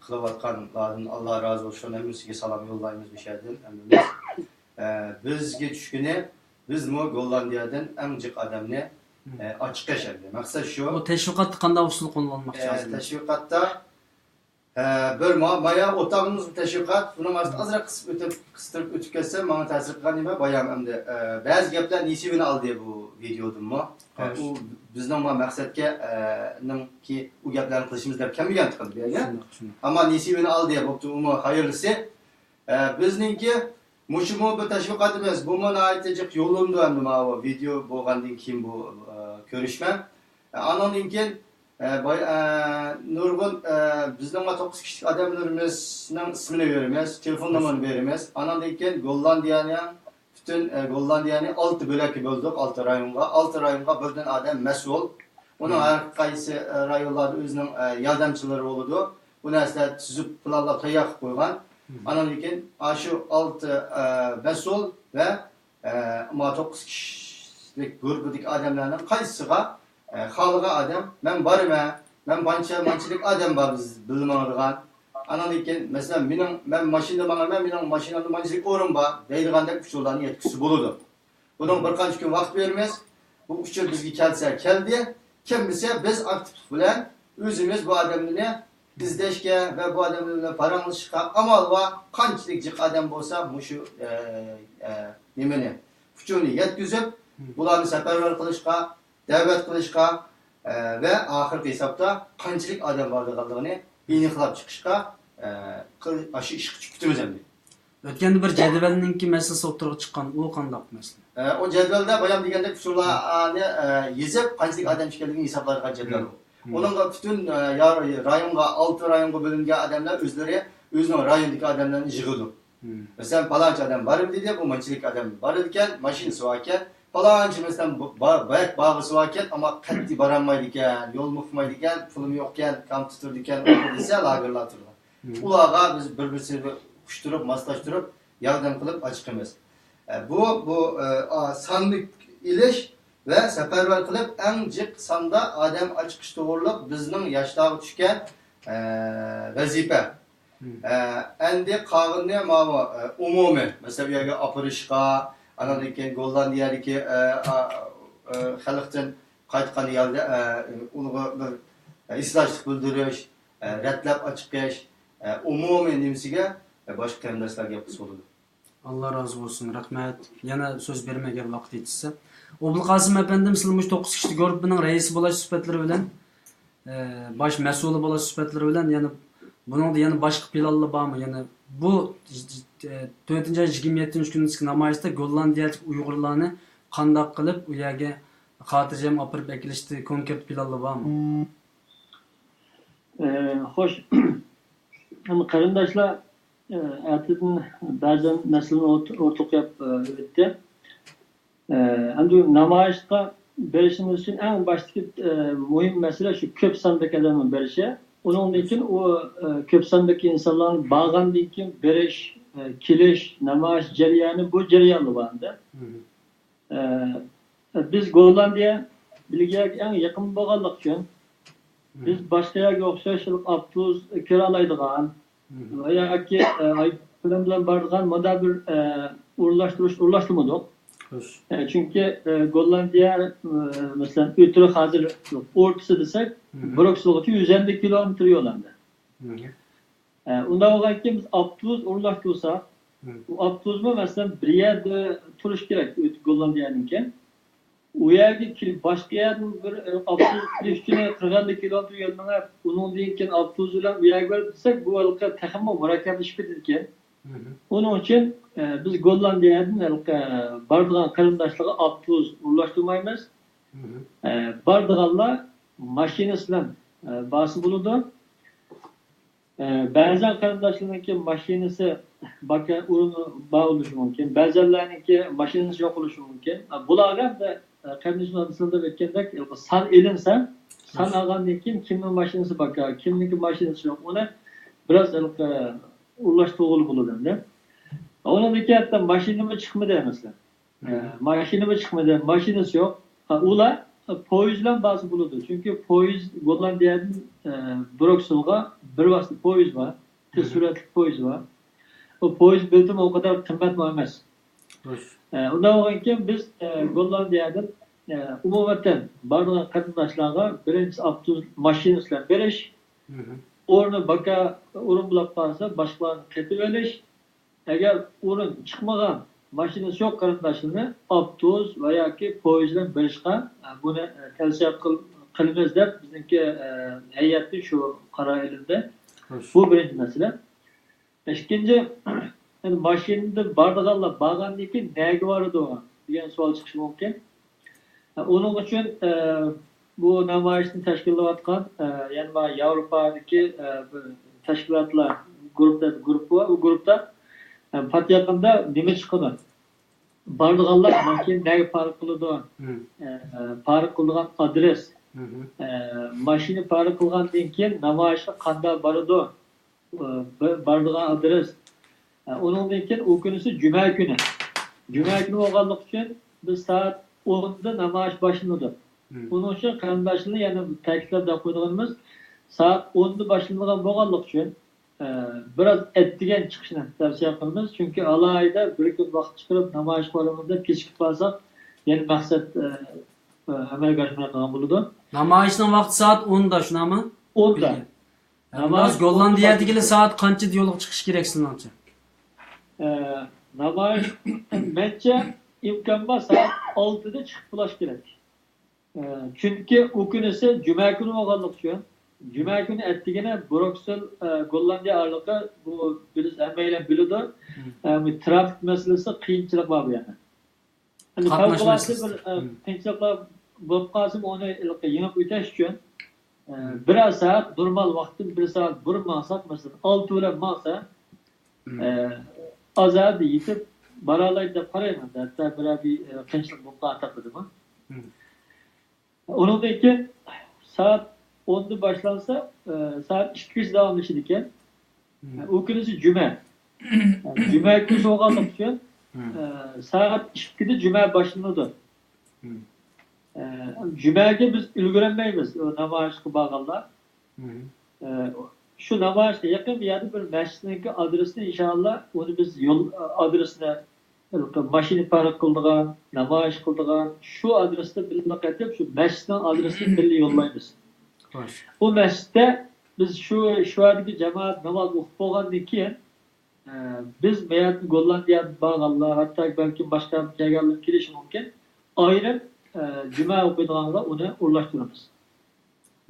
قىلىۋاتقانلاردىن ئاللا رازى بولسۇن. ھەممىسىگە سالام يوللايمىز مۇشۇ يەردىن ھەممىمىز. ئە، بىزگە چۈشكىنى، بىزمۇ گوللاندىيەدىن ئەڭ جىق ئادەمنى، ئە، ئاچىقىش ئەمدى. مەقسەت شۇ. بۇ تەشۋىقاتتا قانداق ئۇسۇل قوللانماقچى ئە، ھازىر؟ تەشۋىقاتتا، ئە، بىر ما-، مايا ئوتاغىمىز تەشۋىقات، بۇنىڭ ئاستىدا ئازراق قىسىپ ئۆتۈپ، قىستۇرۇپ ئۆتۈپ كەتسەم، ماڭا تەسىر قىلغان نېمە، بايام ئەمدى، ئە، بەزى گەپلەر نېسىۋىنى ئالدى بۇ ۋىدېودىنمۇ. ئە، ئۇ بىزنىڭ ما مەقسەتكە، ئە، نىڭكى ئۇ گەپلەرنى قىلىشىمىز دەپ كەلمىگەن چىقىدۇ بۇ يەرگە. شۇنداق، شۇنداق. ئەمما نېسىۋىنى ئالدى، بوپتۇ، ئۇمۇ خەيرلىسى. ئە، بىزنىڭكى مۇشۇمۇ بىر تەشۋىقات ئەمەس، بۇمۇ ناھايىتى جىق يوللىنىدۇ ئەمدى ماۋۇ ۋىدېو بولغاندىن كېيىن بۇ، ئە، كۆرۈشمە. ئە، ئانىڭدىن كېيىن، ئە، باي-، ئە، نۇرغۇن، ئە، بىزنىڭ توققۇز كىشىلىك ئادەملىرىمىزنىڭ ئىسمىنى بېرىمىز، تېلېفون نومۇرىنى بېرىمىز. ئانىڭدىن كېيىن گوللاندىيەنىڭ پۈتۈن، ئە، گوللاندىيەنى ئالتە بۆلەككە بۆلدۇق، ئالتە رايونغا. ئالتە رايونغا بىردىن ئادەم مەسئۇل. ئۇنىڭ ھەر قايسى، ئە، رايونلاردا ئۆزىنىڭ، ئە، ياردەمچىلىرى بولىدۇ. بۇ نەرسىلەر تۈزۈپ، پىلانلاپ تەييار قىلىپ قويغان. ئانىڭدىن كېيىن ئاشۇ ئالتە، ئە، مەسئۇل ۋە، ئە، ما توققۇز كىشىلىك گۇرۇپپىدىكى ئادەملەرنىڭ قايسىسىغا، ئە، خالىغان ئادەم، مەن بارىمەن، مەن بانچە، مانچىلىك ئادەم بار بىز بىللە ماڭىدىغان. ئانىڭدىن كېيىن، مەسىلەن، مېنىڭ، مەن ماشىنىدا ماڭىمەن، مېنىڭ ماشىنامدا مانچىلىك ئورۇن بار دەيدىغاندەك ئۇچۇرلارنى يەتكۈزسە بولىدۇ. بۇنىڭ بىر قانچە كۈن ۋاقىت بېرىمىز. بۇ ئۇچۇر بىزگە كەلسە كەلدى، كەلمىسە بىز ئاكتىپلىق بىلەن ئۆزىمىز بۇ ئادەمنى ئىزدەشكە ۋە بۇ ئادەم بىلەن پاراڭلىشىشقا ئامال بار. قانچىلىك جىق ئادەم بولسا مۇشۇ، ئە، ئە، نېمىنى، ئۇچۇرنى يەتكۈزۈپ، بۇلارنى سەپەرۋەر قىلىشقا، دەۋەت قىلىشقا، ئە، ۋە ئاخىرقى ھېسابتا قانچىلىك ئادەم بارىدىغانلىقىنى ئېنىقلاپ چىقىشقا، ئە، قىل-، ئاشۇ ئىشقا چۈشۈپ كېتىمىز ئەمدى. ئۆتكەندە بىر جەدۋەلنىڭكى مەسىلىسى ئوتتۇرىغا چىققان، ئۇ قانداق مەسىلە؟ ئە، ئۇ جەدۋەلدە بايام دېگەندەك ئۇچۇرلارنى، ئە، يېزىپ، قانچىلىك ئادەم ئىكەنلىكىنى ھېسابلايدىغان جەدۋەل ئۇ. ئۇنىڭغا پۈتۈن، ئە، يار-، رايونغا، ئالتە رايونغا بۆلۈنگەن ئادەملەر ئۆزلىرى ئۆزىنىڭ رايونىدىكى ئادەملەرنى يىغىدۇ. مەسىلەن، پالانچى ئادەم بار دېدى، بۇ مانچىلىك ئادەم بار ئىكەن، ماشىنىسى بار ئىكەن، پالانچى، مەسىلەن، بۇ-، با-، بەك باغىسى بار ئىكەن، ئەمما قەتئىي بارالمايدىكەن، يولمۇ ئۇقمايدىكەن، پۇلۇم يوق ئىكەن، كامپيۇتېر دېگەن، ئۇ دېسە، لاگېرلار تۇرىدۇ. ئۇلارغا بىز بىر-بىرسىگە ئۇقۇشتۇرۇپ، ماسلاشتۇرۇپ، ياردەم قىلىپ ئاچىقىمىز. ئە، بۇ، بۇ، ئە، ئا، ساننى ئېلىش ۋە سەپەرۋەر قىلىپ، ئەڭ جىق ساندا ئادەم ئاچىقىش توغرۇلۇق بىزنىڭ ياشلارغا چۈشكەن، ئە، ۋەزىپە. ئە، ئەمدى قالغىنىنى ماۋۇ، ئە، ئومۇمىي، مەسىلەن، ئۇ يەرگە ئاپىرىشقا، ئاندىن كېيىن گوللاندىيەدىكى، ئە، ئا، ئە، خەلقتىن قايتقان يەردە، ئە، ئۇلارغا بىر، ئە، ھېسداشلىق بىلدۈرۈش، ئە، رەتلەپ ئاچىقىش، ئە، ئومۇمىي نېمىسىگە، ئە، باشقا قېرىنداشلار گەپ قىلسا بولىدۇ. ئاللا رازى بولسۇن، رەھمەت. يەنە سۆز بېرىمەن، ئەگەر ۋاقىت يېتىشسە. ئوبۇلقاسىم ئەپەندىم، سىلەر مۇشۇ توققۇز كىشىلىك گۇرۇپپىنىڭ رەئىسى بولاش سۈپەتلىرى بىلەن، ئە، باش مەسئۇلى بولاش سۈپەتلىرى بىلەن يەنە بۇنىڭدا يەنە باشقا پىلانلار بارمۇ؟ يەنە بۇ، ئە، تۆتىنچى ئاي يىگىرمە يەتتىنچى كۈنىدىكى نامايىشتا گوللاندىيەدىكى ئۇيغۇرلارنى قانداق قىلىپ ئۇ يەرگە خاتىرجەم ئاپىرىپ ئەكېلىشتە كونكرېت پىلانلار بارمۇ؟ ئە، خوش. ئەمما قېرىنداشلار، ئە، ئەتىدىن بەزەن مەسىلىنى ئوت-، ئوتتۇرىغا قويۇپ، ئە، ئۆتتى. ئە، ئەمدى نامايىشقا بېرىشىمىز ئۈچۈن ئەڭ باشتىكى، ئە، مۇھىم مەسىلە شۇ كۆپ ساندىكى ئادەمنىڭ بېرىشى. ئۇنىڭدىن كېيىن ئۇ، ئە، كۆپ ساندىكى ئىنسانلارنىڭ بارغاندىن كېيىن بېرىش، ئە، كېلىش، نامايىش جەريانى، بۇ جەريانلار بار ئەمدى. ئە، بىز گوللاندىيە بېلگىيەگە ئەڭ يېقىن بولغانلىقى ئۈچۈن، بىز باشقا يەرگە ئوخشاش ئاپتوبۇس كىرالايدىغان ۋە ياكى، ئە، ئايروپىلان بىلەن بارىدىغان مۇنداق بىر، ئە، ئورۇنلاشتۇرۇش ئورۇنلاشتۇرمىدۇق. ئە، چۈنكى، ئە، گوللاندىيە، ئە، مەسىلەن، ئۆترۈك ھازىر ئورتىسى دېسەك، بروكسېلغىچە يۈز ئەللىك كىلومېتىر يول ئەمدى. ئە، ئۇنداق بولغاندىكىن بىز ئاپتوبۇس ئورۇنلاشتۇرساق، ئۇ ئاپتوبۇسمۇ، مەسىلەن، بىر يەردە تۇرۇش كېرەك، ئۆت-، گوللاندىيەنىڭكى. ئۇ يەرگە كېلىپ، باشقا يەردىن بىر، ئە، ئاپتوبۇس كېلىش ئۈچۈن قىرىق ئەللىك كىلومېتىر يول مېڭىپ، ئۇنىڭدىن كېيىن ئاپتوبۇس بىلەن ئۇ يەرگە بېرىپ دېسەك، بۇ ھېلىقى تېخىمۇ مۇرەككەپلىشىپ كېتىدىكەن. ئۇنىڭ ئۈچۈن، ئە، بىز گوللاندىيەدىن ھېلىقى بارىدىغان قېرىنداشلارغا ئاپتوبۇس ئورۇنلاشتۇرمايمىز. ئە، بارىدىغانلار ماشىنىسى بىلەن، ئە، بارسا بولىدۇ. ئە، بەزەن قېرىنداشلارنىڭكى ماشىنىسى باكا ئورنى بار بولۇشى مۇمكىن. بەزەنلەرنىڭكى ماشىنىسى يوق بولۇشى مۇمكىن. ئە، بۇلارغا ئەمدى، ئە، قېرىندىشىمىز سىلەر دەپ ئۆتكەندەك، سان ئېلىنسا، سان ئالغاندىن كېيىن كىمنىڭ ماشىنىسى باكا، كىمنىڭكى ماشىنىسى يوق، ئۇنى بىراز ھېلىقى ئورۇنلاشتۇرغىلى بولىدۇ ئەمدى. ئۇنىڭدىن كېيىن ھەتتا ماشىنىمۇ چىقمىدى، مەسىلەن. ئە، ماشىنىمۇ چىقمىدى، ماشىنىسى يوق. ئە، ئۇلار، ئە، پويىز بىلەن بارسا بولىدۇ. چۈنكى پويىز گوللاندىيەدىن، ئە، بروكسېلغا بىر ۋاسىتە پويىز بار. تېز سۈرئەتلىك پويىز بار. ئۇ پويىز بېلىتىمۇ ئۇ قەدەر قىممەتمۇ ئەمەس. ئە، ئۇنداق بولغاندىكىن بىز، ئە، گوللاندىيەدىن، ئە، ئومۇمەن بارغان قېرىنداشلارغا بىرىنچىسى ئاپتوبۇس ماشىنىسى بىلەن بېرىش، ئورنى باكا ئورۇن بولاپ قالسا باشقىلارنى قېتىۋېلىش، ئەگەر ئورۇن چىقمىغان، ماشىنىسى يوق قېرىنداشلىرىنى ئاپتوبۇس ۋە ياكى پويىز بىلەن بېرىشقا، ئە، بۇنى، ئە، تەۋسىيە قىل-، قىلىمىز دەپ بىزنىڭكى، ئە، ھەيئەتتىن شۇ قارار ئېلىندى. بۇ بىرىنچى مەسىلە. ئىككىنچى، يەنى ماشىنىدا بارىدىغانلار بارغاندىن كېيىن نەگە بارىدۇ دېگەن سوئال چىقىشى مۇمكىن. ئۇنىڭ ئۈچۈن، ئە، بۇ نامايىشنى تەشكىللەۋاتقان، ئە، يەنە ياۋروپادىكى، ئە، بىر تەشكىلاتلار گۇرۇپپا، گۇرۇپپا بار. ئۇ گۇرۇپپا، ئە، پات يېقىندا نېمە چىقىدۇ؟ بارىدىغانلار ماشىنا نەگە پارك قىلىدۇ؟ ئە، ئە، پارك قىلىدىغان ئادرېس، ئە، ماشىنا پارك قىلغاندىن كېيىن نامايىشقا قانداق بارىدۇ؟ ئە، بارىدىغان ئادرېس. ئە، ئۇنىڭدىن كېيىن ئۇ كۈنىسى جۈمە كۈنى. جۈمە كۈنى بولغانلىقى ئۈچۈن بىز سائەت ئوندا نامايىش باشلىنىدۇ. ئۇنىڭ ئۈچۈن قېرىنداشلارنى يەنە تەكىتلەپ دەپ قويىدىغىنىمىز، سائەت ئوندا باشلىنىدىغان بولغانلىقى ئۈچۈن، ئە، بىراز ئەتىگەن چىقىشنى تەۋسىيە قىلىمىز. چۈنكى ئالاھىدە بىر كۈن ۋاقىت چىقىرىپ نامايىشقا بارىمىز دەپ كېچىكىپ قالساق، يەنە مەقسەت، ئە، ئە، ئەمەلگە ئاشمايدىغان بولىدۇ. نامايىشنىڭ ۋاقتى سائەت ئوندا، شۇنداقمۇ؟ ئوندا. نامايىش گوللاندىيەدىكىلەر سائەت قانچىدا يولغا چىقىشى كېرەك سىزنىڭچە؟ ئە، نامايىش، مەنچە، ئىمكان بار سائەت ئالتىدا چىقىپ بولۇش كېرەك. ئە، چۈنكى ئۇ كۈنىسى جۈمە كۈنى بولغانلىقى ئۈچۈن، جۈمە كۈنى ئەتىگىنى بروكسېل، ئە، گوللاندىيە ئارىلىقى، بۇ بىز ھەممەيلەن بىلىدۇ، ئە، بۇ تىرافىك مەسىلىسى، قىيىنچىلىق بار بۇ يەردە. ئەمدى پەۋقۇلئاددە بىر، ئە، قىيىنچىلىقلار بولۇپ قالسىمۇ، ئۇنى ھېلىقى يېڭىپ ئۆتۈش ئۈچۈن، ئە، بىرەر سائەت، نورمال ۋاقىتتىن بىر سائەت بۇرۇن ماڭساق، مەسىلەن، ئالتە بىلەن ماڭسا، ئە، ئازادە يېتىپ بارالايدۇ دەپ قارايمەن. ھەتتا بىرەر بىر، ئە، قىيىنچىلىق بولۇپ قالغان تەقدىردىمۇ. ئۇنىڭدىن كېيىن سائەت ئوندا باشلانسا، ئە، سائەت ئىككىگىچە داۋاملىشىدىكەن. ئۇ كۈنىسى جۈمە. جۈمە كۈنى بولغانلىقى ئۈچۈن، ئە، سائەت ئىككىدە جۈمە باشلىنىدۇ. ئە، جۈمەگە بىز ئۈلگۈرەلمەيمىز، ئۇ نامايىشقا بارغانلار. ئە، شۇ نامايىشقا يېقىن بىر يەردە بىر مەسچىتنىڭكى ئادرېسىنى، ئىنشائاللا، ئۇنى بىز يول، ئادرېسىنى، ماشىنا پارك قىلىدىغان، نامايىش قىلىدىغان، شۇ ئادرېستا بىللە قېتىپ، شۇ مەسچىتنىڭ ئادرېسىنى بىللە يوللايمىز. خوش. بۇ مەسچىتتە بىز شۇ، شۇ يەردىكى جامائەت ناماز ئوقۇپ بولغاندىن كېيىن، ئە، بىز بۇ يەردىن گوللاندىيەدىن بارغانلار، ھەتتا بەلكىم باشقا يەردىن كەلگەنلەر كېلىشى مۇمكىن. ئايرىم، ئە، جۈمە ئوقۇيدىغانلار ئۇنى ئورۇنلاشتۇرىمىز.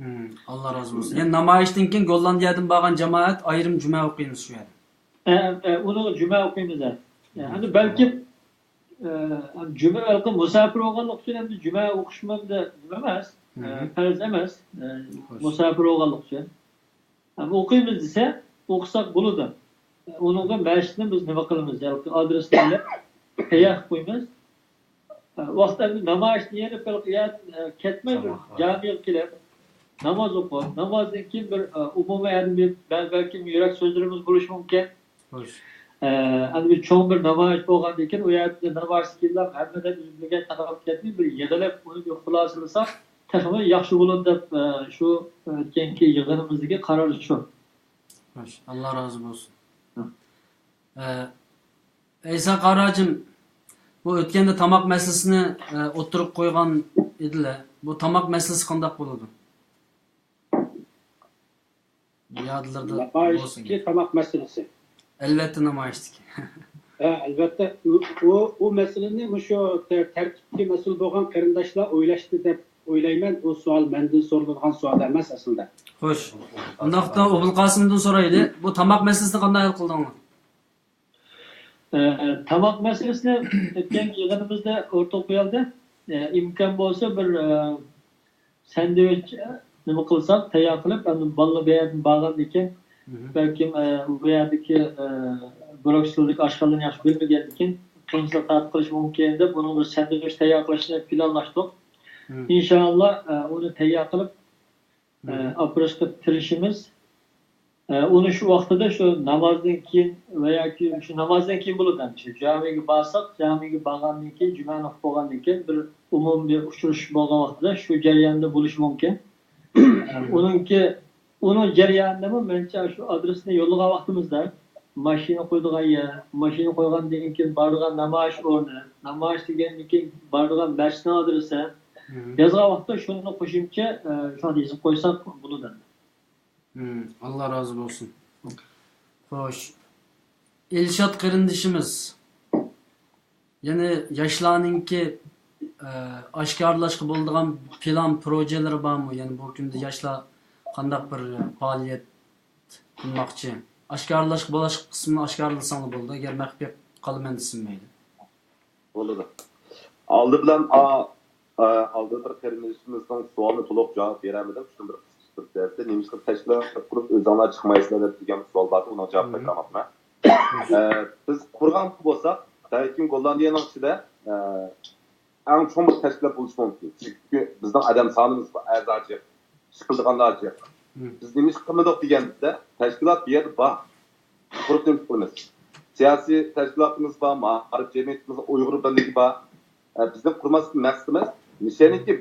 ھىم، ئاللا رازى بولسۇن. يەنى نامايىشتىن كېيىن گوللاندىيەدىن بارغان جامائەت ئايرىم جۈمە ئوقۇيمىز شۇ يەردە. ئە، ئە، ئۇنى جۈمە ئوقۇيمىز، ھە. ئە، ئەمدى بەلكىم، ئە، جۈمە ھېلىقى مۇساپىر بولغانلىقى ئۈچۈن ئەمدى جۈمە ئوقۇشمۇ ئەمدى نېمە ئەمەس، ئە، پەرز ئەمەس، ئە، مۇساپىر بولغانلىقى ئۈچۈن. ئەمما ئوقۇيمىز دېسە، ئوقۇساق بولىدۇ. ئۇنىڭغا مەسچىتنى بىز نېمە قىلىمىز؟ ھېلىقى ئادرېسنى ئېلىپ، تەييار قىلىپ قويىمىز. ۋاقىت ئەمدى نامايىشنى يېرىپ، ھېلىقى يەردىن كەتمەي، بىر جامىغا كېلىپ، ناماز ئوقۇپ، نامازدىن كېيىن بىر، ئومۇمىي يەردىن بىر، بەل-، بەلكىم يۈرەك سۆزلىرىمىز بولۇشى مۇمكىن. ئەمدى بىر چوڭ بىر نامايىش بولغاندىن كېيىن، ئۇ يەردە نامايىشتىن كېيىنلا ھەممىدىن ئۈزۈلگەن تارقاپ كەتمەي، بىر يىغىلىپ، ئۇنى بىر خۇلاسىلىساق، تېخىمۇ ياخشى بولىدۇ دەپ، ئە، شۇ ئۆتكەنكى يىغىنىمىزدىكى قارار شۇ. خوش، ئاللا رازى بولسۇن. ھە. ئە، ئەيسا قارى ھاجىم، بۇ ئۆتكەندە تاماق مەسىلىسىنى، ئە، ئوتتۇرىغا قويغان ئىدىلە. بۇ تاماق مەسىلىسى قانداق بولىدۇ؟ يادلىرىدا بولسۇن. نامايىشتىكى تاماق مەسىلىسى. ئەلۋەتتە، نامايىشتىكى. ھە، ئەلۋەتتە، ئۇ، ئۇ، ئۇ مەسىلىنى مۇشۇ تە-، تەرتىپكە مەسئۇل بولغان قېرىنداشلار ئويلاشتى دەپ ئويلايمەن. ئۇ سوئال مەندىن سورىلىدىغان سوئال ئەمەس ئەسلىدە. خوش. ئۇنداقتا ئوبۇلقاسىمدىن سورايلى. بۇ تاماق مەسىلىسىنى قانداق ھەل قىلدىڭلار؟ ئە، تاماق مەسىلىسىنى ئۆتكەن يىغىنىمىزدا ئوتتۇرىغا قويالدى. ئە، ئىمكان بولسا بىر، ئە، ساندۋىچ، ئە، نېمە قىلساق، تەييار قىلىپ، ئەمدى بالىلار بۇ يەردىن بارغاندىن كېيىن، بەلكىم، ئە، بۇ يەردىكى، ئە، بروكسېلدىكى ئاشخانىلارنى ياخشى بىلمىگەندىن كېيىن قىيىنچىلىق تارتىپ قېلىشى مۇمكىن دەپ، بۇنىڭغا بىر ساندۋىچ تەييار قىلىشنى پىلانلاشتۇق. ئىنشائاللا، ئە، ئۇنى تەييار قىلىپ، ئە، ئاپىرىشقا تىرىشىمىز. ئە، ئۇنى شۇ ۋاقتىدا، شۇ نامازدىن كېيىن ۋە ياكى شۇ نامازدىن كېيىن بولىدۇ. شۇ جامىگە بارساق، جامىگە بارغاندىن كېيىن، جۈمەنى ئوقۇپ بولغاندىن كېيىن بىر ئومۇمىي ئۇچرىشىش بولغان ۋاقتىدا شۇ جەرياندا بولۇشى مۇمكىن. ئە، ئۇنىڭكى، ئۇنىڭ جەريانىدىمۇ مەنچە شۇ ئادرېسنى يوللىغان ۋاقتىمىزدا ماشىنا قويىدىغان يەر، ماشىنا قويغاندىن كېيىن بارىدىغان نامايىش ئورنى، نامايىش دېگەندىن كېيىن بارىدىغان مەسچىتنىڭ ئادرېسى، يازغان ۋاقىتتا شۇنى قوشۇمچە، ئە، شۇنداق يېزىپ قويساق بولىدۇ. ئاللا رازى بولسۇن. خوش. ئىلشات قېرىندىشىمىز، يەنى ياشلارنىڭكى، ئە، ئاشكارىلاشقا بولىدىغان پىلان، پروژېلىرى بارمۇ؟ يەنى بۇ كۈندە ياشلار قانداق بىر پائالىيەت قىلماقچى؟ ئاشكارىلاشقا بولۇش قىسمىنى ئاشكارىلىساڭلار بولىدۇ، ئەگەر مەخپىي قالىمەن دېسىمۇ مەيلى. بولىدۇ. ئالدى بىلەن، ئا، ئا، ئالدى بىر قېرىندىشىمىزنىڭ سوئالىنى تولۇق جاۋاب بېرەلمىدىم. شۇنى بىر قىسقىچە بىلدۈرۈپ ئۆتەي. نېمىشقا تەشكىلات قۇرۇپ ئۆزۈڭلار چىقمايسىلەر دەپ دېگەن سوئال بار ئىدى، ئۇنىڭ جاۋاب قايتۇرماپتىمەن. ئە، بىز قۇرغان بولساق، بەلكىم گوللاندىيەنىڭ ئىچىدە، ئە، ئەڭ چوڭ بىر تەشكىلات بولۇشى مۇمكىن. چۈنكى بىزنىڭ ئادەم سانىمىز بار، ئەزا جىق، ئىش قىلىدىغانلار جىق. بىز نېمە ئىش قىلمىدۇق دېگەندە، تەشكىلات بۇ يەردە بار. قۇرۇپ نېمە قىلىمىز؟ سىياسىي تەشكىلاتىمىز بار، مائارىپ جەمئىيىتىمىز، ئۇيغۇر بىرلىكى بار. ئە، بىزنىڭ قۇرماستىن مەقسىتىمىز، نىشانىكى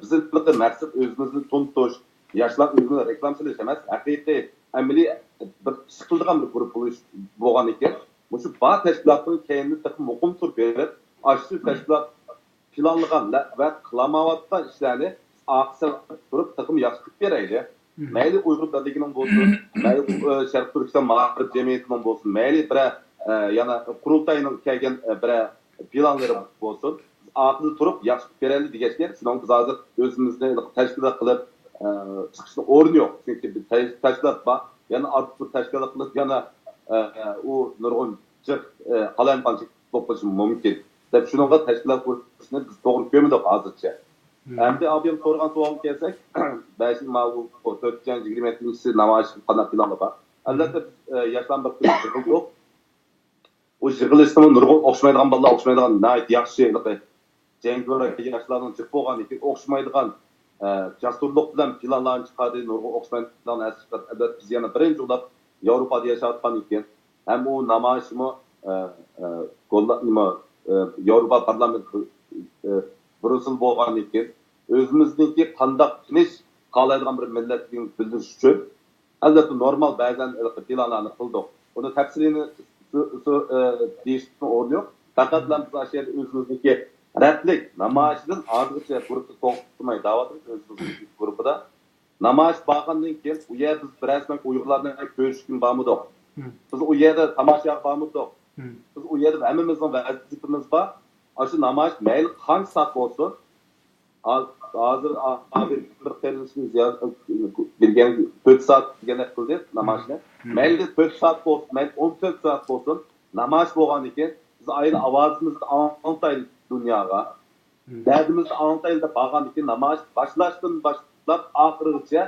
بىزنىڭ مەقسەت ئۆزىمىزنى تونۇتۇش، ياشلار ئۆزىنى رېكلام سېلىش ئەمەس، ھەقىقىي ئەمەلىي بىر ئىش قىلىدىغان بىر گۇرۇپپا بولۇش بولغاندىكىن، مۇشۇ بار تەشكىلاتنىڭ كەينىنى تېخىمۇ مۇقىم تۇرۇپ بېرىپ، ئاشۇ تەشكىلات پىلانلىغان ۋە قىلالمايۋاتقان ئىشلارنى ئارقا سەپتە تۇرۇپ تېخىمۇ ياخشى قىلىپ بېرەيلى. مەيلى ئۇيغۇر بىرلىكىنىڭ بولسۇن، مەيلى، ئە، شەرقىي تۈركىستان مائارىپ جەمئىيىتىنىڭ بولسۇن، مەيلى بىرەر، ئە، يەنە قۇرۇلتاينىڭ كەلگەن، ئە، بىرەر پىلانلىرى بولسۇن، بىز ئارقىدا تۇرۇپ ياخشى قىلىپ بېرەيلى دېگەچكە، شۇنىڭ بىز ھازىر ئۆزىمىزنى تەشكىلات قىلىپ، ئە، چىقىشنىڭ ئورنى يوق. چۈنكى بىر تەش-، تەشكىلات بار، يەنە ئارتۇق بىر تەشكىلات قىلىپ، يەنە، ئە، ئۇ نۇرغۇن جىق، ئە، قالايمىقانچىلىق بولۇپ قېلىشى مۇمكىن دەپ، شۇنىڭغا تەشكىلات قۇرۇشنى بىز توغرا كۆرمىدۇق ھازىرچە. ئەمدى ئابىم سورىغان سوئالغا كەلسەك، بەشىنچى ماۋۇ تۆتىنچى، يىگىرمە يەتتىنچىسى نامايىش قانداق پىلانلار بار؟ ئەلۋەتتە، بىز، ئە، ياشلار بىر كۈنى يىغىلدۇق. ئۇ يىغىلىشتىمۇ نۇرغۇن ئوخشىمايدىغان بالىلار، ئوخشىمايدىغان ناھايىتى ياخشى، ھېلىقى جەڭگىۋار ياشلارنىڭ جىق بولغاندىن كېيىن ئوخشىمايدىغان، ئە، جاسۇرلۇق بىلەن پىلانلارنى چىقاردى، نۇرغۇن ئوخشىمايدىغان نەرسە چىقاردى. ئەلۋەتتە، بىز يەنە بىرىنچى بولۇپ ياۋروپادا ياشاۋاتقاندىن كېيىن، ھەم ئۇ نامايىشمۇ، ئە، ئە، گوللا-، نېمە، ئە، ياۋروپا پارلامېنت، ئە، بىرۇسېل بولغاندىن كېيىن، ئۆزىمىزنىڭكى قانداق تىنچ قالايدىغان بىر مىللەتلىكىنى بىلدۈرۈش ئۈچۈن، ئەلۋەتتە، نورمال بەزەن ھېلىقى پىلانلارنى قىلدۇق. ئۇنى تەپسىلىينى سۆ-، سۆ-، ئە، دېيىشنىڭ ئورنى يوق. پەقەتلا بىز ئاشۇ يەردە ئۆزىمىزنىڭكى رەتلىك نامايىشىدىن ھازىرغىچە گۇرۇپپا توختىماي دەۋاتىمىز، ئۆزىمىزنىڭ گۇرۇپپىدا. نامايىش بارغاندىن كېيىن، ئۇ يەردە بىز رەسمەن ئۇيغۇرلار بىلەن كۆرۈشكىلى بارمىدۇق. بىز ئۇ يەردە تاماشىغا بارمىدۇق. بىز ئۇ يەردە ھەممىمىزنىڭ ۋەزىپىمىز بار. ئاشۇ نامايىش مەيلى قانچە سائەت بولسۇن، ھاز-، ھازىر ئا-، ئا-، بىر قېرىندىشىمىز يا-، بىلگەن تۆت سائەت دېگەندەك قىلدى نامايىشنى. مەيلى تۆت سائەت بولسۇن، مەيلى ئون تۆت سائەت بولسۇن، نامايىش بولغاندىن كېيىن بىز ئايرى ئاۋازىمىزنى ئاڭلىتايلى دۇنياغا. دەردىمىزنى ئاڭلىتايلى دەپ بارغاندىن كېيىن نامايىش باشلاشتىن باشلاپ ئاخىرىغىچە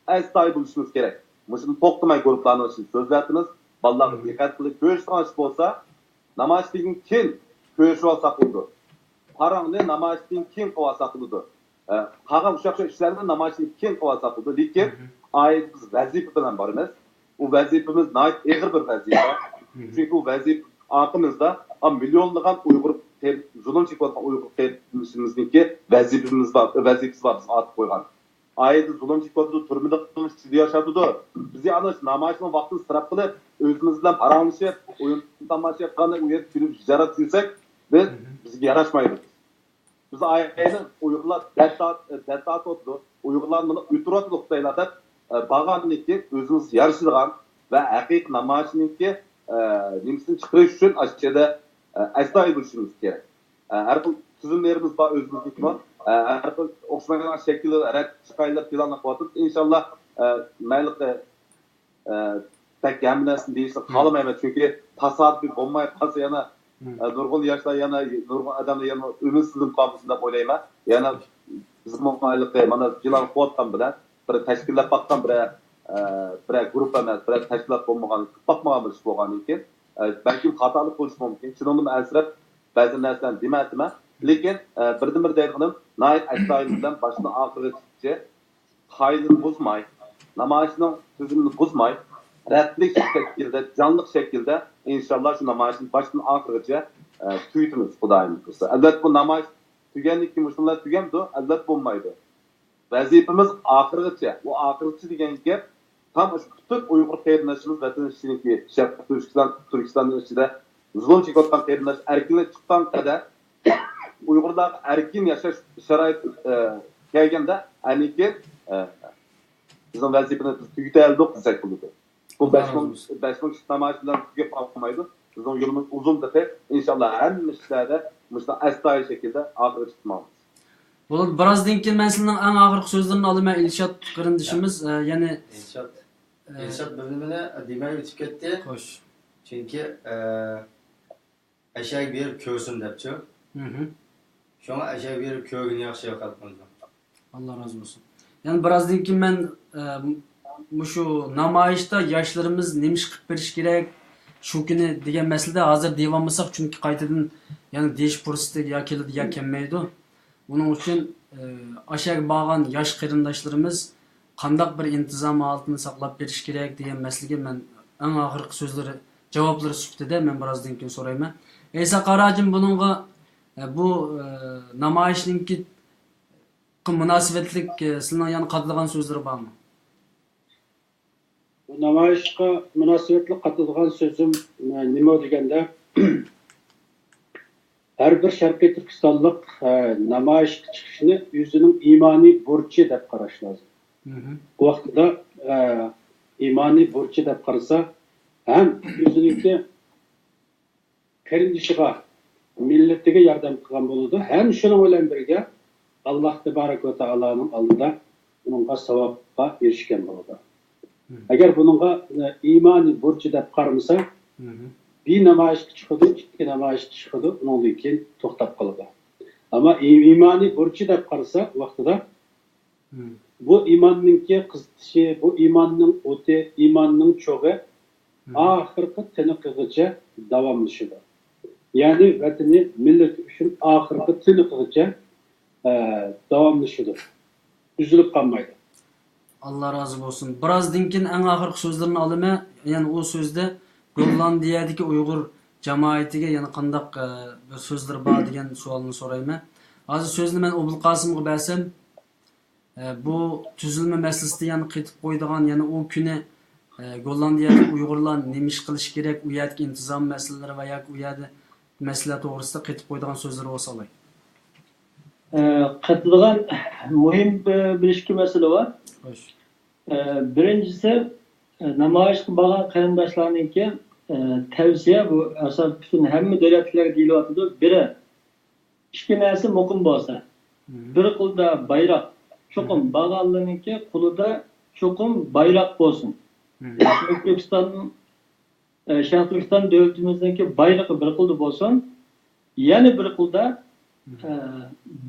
ئەستايىدىل بولۇشىمىز كېرەك. مۇشۇنى توختىماي گۇرۇپپىلارنىڭ ئىچىدە سۆزلەۋاتىمىز. بالىلارغا دىققەت قىلىپ كۆرۈشىدىغان ئىش بولسا، نامايىشتىن كېيىن كۆرۈشۈۋالساق بولىدۇ. پاراڭنى نامايىشتىن كېيىن قىلىۋالساق بولىدۇ. ئە، قالغان ئۇششاق ئىشلارنى نامايىشتىن كېيىن قىلىۋالساق بولىدۇ. لېكىن ئائىلىدە بىز ۋەزىپە بىلەن بارىمىز. بۇ ۋەزىپىمىز ناھايىتى ئېغىر بىر ۋەزىپە. چۈنكى بۇ ۋەزىپە ئارقىمىزدا، ئا، مىليونلىغان ئۇيغۇر قېر-، زۇلۇم چېكىۋاتقان ئۇيغۇر قېرىندىشىمىزنىڭكى ۋەزىپىمىز بار، ۋەزىپىسى بار بىزگە ئارتىپ قويغان. ئائىلىدە زۇلۇم چېكىۋاتىدۇ، تۈرمىدە قىلمىش ئىچىدە ياشاۋاتىدۇ. بىز يەنە نامايىشنىڭ ۋاقتىنى ئىسراپ قىلىپ، ئۆزىمىز بىلەن پاراڭلىشىپ، ئويۇن تاماشا قىلغاندەك ئۇ يەردە كۈلۈپ ھىجرەت سۈرسەك، بىز، بىزگە ياراشمايدۇ. بىز ئايەنى ئۇيغۇرلار دەرد تارت-، دەرد تارتىۋاتىدۇ. ئۇيغۇرلار مانا ئۆتۈرۈۋاتىدۇ خىتايلار دەپ، ئە، بارغاندىن كېيىن ئۆزىمىزگە يارىشىدىغان ۋە ھەقىقىي نامايىشنىڭكى، ئە، نېمىسىنى چىقىرىش ئۈچۈن ئاشۇ يەردە، ئە، ئەستايىدىل بولۇشىمىز كېرەك. ئە، ھەر خىل تۈزۈملىرىمىز بار ئۆزىمىزنىڭكىمۇ. ئە، ھەر خىل ئوخشىمايدىغان شەكىلدە رەت چىقايلى دەپ پىلانلاپ قىلىۋاتىمىز. ئىنشاللا، ئە، مەيلى، ئە، بەك ھەممە نەرسىنى دېيىشنى خالىمايمەن، چۈنكى تاسادىپىي بولماي قالسا يەنە، ئە، نۇرغۇن ياشلار يەنە، نۇرغۇن ئادەملەر يەنە ئۈمىدسىزلىنىپ قالمىسۇن دەپ ئويلايمەن. يەنە بىزمۇ ھېلىقى مانا پىلان قىلىۋاتقان بىلەن بىر تەشكىللەپ باققان بىرەر، ئە، بىرەر گۇرۇپپا ئەمەس، بىرەر تەشكىلات بولمىغان، باقمىغان بىر ئىش بولغاندىكىن، ئە، بەلكىم خاتالىق بولۇشى مۇمكىن. شۇنىڭدىن ئەنسىرەپ بەزى نەرسىلەرنى دېمەيتىمەن. لېكىن، ئە، بىردىنبىر دەيدىغىنىم ناھايىتى ئەستايىدىل بىلەن باشتىن ئاخىرغىچە قائىدىنى بۇزماي، نامايىشنىڭ تۈزۈمىنى بۇزماي، رەتلىك شەكىلدە، جانلىق شەكىلدە، ئىنشاللا، شۇ نامايىشنى باشتىن ئاخىرغىچە، ئە، تۈگىتىمىز، خۇدايىم بۇيرۇسا. ئەلۋەتتە، بۇ نامايىش تۈگەندىن كېيىن مۇشۇنداق تۈگەمدۇ؟ ئەلۋەتتە بولمايدۇ. ۋەزىپىمىز ئاخىرغىچە، ئۇ ئاخىرغىچە دېگەن گەپ، تام ئاشۇ پۈتۈن ئۇيغۇر قېرىنداشلىرىمىز ۋەتەن ئىچىدىكى، شەرقىي تۈركىستان، تۈركىستاننىڭ ئىچىدە زۇلۇم چېكىۋاتقان قېرىنداش ئەركىنلىك چىققان قەدەر ئۇيغۇرلارغا ئەركىن ياشاش شارائىتى، ئە، كەلگەندە، ئەنىكىن، ئە، بىزنىڭ ۋەزىپىنى بىز تۈگىتەلدۇق دېسەك بولىدۇ. بۇ بەش مىڭ، بەش مىڭ كىشىلىك نامايىش بىلەن تۈگەپ قالمايدۇ. بىزنىڭ يولىمىز ئۇزۇن تېخى. ئىنشاللا ھەممە ئىشلاردا مۇشۇنداق ئەستايىدىل شەكىلدە ئاخىرىغىچە كېتىپ ماڭىمىز. بولىدۇ، بىراز كېيىن مەن سىلىنىڭ ئەڭ ئاخىرقى سۆزلىرىنى ئالىمەن، ئىلشات قېرىندىشىمىز، ئە، يەنە، ئىلشات. ئە، ئىلشات بىر نېمىنى دېمەي ئۆتۈپ كەتتى. خوش. چۈنكى، ئە، ئەشەگە بېرىپ كۆرسۇن دەپچۇ. شۇڭا ئەشەگە بېرىپ كۆرگىنى ياخشى خەلقىمىزنىڭ. ئاللا رازى بولسۇن. يەنە بىرازدىن كېيىن مەن، ئە، مۇشۇ نامايىشتا ياشلىرىمىز نېمە ئىش قىلىپ بېرىش كېرەك، شۇ كۈنى دېگەن مەسىلىدە ھازىر دېيىۋالمىساق، چۈنكى قايتىدىن يەنە دېيىش پۇرسىتى يا كېلىدۇ، يا كەلمەيدۇ. بۇنىڭ ئۈچۈن، ئە، ئاشەگە بارغان ياش قېرىنداشلىرىمىز قانداق بىر ئىنتىزام ھالىتىنى ساقلاپ بېرىش كېرەك دېگەن مەسىلىگە مەن ئەڭ ئاخىرقى سۆزلىرى، جاۋابلىرى سۈپىتىدە مەن بىرازدىن كېيىن سورايمەن. ئەيسا قاراجىم، بۇنىڭغا، ئە، بۇ، ئە، نامايىشنىڭكى مۇناسىۋەتلىك، ئە، سىلىنىڭ يەنە قاتىدىغان سۆزلىرى بارمۇ؟ بۇ نامايىشقا مۇناسىۋەتلىك قاتىدىغان سۆزۈم، ئە، نېمە دېگەندە، ھەر بىر شەرقىي تۈركىستانلىق، ئە، نامايىشقا چىقىشنى ئۆزىنىڭ ئىمانىي بۇرچى دەپ قاراش لازىم. بۇ ۋاقتىدا، ئە، ئىمانىي بۇرچى دەپ قارىسا، ھەم ئۆزىنىڭكى قېرىندىشىغا، مىللىتىگە ياردەم قىلغان بولىدۇ، ھەم شۇنىڭ بىلەن بىرگە، ئاللا تەبارەك ۋە تائالانىڭ ئالدىدا ئۇنىڭغا ساۋابقا ئېرىشكەن بولىدۇ. ئەگەر بۇنىڭغا، ئە، ئىمانىي بۇرچى دەپ قارىمىسا، بىر نامايىشقا چىقىدۇ، ئىككى نامايىشقا چىقىدۇ، ئۇنىڭدىن كېيىن توختاپ قالىدۇ. ئەمما ئى-، ئىمانىي بۇرچى دەپ قارىسا، ۋاقتىدا بۇ ئىماننىڭكى قىزىتىشى، بۇ ئىماننىڭ ئوتى، ئىماننىڭ چوغى ئاخىرقى تىنىقىغىچە داۋاملىشىدۇ. يەنى ۋەتىنى، مىللىتى ئۈچۈن ئاخىرقى تىنىقىغىچە، ئە، داۋاملىشىدۇ. ئۈزۈلۈپ قالمايدۇ. ئاللا رازى بولسۇن. بىرازدىن كېيىن ئەڭ ئاخىرقى سۆزلىرىنى ئالىمەن. يەنى ئۇ سۆزدە گوللاندىيەدىكى ئۇيغۇر جامائىتىگە يەنە قانداق، ئە، بىر سۆزلىرى بار دېگەن سوئالنى سورايمەن. ھازىر سۆزنى مەن ئوبۇلقاسىمغا بەرسەم، ئە، بۇ تۈزۈلمە مەسىلىسىدە يەنە قېتىپ قويىدىغان، يەنە ئۇ كۈنى، ئە، گوللاندىيەدىكى ئۇيغۇرلار نېمە ئىش قىلىشى كېرەك، ئۇ يەردىكى ئىنتىزام مەسىلىلىرى ۋە ياكى ئۇ يەردە مەسىلە توغرىسىدا قېتىپ قويىدىغان سۆزلىرى بولسا ئالاي. ئە، قېتىدىغان مۇھىم بىر، بىر ئىككى مەسىلە بار. خوش. ئە، بىرىنچىسى، ئە، نامايىشقا بارغان قېرىنداشلارنىڭكى، ئە، تەۋسىيە، بۇ ئاساس پۈتۈن ھەممە دۆلەتلەرگە دېيىلىۋاتىدۇ. بىرى، ئىككى نەرسە مۇقىم بولسا، مم. بىر قولدا بايراق، چوقۇم مم. بارغانلىرىنىڭكى قولىدا چوقۇم بايراق بولسۇن. مم. شەرقىي تۈركىستان، ئە، شەرقىي تۈركىستان دۆلىتىمىزنىڭكى بايرىقى بىر قولدا بولسۇن. يەنە بىر قولدا، مم. ئە،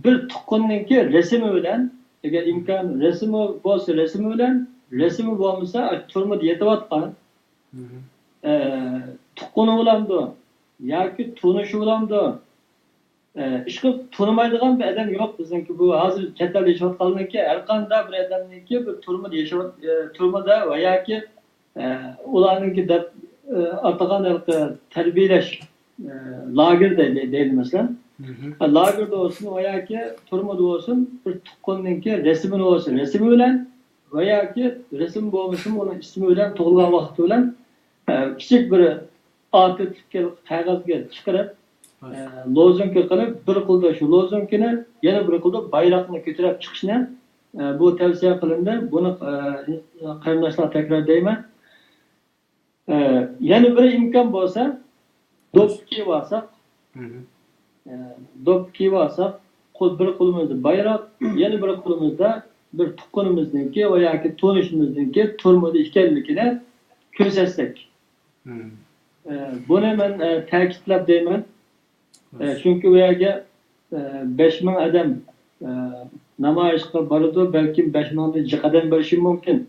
بىر تۇغقىنىنىڭكى رەسىمى بىلەن، ئەگەر ئىمكان رەسىمى بولسا رەسىمى بىلەن، رەسىمى بولمىسا، ئاشۇ تۈرمىدە يېتىۋاتقان، مم. ئە، تۇغقىنى بولامدۇ ياكى تونۇشى بولامدۇ؟ ئە، ئىشقىلىپ تونۇمايدىغان بىر ئادەم يوق بىزنىڭكى بۇ ھازىر چەت ئەلدە ياشاۋاتقانلىرىنىڭكى، ھەر قانداق بىر ئادەمنىڭكى بىر تۈرمىدە ياشاۋات-، ئە، تۈرمىدە ۋە ياكى، ئە، ئۇلارنىڭكى دەپ، ئە، ئاتىغان ھېلىقى تەربىيەلەش، ئە، لاگېرى دەي-، دەيلى مەسىلەن. مم. ئە، لاگېردا بولسۇن ۋە ياكى تۈرمىدە بولسۇن، بىر تۇغقىنىنىڭكى رەسىمى بولسۇن، رەسىمى بىلەن ۋە ياكى رەسىم بولمىسىمۇ ئۇنىڭ ئىسمى بىلەن، تۇغۇلغان ۋاقتى بىلەن، ئە، كىچىك بىر ئا تىپلىك قەغەزگە چىقىرىپ، ئە، لوزۇنكا قىلىپ، بىر قولدا شۇ لوزۇنكىنى، يەنە بىر قولدا بايراقنى كۆتۈرۈپ چىقىشنى، ئە، بۇ تەۋسىيە قىلىندى. بۇنى، ئە، قېرىنداشلارغا تەكرار دەيمەن. ئە، يەنە بىر ئىمكان بولسا، دوپپا كىيىۋالساق، مم. ئە، دوپپا كىيىۋالساق، قول، بىر قولىمىزدا بايراق، يەنە بىر قولىمىزدا بىر تۇغقىنىمىزنىڭكى ۋە ياكى تونۇشىمىزنىڭكى تۈرمىدە ئىكەنلىكىنى كۆرسەتسەك. مم. ئە، بۇنى مەن، ئە، تەكىتلەپ دەيمەن. ئە، چۈنكى ئۇ يەرگە، ئە، بەش مىڭ ئادەم، ئە، نامايىشقا بارىدۇ، بەلكىم بەش مىڭدىن جىق ئادەم بېرىشى مۇمكىن.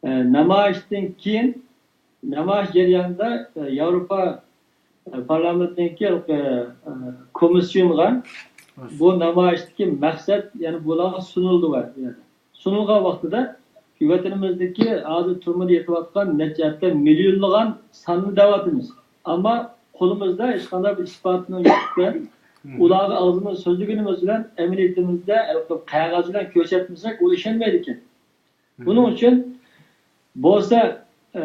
ئە، نامايىشتىن كېيىن، نامايىش جەريانىدا، ئە، ياۋروپا، ئە، پارلامېنتىنىڭكى، ئە، ئە، كومىسسىيونغا بۇ نامايىشتىكى مەقسەت، يەنى بۇلارغا سۇنۇلدى بۇ يەردە. سۇنۇلغان ۋاقتىدا ۋەتىنىمىزدىكى ھازىر تۈرمىدە يېتىۋاتقان نەچچە ھەتتە مىليونلىغان ساننى دەۋاتىمىز. ئەمما قولىمىزدا ھېچقانداق بىر ئىسپاتنىڭ يوقلۇقى، ئۇلارغا ئاغزىمىزدا سۆزلىگىنىمىز بىلەن ئەمەلىيىتىمىزدە قەغەز بىلەن كۆرسەتمىسەك، ئۇلار ئىشەنمەيدىكەن. بۇنىڭ ئۈچۈن بولسا، ئە،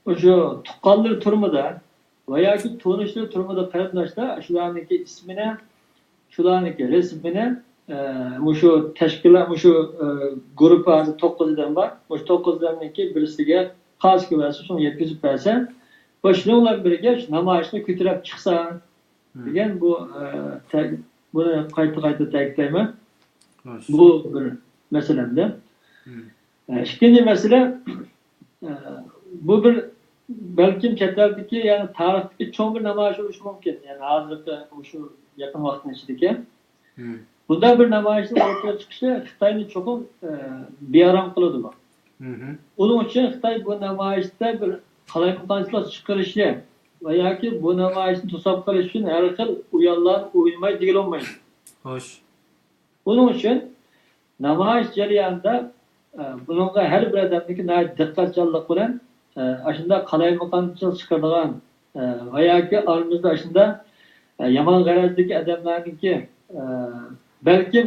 مۇشۇ تۇغقانلىرى تۈرمىدە ۋە ياكى تونۇشلىرى تۈرمىدە قېرىنداشلار شۇلارنىڭكى ئىسمىنى، شۇلارنىڭكى رەسىمىنى، ئە، مۇشۇ تەشكىلات، مۇشۇ، ئە، گۇرۇپپا ھازىر توققۇز ئادەم بار. مۇشۇ توققۇز ئادەمنىڭكى بىرسىگە قازىكى بەرسە، شۇنى يەتكۈزۈپ بەرسە ۋە شۇنىڭ بىلەن بىرگە شۇ نامايىشنى كۆتۈرۈپ چىقسا، دېگەن بۇ، ئە، تە-، بۇنى قايتا-قايتا تەكىتلەيمەن. بۇ بىر مەسىلەمدە. ئە، ئىككىنچى مەسىلە، ئە، بۇ بىر بەلكىم چەت ئەلدىكى، يەنى تارىختىكى چوڭ بىر نامايىش بولۇشى مۇمكىن. يەنى ھازىرقى مۇشۇ يېقىن ۋاقىتنىڭ ئىچىدىكى. بۇنداق بىر نامايىشنىڭ ئوتتۇرىغا چىقىشى خىتاينى چوقۇم، ئە، بىئارام قىلىدۇ. ئۇنىڭ ئۈچۈن خىتاي بۇ نامايىشتا بىر قالايمىقانچىلىق چىقىرىشى ۋە ياكى بۇ نامايىشنى توساپ قېلىش ئۈچۈن ھەر خىل ئويۇنلارنى ئوينىماي دېگىلى بولمايدۇ. خوش. ئۇنىڭ ئۈچۈن نامايىش جەريانىدا، ئە، بۇنىڭغا ھەر بىر ئادەمنىڭكى ناھايىتى دىققەتچانلىق بىلەن، ئە، ئاشۇنداق قالايمىقانچىلىق چىقىرىدىغان، ئە، ۋە ياكى ئارىمىزدا ئاشۇنداق، ئە، يامان غەرەزدىكى ئادەملەرنىڭكى، ئە، بەلكىم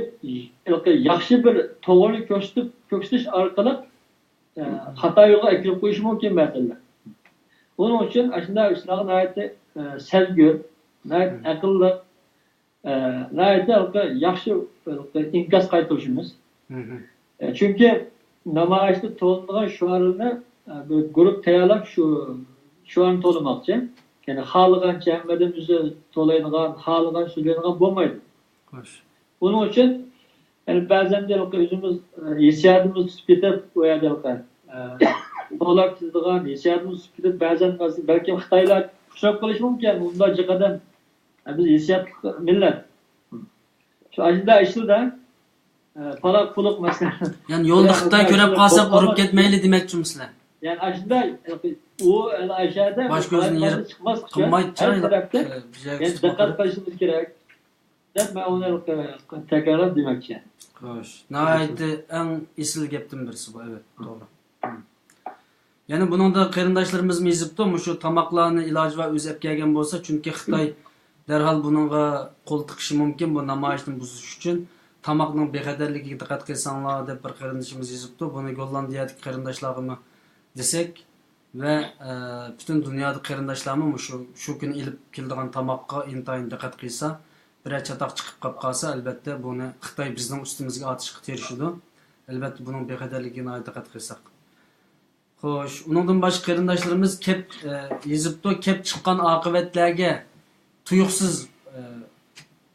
ھېلىقى ياخشى بىر توغرىنى كۆرسىتىپ، كۆرسىتىش ئارقىلىق، ئە، خاتا يولغا ئەكىرىپ قويۇشى مۇمكىن بەزىلەر. ئۇنىڭ ئۈچۈن ئاشۇنداق ئىشلارغا ناھايىتى، ئە، سەزگۈر، ناھايىتى ئەقىللىق، ئە، ناھايىتى ھېلىقى ياخشى ھېلىقى ئىنكاس قايتۇرۇشىمىز. ئە، چۈنكى نامايىشتا تولىنىدىغان شوئارنى، ئە، بىر گۇرۇپپا تەييارلاپ شۇ شوئارنى تولىماقچى. يەنى خالىغانچە ھەممە ئادەم ئۆزى تولايدىغان، خالىغان سۆزلەيدىغان بولمايدۇ. خوش. ئۇنىڭ ئۈچۈن، يەنى بەزەن ھېلىقى ئۆزىمىز، ئە، ھېسسىياتىمىز تۇتۇپ كېتىپ، ئۇ يەردە ھېلىقى، ئە، تولاپ كېتىدىغان، ھېسسىياتىمىز تۇتۇپ كېتىپ، بەزەن بەلكىم خىتايلار ئۇچراپ قېلىشى مۇمكىن، ئۇنداق جىق ئادەم. ئە، بىز ھېسسىياتلىق مىللەت. شۇ ئاشۇنداق ئىشلىدا، ئە، پالاق پۇلۇق مەسىلە. يەنى يولدا خىتاي كۆرۈپ قالسا، ئۇرۇپ كەتمەيلى دېمەكچىمۇ سىلەر؟ يەنى ئاشۇنداق، ئۇ ئاشۇ يەردە باش كۆزىنى يىرىپ قىلمايدۇ، چىرايلىق، ئە، بىر يەرگە دىققەت قىلىشىمىز كېرەك. دەپ مەن ئۇنى تەكرارلاپ دېمەكچى. خوش، ناھايىتى ئەڭ ئېسىل گەپتىن بىرسى بۇ، ئەلۋەتتە، توغرا. يەنە بۇنىڭدا قېرىنداشلىرىمىزمۇ يېزىپتۇ، مۇشۇ تاماقلارنى ئىلاجى بار ئۆزى ئەپ كەلگەن بولسا، چۈنكى خىتاي دەرھال بۇنىڭغا قول تىقىشى مۇمكىن، بۇ نامايىشنى بۇزۇش ئۈچۈن. تاماقنىڭ بىخەتەرلىكىگە دىققەت قىلساڭلار، دەپ بىر قېرىندىشىمىز يېزىپتۇ. بۇنى گوللاندىيەدىكى قېرىنداشلارغىمۇ دېسەك ۋە، ئە، پۈتۈن دۇنيادا قېرىنداشلارمۇ مۇشۇ، شۇ كۈنى ئېلىپ كېلىدىغان تاماققا ئىنتايىن دىققەت قىلسا، بىرەر چاتاق چىقىپ قاپ قالسا، ئەلۋەتتە بۇنى خىتاي بىزنىڭ ئۈستىمىزگە ئارتىشقا تىرىشىدۇ. ئەلۋەتتە بۇنىڭ بىخەتەرلىكىگە ناھايىتى دىققەت قىلساق. خوش، ئۇنىڭدىن باشقا قېرىنداشلىرىمىز كەپ، ئە، يېزىپتۇ، كەپ چىققان ئاقىۋەتلەرگە تۇيۇقسىز، ئە،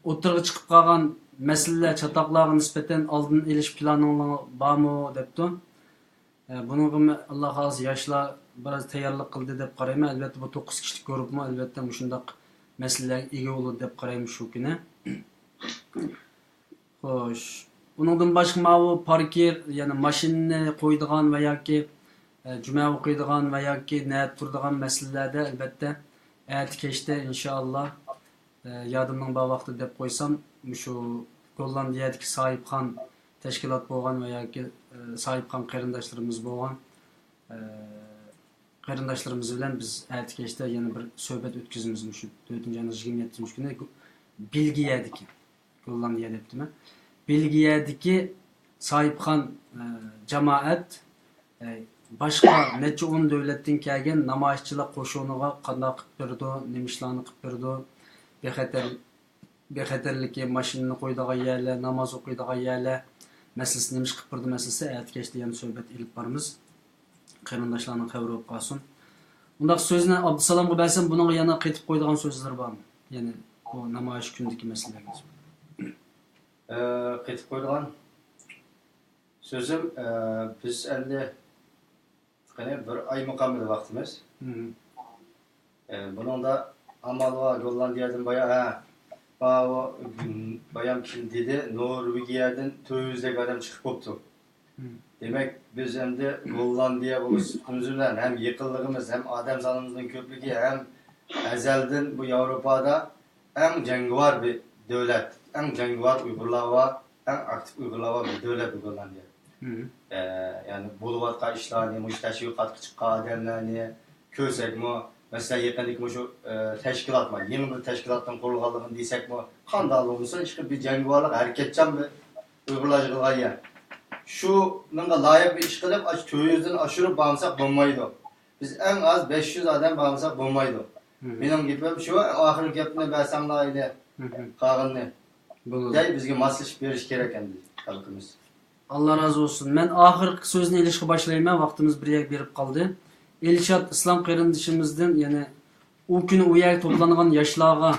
ئوتتۇرىغا چىقىپ قالغان مەسىلىلەر، چاتاقلارغا نىسبەتەن ئالدىنى ئېلىش پىلانىڭلار بارمۇ؟ دەپتۇ. ئە، بۇنىڭغىمۇ ئاللا خالىسا ياشلار بىراز تەييارلىق قىلدى دەپ قارايمەن. ئەلۋەتتە بۇ توققۇز كىشىلىك گۇرۇپمۇ ئەلۋەتتە مۇشۇنداق مەسىلىلەرگە ئىگە بولىدۇ دەپ قارايمەن شۇ كۈنى. خوش. ئۇنىڭدىن باشقا ماۋۇ پاركىر، يەنى ماشىنىنى قويىدىغان ۋە ياكى، ئە، جۈمە ئوقۇيدىغان ۋە ياكى نەدە تۇرىدىغان مەسىلىلەردە، ئەلۋەتتە، ئەتە كەچتە ئىنشائاللا، ئە، يادىمنىڭ بار ۋاقتىدا دەپ قويسام، مۇشۇ گوللاندىيەدىكى ساھىبخان تەشكىلات بولغان ۋە ياكى، ئە، ساھىبخان قېرىنداشلىرىمىز بولغان، ئە، قېرىنداشلىرىمىز بىلەن بىز ئەتە كەچتە يەنە بىر سۆھبەت ئۆتكۈزىمىز، مۇشۇ تۆتىنچى ئاينىڭ يىگىرمە يەتتىنچى كۈنى گو-، بېلگىيەدىكى، گوللاندىيە دەپتىمەن. بېلگىيەدىكى ساھىبخان، ئە، جامائەت، ئە، باشقا نەچچە ئون دۆلەتتىن كەلگەن نامايىشچىلار قوشۇنىغا قانداق قىلىپ بېرىدۇ، نېمە ئىشلارنى قىلىپ بېرىدۇ، بىخەتەر-، بىخەتەرلىكى، ماشىنىنى قويىدىغان يەرلەر، ناماز ئوقۇيدىغان يەرلەر مەسىلىسى، نېمە ئىش قىلىپ بېرىدۇ مەسىلىسى، ئەتە كەچتە يەنە سۆھبەت ئېلىپ بارىمىز. قېرىنداشلارنىڭ خەۋىرى بولۇپ قالسۇن. ئۇنداق سۆزنى ئابدۇسالامغا بەرسەم، بۇنىڭغا يەنە قېتىپ قويىدىغان سۆزلىرى بارمۇ؟ يەنى بۇ نامايىش كۈنىدىكى مەسىلىلەرگە نىسبەتەن. ئە، قېتىپ قويىدىغان سۆزۈم، ئە، بىز ئەمدى قېنى بىر ئاي مۇقامىدى ۋاقتىمىز. مم. ئە، بۇنىڭدا ئامال بار، گوللاندىيەدىن بايا، ھە، بايام كىم دېدى، نورۋېگىيەدىن تۆت يۈزدەك ئادەم چىقىپ بوپتۇ. مم. دېمەك، بىز ئەمدى گوللاندىيە بولۇش سۈپىتىمىز بىلەن ھەم يېقىنلىقىمىز، ھەم ئادەم سانىمىزنىڭ كۆپلۈكى، ھەم ئەزەلدىن بۇ ياۋروپادا ئەڭ جەڭگىۋار بىر دۆلەت، ئەڭ جەڭگىۋار ئۇيغۇرلار بار، ئەڭ ئاكتىپ ئۇيغۇرلار بار بىر دۆلەت بۇ گوللاندىيە. مم. ئە، يەنى بولۇۋاتقان ئىشلارنى، مۇشۇ تەشۋىقاتقا چىققان ئادەملەرنى كۆرسەكمۇ، مەسىلەن، يېقىندىكى مۇشۇ، ئە، تەشكىلات بار، يېڭى بىر تەشكىلاتنىڭ قۇرۇلغانلىقىنى دېسەكمۇ، قانداق بولمىسۇن، ئىشقىلىپ بىر جەڭگىۋارلىق، ھەرىكەتچان بىر ئۇيغۇرلار يىغىلغان يەر. شۇنىڭغا لايىق بىر ئىش قىلىپ، ئاشۇ تۆت يۈزدىن ئاشۇرۇپ بارمىساق بولمايدۇ. بىز ئەڭ ئاز بەش يۈز ئادەم بارمىساق بولمايدۇ. مم. مېنىڭ گېپىم شۇ، ئاخىرقى گەپنى بەرسەڭلار ئەينى، مم، قالغىنىنى. بولىدۇ. دەي، بىزگە ماسلىشىپ بېرىش كېرەك ئەمدى خەلقىمىز. ئاللا رازى بولسۇن. مەن ئاخىرقى سۆزنى ئېلىشقا باشلايمەن، ۋاقتىمىز بىر يەرگە بېرىپ قالدى. ئېلشات ئىسلام قېرىندىشىمىزدىن، يەنى ئۇ كۈنى ئۇ يەرگە توپلانغان ياشلارغا،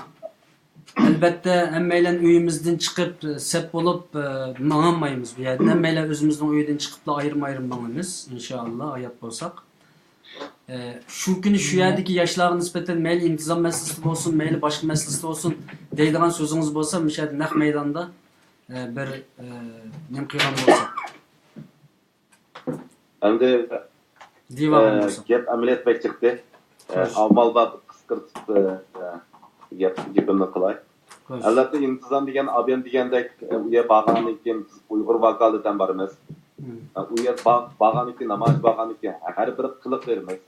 ئەلۋەتتە، ھەممەيلەن ئۆيىمىزدىن چىقىپ، سەپ بولۇپ، ئە، ماڭالمايمىز بۇ يەردىن. ھەممەيلەن ئۆزىمىزنىڭ ئۆيىدىن چىقىپلا ئايرىم-ئايرىم ماڭىمىز، ئىنشائاللا، ھايات بولساق. ئە، شۇ كۈنى شۇ يەردىكى ياشلارغا نىسبەتەن مەيلى ئىنتىزام مەسىلىسى بولسۇن، مەيلى باشقا مەسىلىسى بولسۇن دەيدىغان سۆزىڭىز بولسا، مۇشۇ يەردە نەق مەيداندا، ئە، بىر، ئە، نېمە قىلغان بولساق. ئەمدى، دېۋالغان ئە، بولسا. گەپ ئەمەلىيەت بەك چىقتى. ئە، خوش. ئامال بار قىسقىرتىپ، ئە، گەپ، گېپىمنى قىلاي. خوش. ئەلۋەتتە، ئىنتىزام دېگەن، ئابىيەم دېگەندەك، ئە، ئۇ يەر بارغاندىن كېيىن بىز ئۇيغۇر ۋاكالىتەن بارىمىز. مم. ئە، ئۇ يەر با-، بارغاندىن كېيىن، نامايىش بارغاندىن كېيىن ھەر بىر قىلىقلىرىمىز،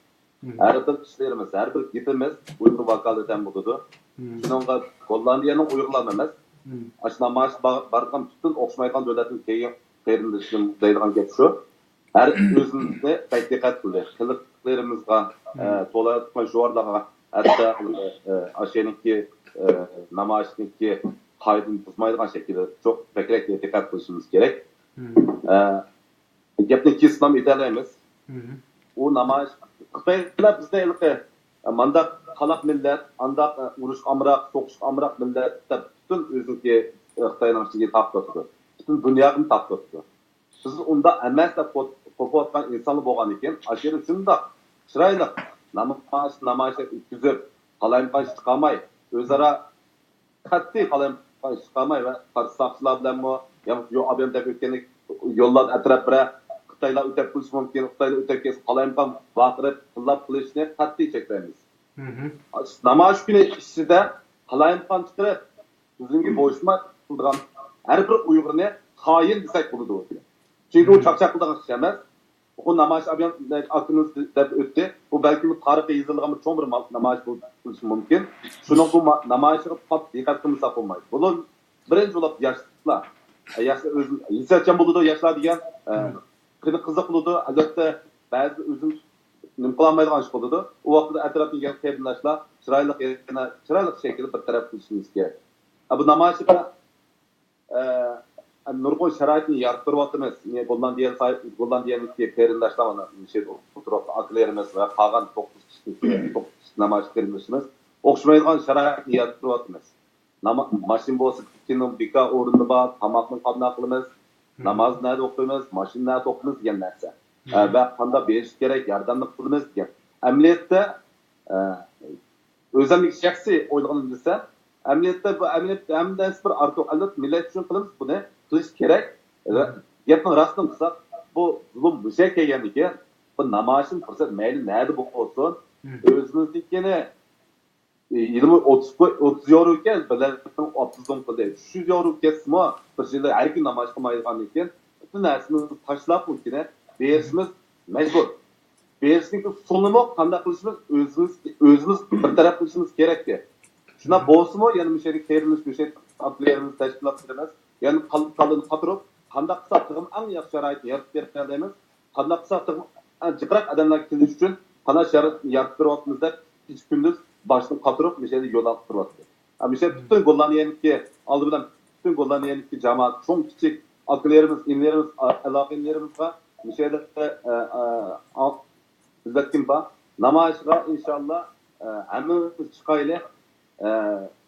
مم، ھەر بىر ئىشلىرىمىز، ھەر بىر گېپىمىز ئۇيغۇر ۋاكالىتەن بولىدۇ. مم. شۇنىڭغا گوللاندىيەنىڭ ئۇيغۇرلارمۇ ئەمەس، مم، ئاشۇ نامايىش با-، بارغان پۈتۈن ئوخشىمايدىغان دۆلەتتىن كەلگەن قېرىندىشىم دەيدىغان گەپ شۇ. ھەر ئۆزىمىزنى بەك دىققەت قىلدى. قىلىقلىرىمىزغا، مم، ئە، توۋلاۋاتقان شوئارلارغا، ھەتتا، ئە، ئاشۇنىڭكى، ئە، نامايىشنىڭكى قائىدىنى بۇزمايدىغان شەكىلدە چوق بەكرەك دىققەت قىلىشىمىز كېرەك. مم. ئە، گەپنى كېسىپلام ئېيتالايمىز. مم. ئۇ نامايىش، خىتايلار بىزنى ھېلىقى، ئە، مانداق قالاق مىللەت، ئانداق، ئە، ئۇرۇشقا ئامراق، سوقۇشقا ئامراق مىللەت دەپ پۈتۈن ئۆزىنىڭكى، ئە، خىتاينىڭ ئىچىگە تارتىۋاتىدۇ. پۈتۈن دۇنياغىمۇ تارتىۋاتىدۇ. بىز ئۇنداق ئەمەس دەپ قوپ-، قوپۇۋاتقان ئىنسانلار بولغاندىكىن، ئاشۇ يەردە شۇنداق چىرايلىق نامايىش، نامايىش ئۆتكۈزۈپ، قالايمىقان ئىش چىقارماي، ئۆزئارا قەتئىي قالايمىقان ئىش چىقارماي ۋە ساقچىلار بىلەنمۇ، يا يوق ئابىيەم دەپ ئۆتكەندەك يوللاردا ئەتراپ بىرەر خىتايلار ئۆتەپ كېلىشى مۇمكىن، خىتايلار ئۆتەپ كەلسە قالايمىقان ۋارقىراپ، غىللاپ قىلىشنى قەتئىي چەكلەيمىز. مم. نامايىش كۈنى ئىچىدە قالايمىقان چىقىرىپ، تۈزۈمگە بويسۇنماي قىلىدىغان ھەر بىر ئۇيغۇرنى خائىن دېسەك بولىدۇ. چۈنكى ئۇ، مم، چاقچاق قىلىدىغان كىشى ئەمەس. بۇ نامايىش ئاكىمىز دەپ ئۆتتى. بۇ بەلكىم تارىخقا يېزىلغان چوڭ بىر نامايىش بولۇشى مۇمكىن. شۇنىڭ بۇ نامايىشىغا پات دىققەت قىلمىساق بولمايدۇ. بۇلار بىرىنچى بولۇپ ياشلار. ياشلار ئۆزى ھېسسىياتچان بولىدۇ، ياشلار دېگەن. قېنى قىزىق بولىدۇ. ئەلۋەتتە، بەزىدە ئۆزىمىز نېمە قىلالمايدىغان ئىش بولىدۇ. ئۇ ۋاقىتتا ئەتراپتىن كەلگەن قېرىنداشلار چىرايلىق، يەنە چىرايلىق شەكىلدە بىر تەرەپ قىلىشىمىز كېرەك. بۇ نامايىشقا ئە، نۇرغۇن شارائىتنى يارىتىپ بېرىۋاتىمىز. مەن گوللاندىيە ساي-، گوللاندىيەدىكى قېرىنداشلار، مانا، مۇشۇ ئولتۇرۇپ ئاكىلىرىمىز ۋە قالغان توققۇز كىشىلىك، توققۇز كىشىلىك نامايىش قېرىندىشىمىز ئوخشىمايدىغان شارائىتنى يارىتىپ بېرىۋاتىمىز. ناما-، ماشىنا بولسا كىنو بىكار ئورنى بار، تاماقنى قانداق قىلىمىز، نامازنى نەدە ئوقۇيمىز، ماشىنىنى نەدە توختىتىمىز دېگەن نەرسە. ئە، ۋە قانداق بېرىش كېرەك، ياردەمنى قىلىمىز دېگەن. ئەمەلىيەتتە، ئە، ئۆزۈمنىڭ شەخسىي ئويلىغىنىمنى دېسەم، ئەمەلىيەتتە بۇ ئەمەلىيەتتە ھەممە نەرسە بىر ئارتۇق. ئەلۋەتتە، مىللەت ئۈچۈن قىلىمىز بۇنى، قىلىش كېرەك. گەپنىڭ راستىنى قىلساق، بۇ زۇلۇم مۇشەگە كەلگەندىكىن، بۇ نامايىشنىڭ پۇرسەت مەيلى نەدە بولسۇن، ئۆزىمىزنىڭكىنى، ئە، يىلىمۇ ئوتتۇز، ئوتتۇز يورو ئىكەن، بىلەن ئوتتۇز سوم قىلدى. ئۈچ يۈز يورو كەتسىمۇ، بىر يىلدا ھەر كۈنى نامايىش قىلمايدىغاندىن كېيىن، پۈتۈن نەرسىمىزنى تاشلاپ، ئۇنىڭكىنى بېرىشىمىز مەجبۇر. بېرىشنىڭكى ئۇسۇلىنىمۇ قانداق قىلىشىمىز، ئۆزىمىز، ئۆزىمىز بىر تەرەپ قىلىشىمىز كېرەكتى. شۇنداق بولسىمۇ، يەنە مۇشۇ يەرگە تېرىلىش، مۇشۇ يەرگە ئاپلىرىمىز، تەشكىلاتلىرىمىز، يەنە قال-، قالدىن قاتۇرۇپ، قانداق قىلساق تېخىمۇ ئەڭ ياخشى شارائىتنى يارىتىپ بېرەلەيمىز، قانداق قىلساق تېخىمۇ ئەڭ جىقراق ئادەملەرگە كېلىش ئۈچۈن قانداق شارائىت يارىتىپ بېرىۋاتىمىز دەپ، كېچە كۈندۈز باشتىن قاتۇرۇپ، مۇشۇ يەردە يول ئاغدۇرۇۋاتىدۇ. ھە، مۇشۇ پۈتۈن گوللاندىيەنىڭكى، ئالدى بىلەن پۈتۈن گوللاندىيەنىڭكى جامائەت، چوڭ كىچىك، ئاكىلىرىمىز، ئىنىلىرىمىز، ئا-، ئالاقە ئىنىلىرىمىزغا مۇشۇ يەردە، ئە، ئە، ئا-، بىلەتكىم بار. نامايىشقا ئىنشاللا، ئە، ھەممىمىز چىقايلى. ئە،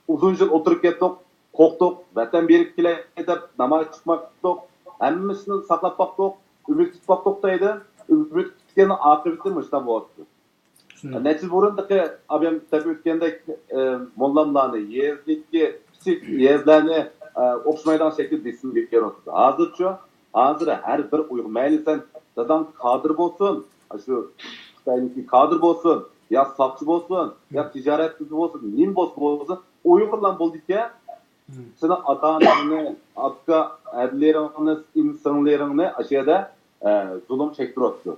ئۇزۇن يىل ئولتۇرۇپ كەتتۇق، قورقتۇق، ۋەتەن بېرىپ كېلەي دەپ نامايىش چىقماقتۇق. ھەممىسىنى ساقلاپ باقتۇق، ئۈمىد كۈتۈپ باقتۇق دەيدۇ. ئۈمىد كۈتكەننىڭ ئاقىۋىتى مۇشۇنداق بولۇپتۇ. نەچچە يىل بۇرۇندىكى ئابايام دەپ ئۆتكەندەك، ئە، موللاملارنى، يېزىدىكى كىچىك يېزىلارنى، ئە، ئوخشىمايدىغان شەكىلدە بېسىم بېرىۋاتىدۇ. ھازىرچۇ؟ ھازىر ھەر بىر ئۇيغۇر، مەيلى سەن داداڭ كادىر بولسۇن، شۇ خىتاينىڭكى كادىر بولسۇن، يا ساقچى بولسۇن، يا تىجارەتچى بولسۇن، نېمە بولسا بولسۇن، ئۇيغۇرلار بولىدىكەن، سېنىڭ ئاتا-ئاناڭنى، ئاكا-ئەدىلىرىڭنى، ئىن-سىڭلىرىڭنى ئاشۇ يەردە، ئە، زۇلۇم چەكتۈرۈۋاتىدۇ.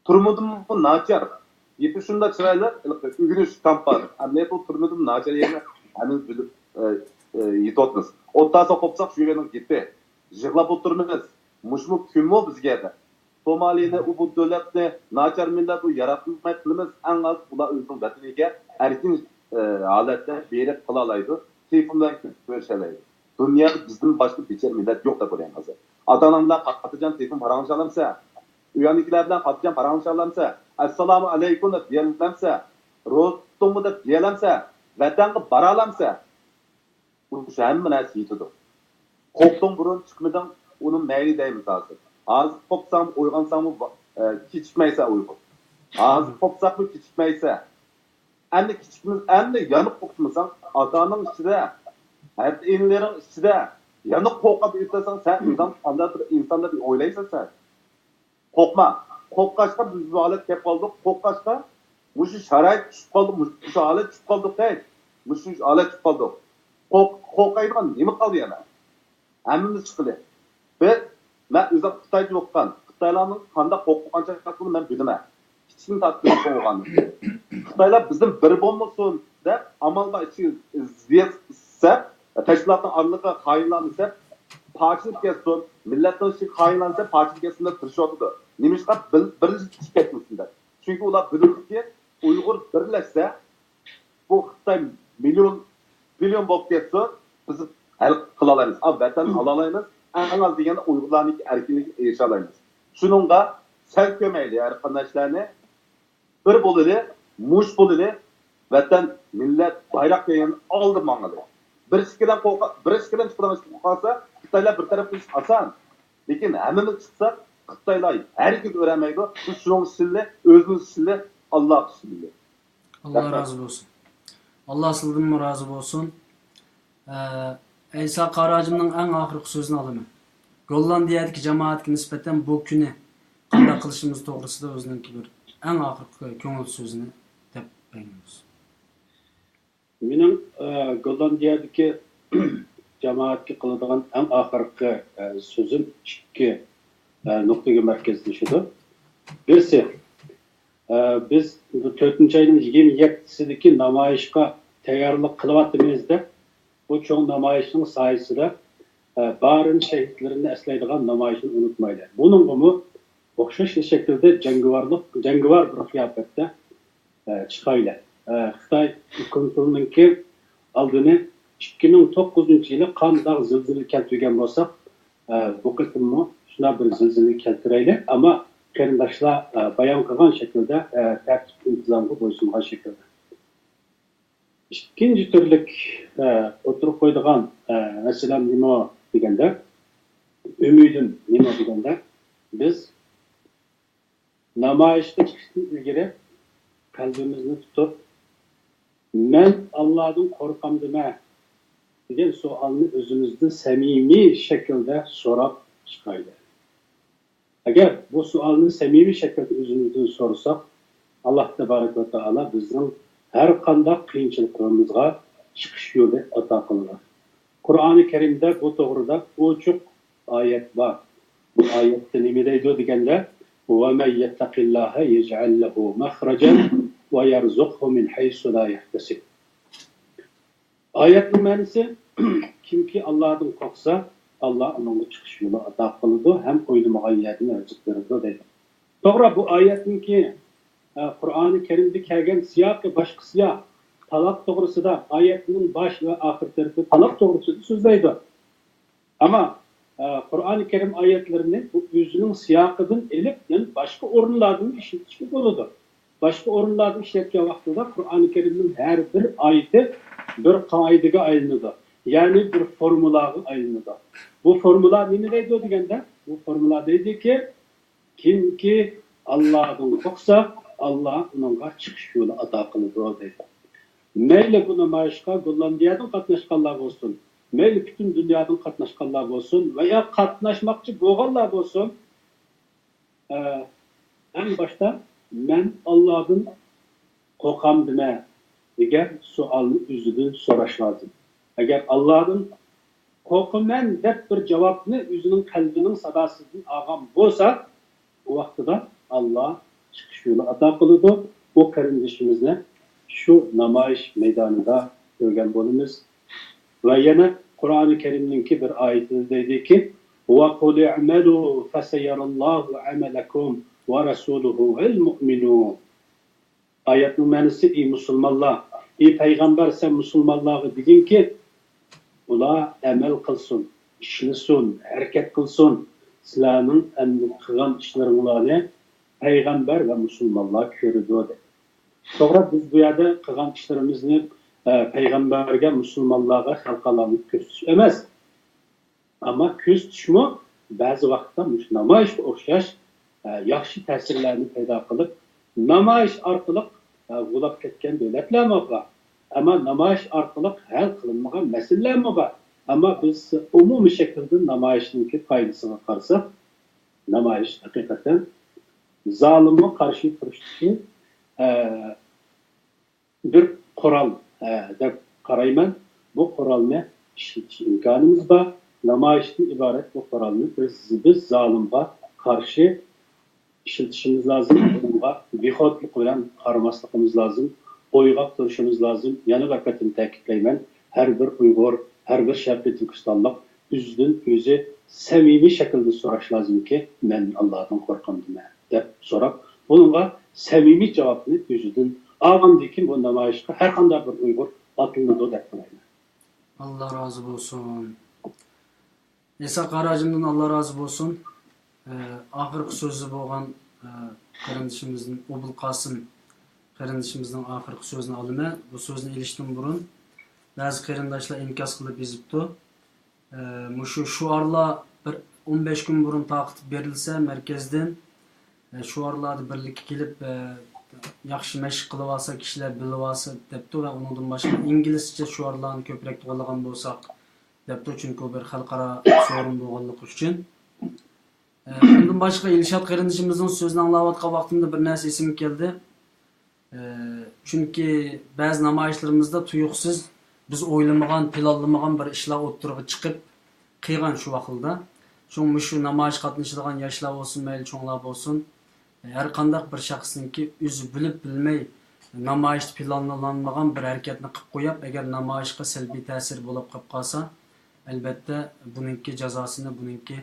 تۈرمىدىنمۇ ناچار. گېپى شۇنداق چىرايلىق، ھېلىقى ئۆگىنىش كامپانىيە. ئەمەلىيەتتە ئۇ تۈرمىدىن ناچار يەرنى ھەممىمىز بىلىپ، ئە، ئە، يېتىۋاتىمىز. ئوتتاسا قوپساق شۇ يەرنىڭ گېپى. يىغلاپ ئولتۇرىمىز. مۇشۇمۇ كۈنمۇ بىزگە دەپ. سومالىنى، ئۇ بۇ دۆلەتنى ناچار مىللەت، ئۇ ياراتماي قىلىمىز. ئەڭ ئاز ئۇلار ئۆزىنىڭ ۋەتىنىگە ئەركىن، ئە، ھالەتتە بېرىپ قىلالايدۇ. تېلېفون بىلەن كۆرۈشەلەيدۇ. دۇنيادا بىزدىن باشقا بىچارە مىللەت يوق دەپ ئويلايمەن ھازىر. ئاتا-ئاناڭ بىلەن خاتىرجەم تېلېفون پاراڭلىشالامسەن؟ ئۆيۈڭدىكىلەر بىلەن خاتىرجەم پاراڭلىشالامسەن؟ ئەسسالامۇ ئەلەيكۇم دەپ دېيەلەمسەن؟ روزا تۇتتۇڭمۇ دەپ دېيەلەمسەن؟ ۋەتەنگە بارالامسەن؟ مۇشۇ ھەممە نەرسە يېتىدۇ. قوپتۇڭ بۇرۇن چىقمىدىڭ، ئۇنى مەيلى دەيمىز ھازىر. ھازىر قوپساڭمۇ، ئويغانساڭمۇ، ئە، كېچىكمەيسەن ئۇيغۇر. ھازىر قوپساقمۇ كېچىكمەيسەن. ئەمدى كىچىكمىز، ئەمدى يەنە قوپمىساڭ، ئاتا-ئاناڭ ئىچىدە، ئەتە ئىنىلىرىڭ ئىچىدە يەنە قوقۇپ ئۆتەسەڭ، سەن ئىنسان قانداق بىر ئىنسان دەپ ئويلايسەن سەن؟ قورقما. قورققاچقا بىز بۇ ھالەتكە كەپ قالدۇق. قورققاچقا مۇشۇ شارائىت چۈشۈپ قالدۇق، مۇشۇ ھالەت چۈشۈپ قالدۇق، ھەي. مۇشۇ ھالەت چۈشۈپ قالدۇق. قورق-، قورقايدىغان نېمە قالدى يەنە؟ ھەممىمىز چىقىلى. بىر، مەن ئۆزۈم خىتايدا ئوقۇغان. خىتايلارنىڭ قانداق قورقۇنچاقلىقىنى مەن بىلىمەن. كىچىكىمدىن تارتىپ بىلىپ بولغان. خىتايلار بىزدىن بىر بولمىسۇن دەپ، ئامال بار ئىچىگە زىيان سەپ، تەشكىلاتنىڭ ئارىلىقىغا خائىنلارنى سەپ، پارچىلىنىپ كەتسۇن، مىللەتنىڭ ئىچىگە خائىنلارنى سەپ، پارچىلىنىپ كەتسۇن دەپ تىرىشىۋاتىدۇ. نېمىشقا؟ بىر-، بىرلىشىپ كەتمىسۇن دەپ. چۈنكى ئۇلار بىلىدۇكى، ئۇيغۇر بىرلەشسە، بۇ خىتاي مىليون، بىليون بولۇپ كەتسۇن، بىز ھەل قىلالايمىز. ئا، ۋەتەن ئالالايمىز، ئەڭ ئاز دېگەندە ئۇيغۇرلارنىڭكى ئەركىنلىكىگە ئېرىشەلەيمىز. شۇنىڭغا سەل كۆرمەيلى ھەر قانداقلارنى، بىر بولىلى، مۇش بولىلى، ۋەتەن، مىللەت، بايراق دېگەن ئالدى ماڭىلى. بىر ئىككىلەن قورقا-، بىر ئىككىلەن چىقىدىغان ئىش قالسا، خىتايلار بىر تەرەپ قىلىش ئاسان. لېكىن ھەممىمىز چىقساق، خىتايلار ھەرگىز ئۆرەلمەيدۇ. بىز شۇنىڭغا ئىشىنىلى، ئۆزىمىز ئىشىنىلى، ئاللاغا ئىشىنىلى. ئاللا رازى بولسۇن. ئاللا سىلىدىنمۇ رازى بولسۇن. ئە، ئەيسا قارى ھاجىمنىڭ ئەڭ ئاخىرقى سۆزىنى ئالىمەن. گوللاندىيەدىكى جامائەتكە نىسبەتەن بۇ كۈنى قانداق قىلىشىمىز توغرىسىدا ئۆزىنىڭكى بىر ئەڭ ئاخىرقى كۆڭۈل سۆزىنى دەپ بەرگىن. مېنىڭ، ئە، گوللاندىيەدىكى جامائەتكە قىلىدىغان ئەڭ ئاخىرقى، ئە، سۆزۈم ئىككى، ئە، نۇقتىغا مەركەزلىشىدۇ. بىرسى، ئە، بىز بۇ تۆتىنچى ئاينىڭ يىگىرمە يەتتىسىدىكى نامايىشقا تەييارلىق قىلىۋاتىمىز دەپ، بۇ چوڭ نامايىشنىڭ سايىسىدە، ئە، بارىن شەھىدلىرىنى ئەسلەيدىغان نامايىشنى ئۇنتۇمايلى. بۇنىڭغىمۇ ئوخشاش شەكىلدە جەڭگىۋارلىق، جەڭگىۋار بىر قىياپەتتە، ئە، چىقايلى. ئە، خىتاي ھۆكۈمىتىنىڭكى ئالدىنى ئىككى مىڭ توققۇزىنچى يىلى قانداق زىلزىلە كەلتۈرگەن بولساق، ئە، بۇ قېتىممۇ شۇنداق بىر زىلزىلە كەلتۈرەيلى. ئەمما قېرىنداشلار، ئە، بايان قىلغان شەكىلدە، ئە، تەرتىپ ئىنتىزامغا بويسۇنغان شەكىلدە. ئىككىنچى تۈرلۈك، ئە، ئوتتۇرىغا قويىدىغان، ئە، مەسىلەم نېمە دېگەندە، ئۈمىدىم نېمە دېگەندە، بىز نامايىشقا چىقىشتىن ئىلگىرى قەلبىمىزنى تۇتۇپ، «مەن ئاللادىن قورقامدىمەن؟» دېگەن سوئالنى ئۆزىمىزدىن سەمىمىي شەكىلدە سوراپ چىقايلى. ئەگەر بۇ سوئالنى سەمىمىي شەكىلدە ئۆزىمىزدىن سورىساق، ئاللا تەبارەك ۋە تائالا بىزنىڭ ھەر قانداق قىيىنچىلىقلىرىمىزغا چىقىش يولى ئاتا قىلىدۇ. قۇرئانى كەرىمدە بۇ توغرىدا ئوچۇق ئايەت بار. بۇ ئايەتتە نېمە دەيدۇ دېگەندە، «ومن يتق الله يجعل له مخرجا ويرزقه من حيث لا يحتسب.» ئايەتنىڭ مەنىسى، كىمكى ئاللادىن قورقسا، ئاللا ئۇنىڭغا چىقىش يولى ئاتا قىلىدۇ ھەم ئويلىمىغان يەردىن رىزىق بېرىدۇ دەيدۇ. توغرا، بۇ ئايەتنىڭكى، ئە، قۇرئانى كەرىمدە كەلگەن سىياقى باشقا سىياق. تالاق توغرىسىدا، ئايەتنىڭ باش ۋە ئاخىر تەرىپى تالاق توغرىسىدا سۆزلەيدۇ. ئەمما، ئە، قۇرئانى كەرىم ئايەتلىرىنى بۇ ئۆزىنىڭ سىياقىدىن ئېلىپ، يەنى باشقا ئورۇنلاردىمۇ ئىشلىتىشكە بولىدۇ. باشقا ئورۇنلاردا ئىشلەتكەن ۋاقتىدا قۇرئانى كەرىمنىڭ ھەر بىر ئايىتى بىر قائىدىگە ئايلىنىدۇ. يەنى بىر فورمۇلاغا ئايلىنىدۇ. بۇ فورمۇلا نېمە دەيدۇ دېگەندە، بۇ فورمۇلا دەيدۇكى، كىمكى ئاللادىن قورقسا، ئاللا ئۇنىڭغا چىقىش يولى ئاتا قىلىدۇ دەيدۇ. مەيلى بۇ نامايىشقا گوللاندىيەدىن قاتناشقانلار بولسۇن، مەيلى پۈتۈن دۇنيادىن قاتناشقانلار بولسۇن ۋە يا قاتناشماقچى بولغانلار بولسۇن، ئە، ئەڭ باشتا، «مەن ئاللادىن قورقامدىمەن؟» دېگەن سوئالنى ئۆزىدىن سوراش لازىم. ئەگەر «ئاللادىن قورقىمەن» دەپ بىر جاۋابنى ئۆزىنىڭ قەلبىنىڭ ساداسىدىن ئالغان بولسا، ئۇ ۋاقتىدا ئاللا چىقىش يولى ئاتا قىلىدۇ. ئۇ قېرىندىشىمىزنى شۇ نامايىش مەيدانىدا كۆرگەن بولىمىز. ۋە يەنە قۇرئانى كەرىمنىڭكى بىر ئايىتىدە دەيدىكى، «وقل اعملوا فسيرى الله عملكم ورسوله والمؤمنون.» ئايەتنىڭ مەنىسى، ئى مۇسۇلمانلار، ئى پەيغەمبەر، سەن مۇسۇلمانلارغا دېگىنكى، ئۇلار ئەمەل قىلسۇن، ئىشلىسۇن، ھەرىكەت قىلسۇن. سىلەرنىڭ ئەمدى قىلغان ئىشلىرىڭلارنى پەيغەمبەر ۋە مۇسۇلمانلار كۆرىدۇ، دەيدۇ. توغرا، بىز بۇ يەردە قىلغان ئىشلىرىمىزنى، ئە، پەيغەمبەرگە، مۇسۇلمانلارغا، خەلقئارالارغا كۆرسىتىش ئەمەس. ئەمما كۆرسىتىشمۇ بەزى ۋاقىتتا مۇشۇ نامايىشقا ئوخشاش، ئە، ياخشى تەسىرلەرنى پەيدا قىلىپ، نامايىش ئارقىلىق، ئە، غۇلاپ كەتكەن دۆلەتلەرمۇ بار. ئەمما نامايىش ئارقىلىق ھەل قىلىنمىغان مەسىلىلەرمۇ بار. ئەمما بىز ئومۇمىي شەكىلدە نامايىشنىڭكى پايدىسىغا قارىساق، نامايىش ھەقىقەتەن زالىمغا قارشى تۇرۇشتىكى، ئە، بىر قورال، ئە، دەپ قارايمەن. بۇ قورالنى ئىشلىتىش ئىمكانىمىز بار. نامايىشتىن ئىبارەت بۇ قورالنى بىز، بىز زالىمغا قارشى ئىشلىتىشىمىز لازىم. بۇنىڭغا بىخۇدلۇق بىلەن قارىماسلىقىمىز لازىم. ئويغاق تۇرۇشىمىز لازىم. يەنە بىر قېتىم تەكىتلەيمەن، ھەر بىر ئۇيغۇر، ھەر بىر شەرقىي تۈركىستانلىق ئۆزىدىن ئۆزى سەمىمىي شەكىلدە سوراش لازىمكى، «مەن ئاللادىن قورقامدىمەن؟» دەپ سوراپ، بۇنىڭغا سەمىمىي جاۋابنى ئۆزىدىن ئالغاندىن كېيىن، بۇ نامايىشقا ھەر قانداق بىر ئۇيغۇر ئاتلىنىدۇ دەپ قارايمەن. ئاللا رازى بولسۇن. ئىسا قاراجىمدىن ئاللا رازى بولسۇن. ئە، ئاخىرقى سۆزى بولغان، ئە، قېرىندىشىمىزدىن، ئوبۇل قاسىم قېرىندىشىمىزنىڭ ئاخىرقى سۆزىنى ئالىمەن. بۇ سۆزنى ئېلىشتىن بۇرۇن، بەزى قېرىنداشلار ئىنكاس قىلىپ يېزىپتۇ. ئە، مۇشۇ شوئارلار بىر ئون بەش كۈن بۇرۇن تارقىتىپ بېرىلسە مەركەزدىن، ئە، شوئارلاردا بىرلىككە كېلىپ، ئە، ياخشى مەشىق قىلىۋالسا، كىشىلەر بىلىۋالسا دەپتۇ ۋە ئۇنىڭدىن باشقا ئىنگلىزچە شوئارلارنى كۆپرەك تاللىغان بولساق دەپتۇ، چۈنكى ئۇ بىر خەلقئارا سورۇن بولغانلىقى ئۈچۈن. ئە، ئۇندىن باشقا ئىلشات قېرىندىشىمىزنىڭ سۆزىنى ئاڭلاۋاتقان ۋاقتىمدا بىر نەرسە ئېسىمگە كەلدى. ئە، چۈنكى بەزى نامايىشلىرىمىزدا تۇيۇقسىز بىز ئويلىمىغان، پىلانلىمىغان بىر ئىشلار ئوتتۇرىغا چىقىپ قىلغان شۇ ۋاقىتتا. شۇڭا مۇشۇ نامايىشقا قاتنىشىدىغان ياشلار بولسۇن، مەيلى چوڭلار بولسۇن، ھەر قانداق بىر شەخسنىڭكى ئۆزى بىلىپ بىلمەي نامايىشتا پىلانلانمىغان بىر ھەرىكەتنى قىلىپ قويۇپ، ئەگەر نامايىشقا سەلبىي تەسىر بولۇپ قېلىپ قالسا، ئەلبەتتە بۇنىڭكى جازاسىنى، بۇنىڭكى،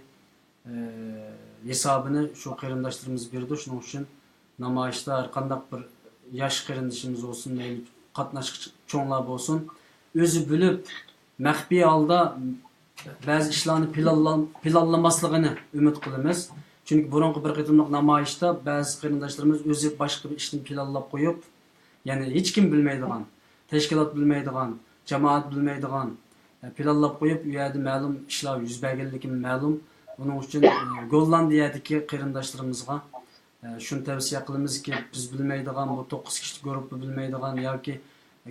ئە، ھېسابىنى شۇ قېرىنداشلىرىمىز بېرىدۇ. شۇنىڭ ئۈچۈن نامايىشتا ھەر قانداق بىر ياش قېرىندىشىمىز بولسۇن، مەيلى قاتناشقۇچى چوڭلار بولسۇن، ئۆزى بىلىپ مەخپىي ھالدا بەزى ئىشلارنى پىلانلا-، پىلانلىماسلىقىنى ئۈمىد قىلىمىز. چۈنكى بۇرۇنقى بىر قېتىملىق نامايىشتا بەزى قېرىنداشلىرىمىز ئۆزى باشقا بىر ئىشنى پىلانلاپ قويۇپ، يەنى ھېچكىم بىلمەيدىغان، تەشكىلات بىلمەيدىغان، جامائەت بىلمەيدىغان، ئە، پىلانلاپ قويۇپ، ئۇ يەردە مەلۇم ئىشلار يۈز بەرگەنلىكى مەلۇم. ئۇنىڭ ئۈچۈن، ئە، گوللاندىيەدىكى قېرىنداشلىرىمىزغا ئە، شۇنى تەۋسىيە قىلىمىزكى، بىز بىلمەيدىغان، بۇ توققۇز كىشىلىك گۇرۇپپا بىلمەيدىغان ياكى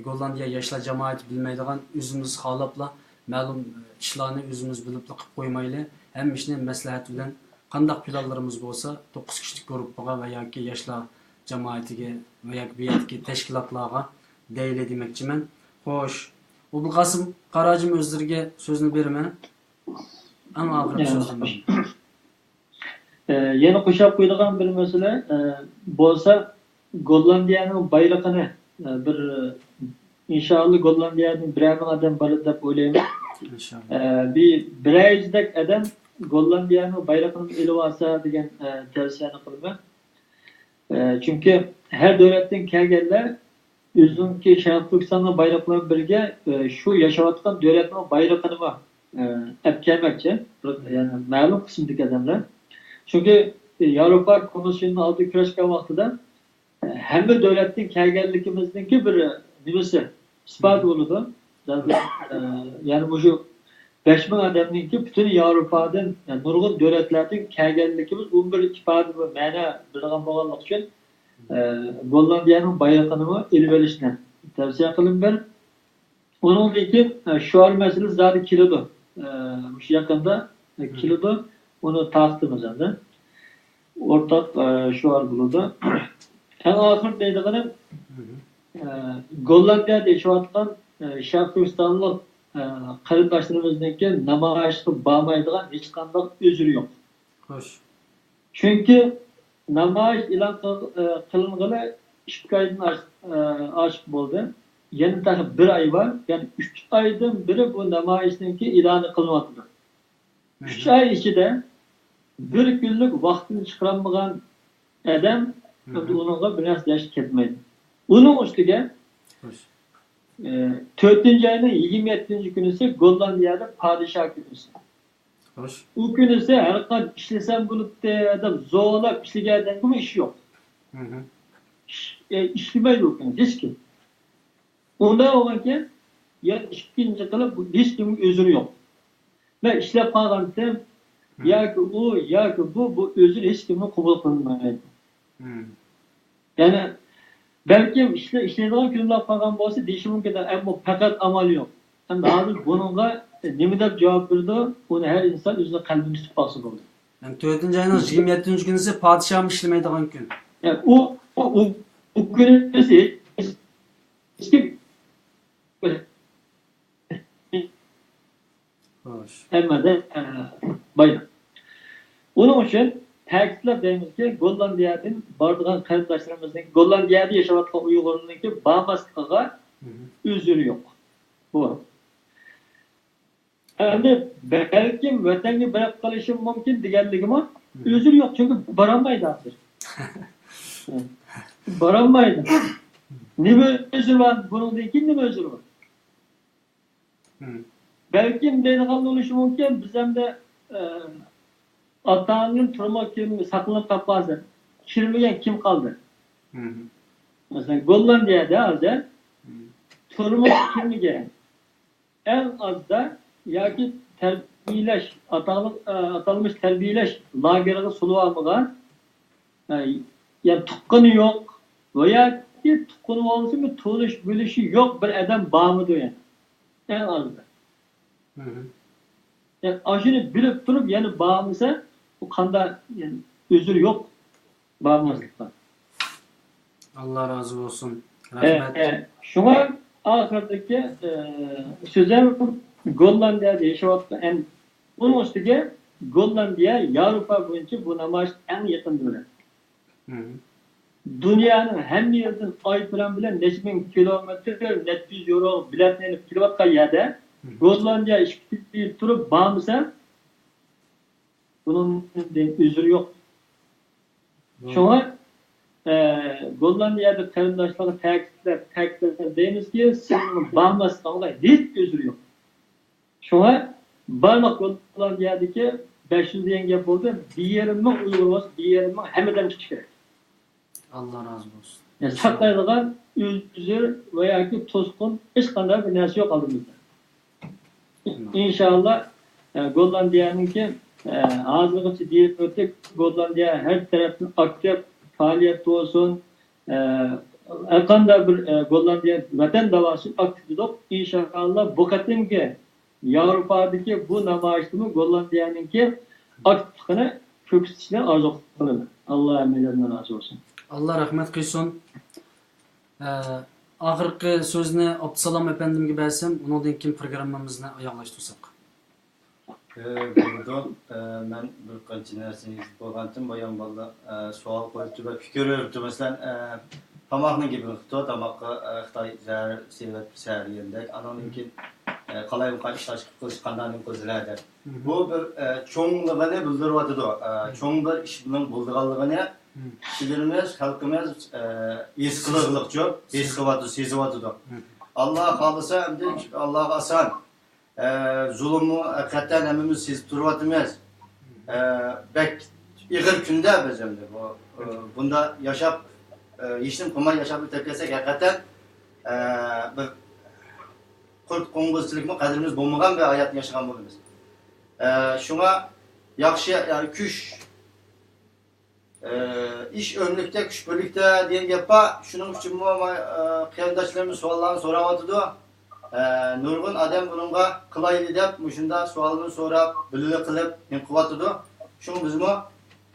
گوللاندىيە ياشلار جامائىتى بىلمەيدىغان، ئۆزىمىز خالاپلا مەلۇم ئىشلارنى ئۆزىمىز بىلىپلا قىلىپ قويمايلى. ھەممە ئىشنى مەسلىھەت بىلەن، قانداق پىلانلىرىمىز بولسا، توققۇز كىشىلىك گۇرۇپپىغا ۋە ياكى ياشلار جامائىتىگە ۋە ياكى بۇ يەردىكى تەشكىلاتلارغا دەيلى دېمەكچىمەن. خوش، ئوبۇلقاسىم قاراجىم ئۆزلىرىگە سۆزنى بېرىمەن. ئەڭ ئاخىرقى يا، سۆزنى خوش. بېرىمەن. ئە، يەنە قوشاپ قويىدىغان بىر مەسىلە، ئە، بولسا، گوللاندىيەنىڭ بايرىقىنى، ئە، بىر، ئىنشائاللا، گوللاندىيەدىن بىرەر مىڭ ئادەم بارىدۇ دەپ ئويلايمەن. ئىنشائاللا. ئە، بىر، بىرەر يۈزدەك ئادەم گوللاندىيەنىڭ بايرىقىنى ئېلىۋالسا دېگەن، ئە، تەۋسىيەنى قىلىمەن. ئە، چۈنكى ھەر دۆلەتتىن كەلگەنلەر ئۆزىنىڭكى شەرقىي تۈركىستاننىڭ بايرىقى بىلەن بىرگە، ئە، شۇ ياشاۋاتقان دۆلەتنىڭ بايرىقىنىمۇ، ئە، ئەپ كەلمەكچى. بىر، يەنى مەلۇم قىسىمدىكى ئادەملەر. چۈنكى، ئە، ياۋروپا كومىسسىيونىنىڭ ئالدىدا كۈرەشكەن ۋاقتىدا، ئە، ھەممە دۆلەتتىن كەلگەنلىكىمىزنىڭكى بىر، ئە، نېمىسى، ئىسپاتى بولىدۇ. زادى، ئە، يەنى مۇشۇ بەش مىڭ ئادەمنىڭكى پۈتۈن ياۋروپادىن، يەنى نۇرغۇن دۆلەتلەردىن كەلگەنلىكىمىز ئۇ بىر ئىپادە، بىر مەنە بېرىدىغان بولغانلىقى ئۈچۈن، ئە، گوللاندىيەنىڭ بايرىقىنىمۇ ئېلىۋېلىشنى تەۋسىيە قىلىمەن. ئۇنىڭدىن كېيىن، ئە، شوئار مەسىلىسى زادى كېلىدۇ. ئە، مۇشۇ يېقىندا، ئە، كېلىدۇ. ئۇنى تارقىتىمىز ئەمدى. ئورتاق، ئە، شوئار بولىدۇ. ئەڭ ئاخىرى دەيدىغىنىم، ئە، گوللاندىيەدە ياشاۋاتقان، ئە، شەرقىي تۈركىستانلىق، ئە، قېرىنداشلىرىمىزنىڭكى نامايىشقا بارمايدىغان ھېچقانداق ئۆزرى يوق. خوش. چۈنكى نامايىش ئېلان قىل-، ئە، قىلىنغىلى ئىككى ئايدىن ئاش-، ئە، ئاشىق بولدى. يەنە تېخى بىر ئاي بار. يەنى ئۈچ ئايدىن بېرى بۇ نامايىشنىڭكى ئېلانى قىلىنىۋاتىدۇ. ئۈچ ئاي ئىچىدە بىر كۈنلۈك ۋاقتىنى چىقىرالمىغان ئادەم ئەمدى ئۇنىڭغا بىر نەرسە دەشكە كەتمەيدۇ. ئۇنىڭ ئۈستىگە، خوش. ئە، تۆتىنچى ئاينىڭ يىگىرمە يەتتىنچى كۈنىسى گوللاندىيەدە پادىشاھ كۈنىسى. خوش. ئۇ كۈنىسى ھەر قانچە ئىشلىسەم بولۇپتۇ دەپ زورلاپ ئىشلىگەن ئادەمگىمۇ ئىش يوق. ئىش، ئە، ئىشلىمەيدۇ ئۇ كۈنى ھېچكىم. ئۇنداق بولغانكەن، يەنە ئىككىنچى قىلىپ ھېچكىمنىڭ ئۆزرى يوق. مەن ئىشلەپ قالغانتىم، ياكى ئۇ، ياكى بۇ، بۇ ئۆزرى ھېچكىمنىڭ قوبۇل قىلىنمايدۇ. يەنى بەلكىم ئىشلە-، ئىشلەيدىغان كۈنلەر قالغان بولسا دېيىشى مۇمكىن، ئەمما پەقەت ئامال يوق. ئەمدى ھازىر بۇنىڭغا نېمە دەپ جاۋاب بېرىدۇ؟ ئۇنى ھەر ئىنسان ئۆزىنىڭ قەلبىنى تۇتۇپ باقسا بولدى. يەنى تۆتىنچى ئاينىڭ يىگىرمە يەتتىنچى كۈنىسى پادىشاھمۇ ئىشلىمەيدىغان كۈن. يەنى ئۇ، ئۇ، ئۇ، ئۇ كۈنىسى ھېچ، ھېچ كىم خوش. ھەممىدە، ئە، بايلىق. ئۇنىڭ ئۈچۈن تەكىتلەپ دەيمىزكى، گوللاندىيەدىن بارىدىغان قېرىنداشلىرىمىزنىڭ، گوللاندىيەدە ياشاۋاتقان ئۇيغۇرلارنىڭكى بارماسلىقىغا، ئۆزرى يوق. بۇ. ئەمدى بەلكىم ۋەتەنگە بېرىپ قېلىشىم مۇمكىن دېگەنلىكىمۇ ئۆزرى يوق، چۈنكى بارالمايدۇ ھازىر. بارالمايدۇ. نېمە ئۆزرى بار؟ بۇنىڭدىن كېيىن نېمە ئۆزرى بار؟ بەلكىم دەيدىغان بولۇشى مۇمكىن، بىز ئەمدى، ئە، ئاتا-ئانىدىن تۇرمۇش كىرىمى ساقلىنىپ قاپقالسا، كىرمىگەن كىم قالدى؟ مەسىلەن، گوللاندىيەدە ھازىر تۇرمۇش كىرمىگەن، ئەڭ ئازدا ياكى تەربىيەلەش، ئاتالمىش، ئە، ئاتالمىش تەربىيەلەش لاگېرىغا سولىۋالمىغان، ئە، يا تۇغقىنى يوق ۋە ياكى تۇغقىنى بولسىمۇ تونۇش بىلىشى يوق بىر ئادەم بارمىدۇ يەنە؟ ئەڭ ئازدا. يەنى ئاشۇنى بىلىپ تۇرۇپ يەنە بارمىسا، ئۇ قانداق، يەنى ئۆزرى يوق بارماسلىققا. ئاللا رازى بولسۇن. ئە، رەھمەت. ئە، شۇڭا ئاخىرىدىكى، ئە، سۆزۈم گوللاندىيەدە ياشاۋاتقان، ئەم، ئۇنىڭ ئۈستىگە گوللاندىيە ياۋروپا بويىچە بۇ نامايىش ئەڭ يېقىن دۆلەت. دۇنيانىڭ ھەممە يېرىدىن ئايروپىلان بىلەن نەچچە مىڭ كىلومېتىر، نەچچە يۈز يورو بېلەتنى ئېلىپ كېلىۋاتقان يەردە گوللاندىيە ئىككى يىل تۇرۇپ بارمىسا، بۇنىڭدىن ئۆزرى يوق. شۇڭا، ئە، گوللاندىيەدە قېرىنداشلارغا تەكىتلەپ، تەكىتلەپ دەيمىزكى، سىزنىڭ بارماسلىقىڭلار ھېچ ئۆزرى يوق. شۇڭا بارلىق گوللاندىيەدىكى بەش يۈز دېگەن گەپ بولدى، بىر يېرىم مىڭ ئۇيغۇر بولسا، بىر يېرىم مىڭ ھەممىدىن چىقىشى كېرەك. ئاللا رازى بولسۇن. يەنى ساقلايدىغان ئۆزۈر ۋە ياكى توسقۇن ھېچقانداق بىر نەرسە يوق ئالدىمىزدا. ئىنشاللا، ئە، گوللاندىيەنىڭكى، ئە، ھازىرغىچە دېيىپ ئۆتتۇق، گوللاندىيە ھەر تەرەپتىن ئاكتىپ پائالىيەتتە بولسۇن، ئە، ھەرقانداق بىر، ئە، گوللاندىيە ۋەتەن داۋاسى ئاكتىپ دېدۇق. ئىنشاللا بۇ قېتىمقى ياۋروپادىكى بۇ نامايىشتىمۇ گوللاندىيەنىڭكى ئاكتىپلىقىنى كۆرسىتىشنى ئارزۇ قىلىمەن. ئاللا ھەممىلەردىن رازى بولسۇن. ئاللا رەھمەت قىلسۇن. ئە، ئاخىرقى سۆزنى ئابدۇسالام ئەپەندىمگە بەرسەم، ئۇنىڭدىن كېيىن پروگراممىمىزنى ئاياغلاشتۇرساق. ئە، بولىدۇ. ئە، مەن بىر قانچە نەرسىنى يېزىپ قويغانتىم، بايام بالىلار، ئە، سوئال قويۇپتۇ ۋە پىكىر بېرىپتۇ. مەسىلەن، ئە، تاماقنىڭ گېپىنى قىپتۇ، تاماققا، ئە، خىتاي زەھەر سېلىۋەتتى سەھەر دېگەندەك. ئانىڭدىن كېيىن، ئە، قالايمىقان ئىشلار چىقىپ قېلىش قانداق نېمە قىلىسىلەر دەپ. بۇ بىر، ئە، چوڭلۇقىنى بىلدۈرۈۋاتىدۇ. ئە، چوڭ بىر ئىش بۇنىڭ بولىدىغانلىقىنى، كىشىلىرىمىز، خەلقىمىز، ئە، ھېس قىلغۇلۇقچۇ، ھېس قىلىۋاتىدۇ، سېزىۋاتىدۇ. ئاللا خالىسا، ئەمدى ئاللاغا ئاسان. ئە، زۇلۇممۇ ھەقىقەتەن ھەممىمىز سېزىپ تۇرۇۋاتىمىز. ئە، بەك ئېغىر كۈندە بىز ئەمدى بۇ، ئە، بۇندا ياشاپ، ئە، ھېچنېمە قىلماي ياشاپ ئۆتۈپ كەتسەك، ھەقىقەتەن، ئە، بىر قۇرت قوڭغۇزچىلىكمۇ قەدرىمىز بولمىغان بىر ھاياتنى ياشىغان بولىمىز. ئە، شۇڭا ياخشى، يەنى كۈچ، ئە، ئىش ئۆملۈكتە، كۈچ بىرلىكتە دېگەن گەپ بار. شۇنىڭ ئۈچۈنمۇ، ئە، قېرىنداشلىرىمىز سوئاللارنى سوراۋاتىدۇ. ئە، نۇرغۇن ئادەم بۇنىڭغا قىلايلى دەپ مۇشۇنداق سوئالنى سوراپ، بىللە قىلىپ نېمە قىلىۋاتىدۇ. شۇڭا بىزمۇ،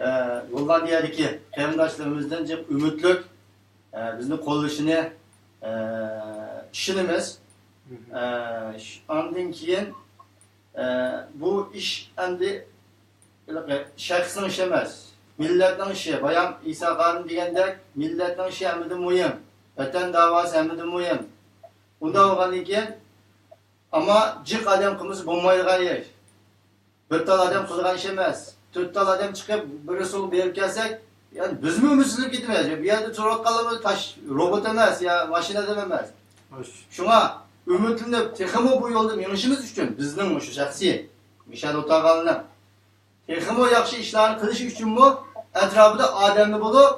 ئە، گوللاندىيەدىكى قېرىنداشلىرىمىزدىن جىق ئۈمىدلىك، ئە، بىزنى قوللىشىنى، ئە، ئىشىنىمىز. ئە، ش-، ئاندىن كېيىن، ئە، بۇ ئىش ئەمدى ھېلىقى شەخسنىڭ ئىشى ئەمەس، مىللەتنىڭ ئىشى. بايام ئىسا خانىم دېگەندەك، مىللەتنىڭ ئىشى ھەممىدىن مۇھىم، ۋەتەن داۋاسى ھەممىدىن مۇھىم. ئۇنداق بولغاندىن كېيىن، ئەمما جىق ئادەم قىلمىسا بولمايدىغان ئىش. بىر تال ئادەم قىلىدىغان ئىش ئەمەس. تۆت تال ئادەم چىقىپ، بىر ئۇسۇلغا بېرىپ كەلسەك، يەنى بىزمۇ ئۈمىدسىزلىنىپ كېتىمىز. بۇ يەردە تۇرۇۋاتقانلىرىمىز تاش روبوت ئەمەس يا ماشىنا ئادەم ئەمەس. شۇڭا ئۈمىدلىنىپ، تېخىمۇ بۇ يولدا مېڭىشىمىز ئۈچۈن بىزنىڭ مۇشۇ شەخسىي مىشەل ئوتاغانلىنىڭ تېخىمۇ ياخشى ئىشلارنى قىلىش ئۈچۈنمۇ ئەتراپىدا ئادەملى بولۇپ،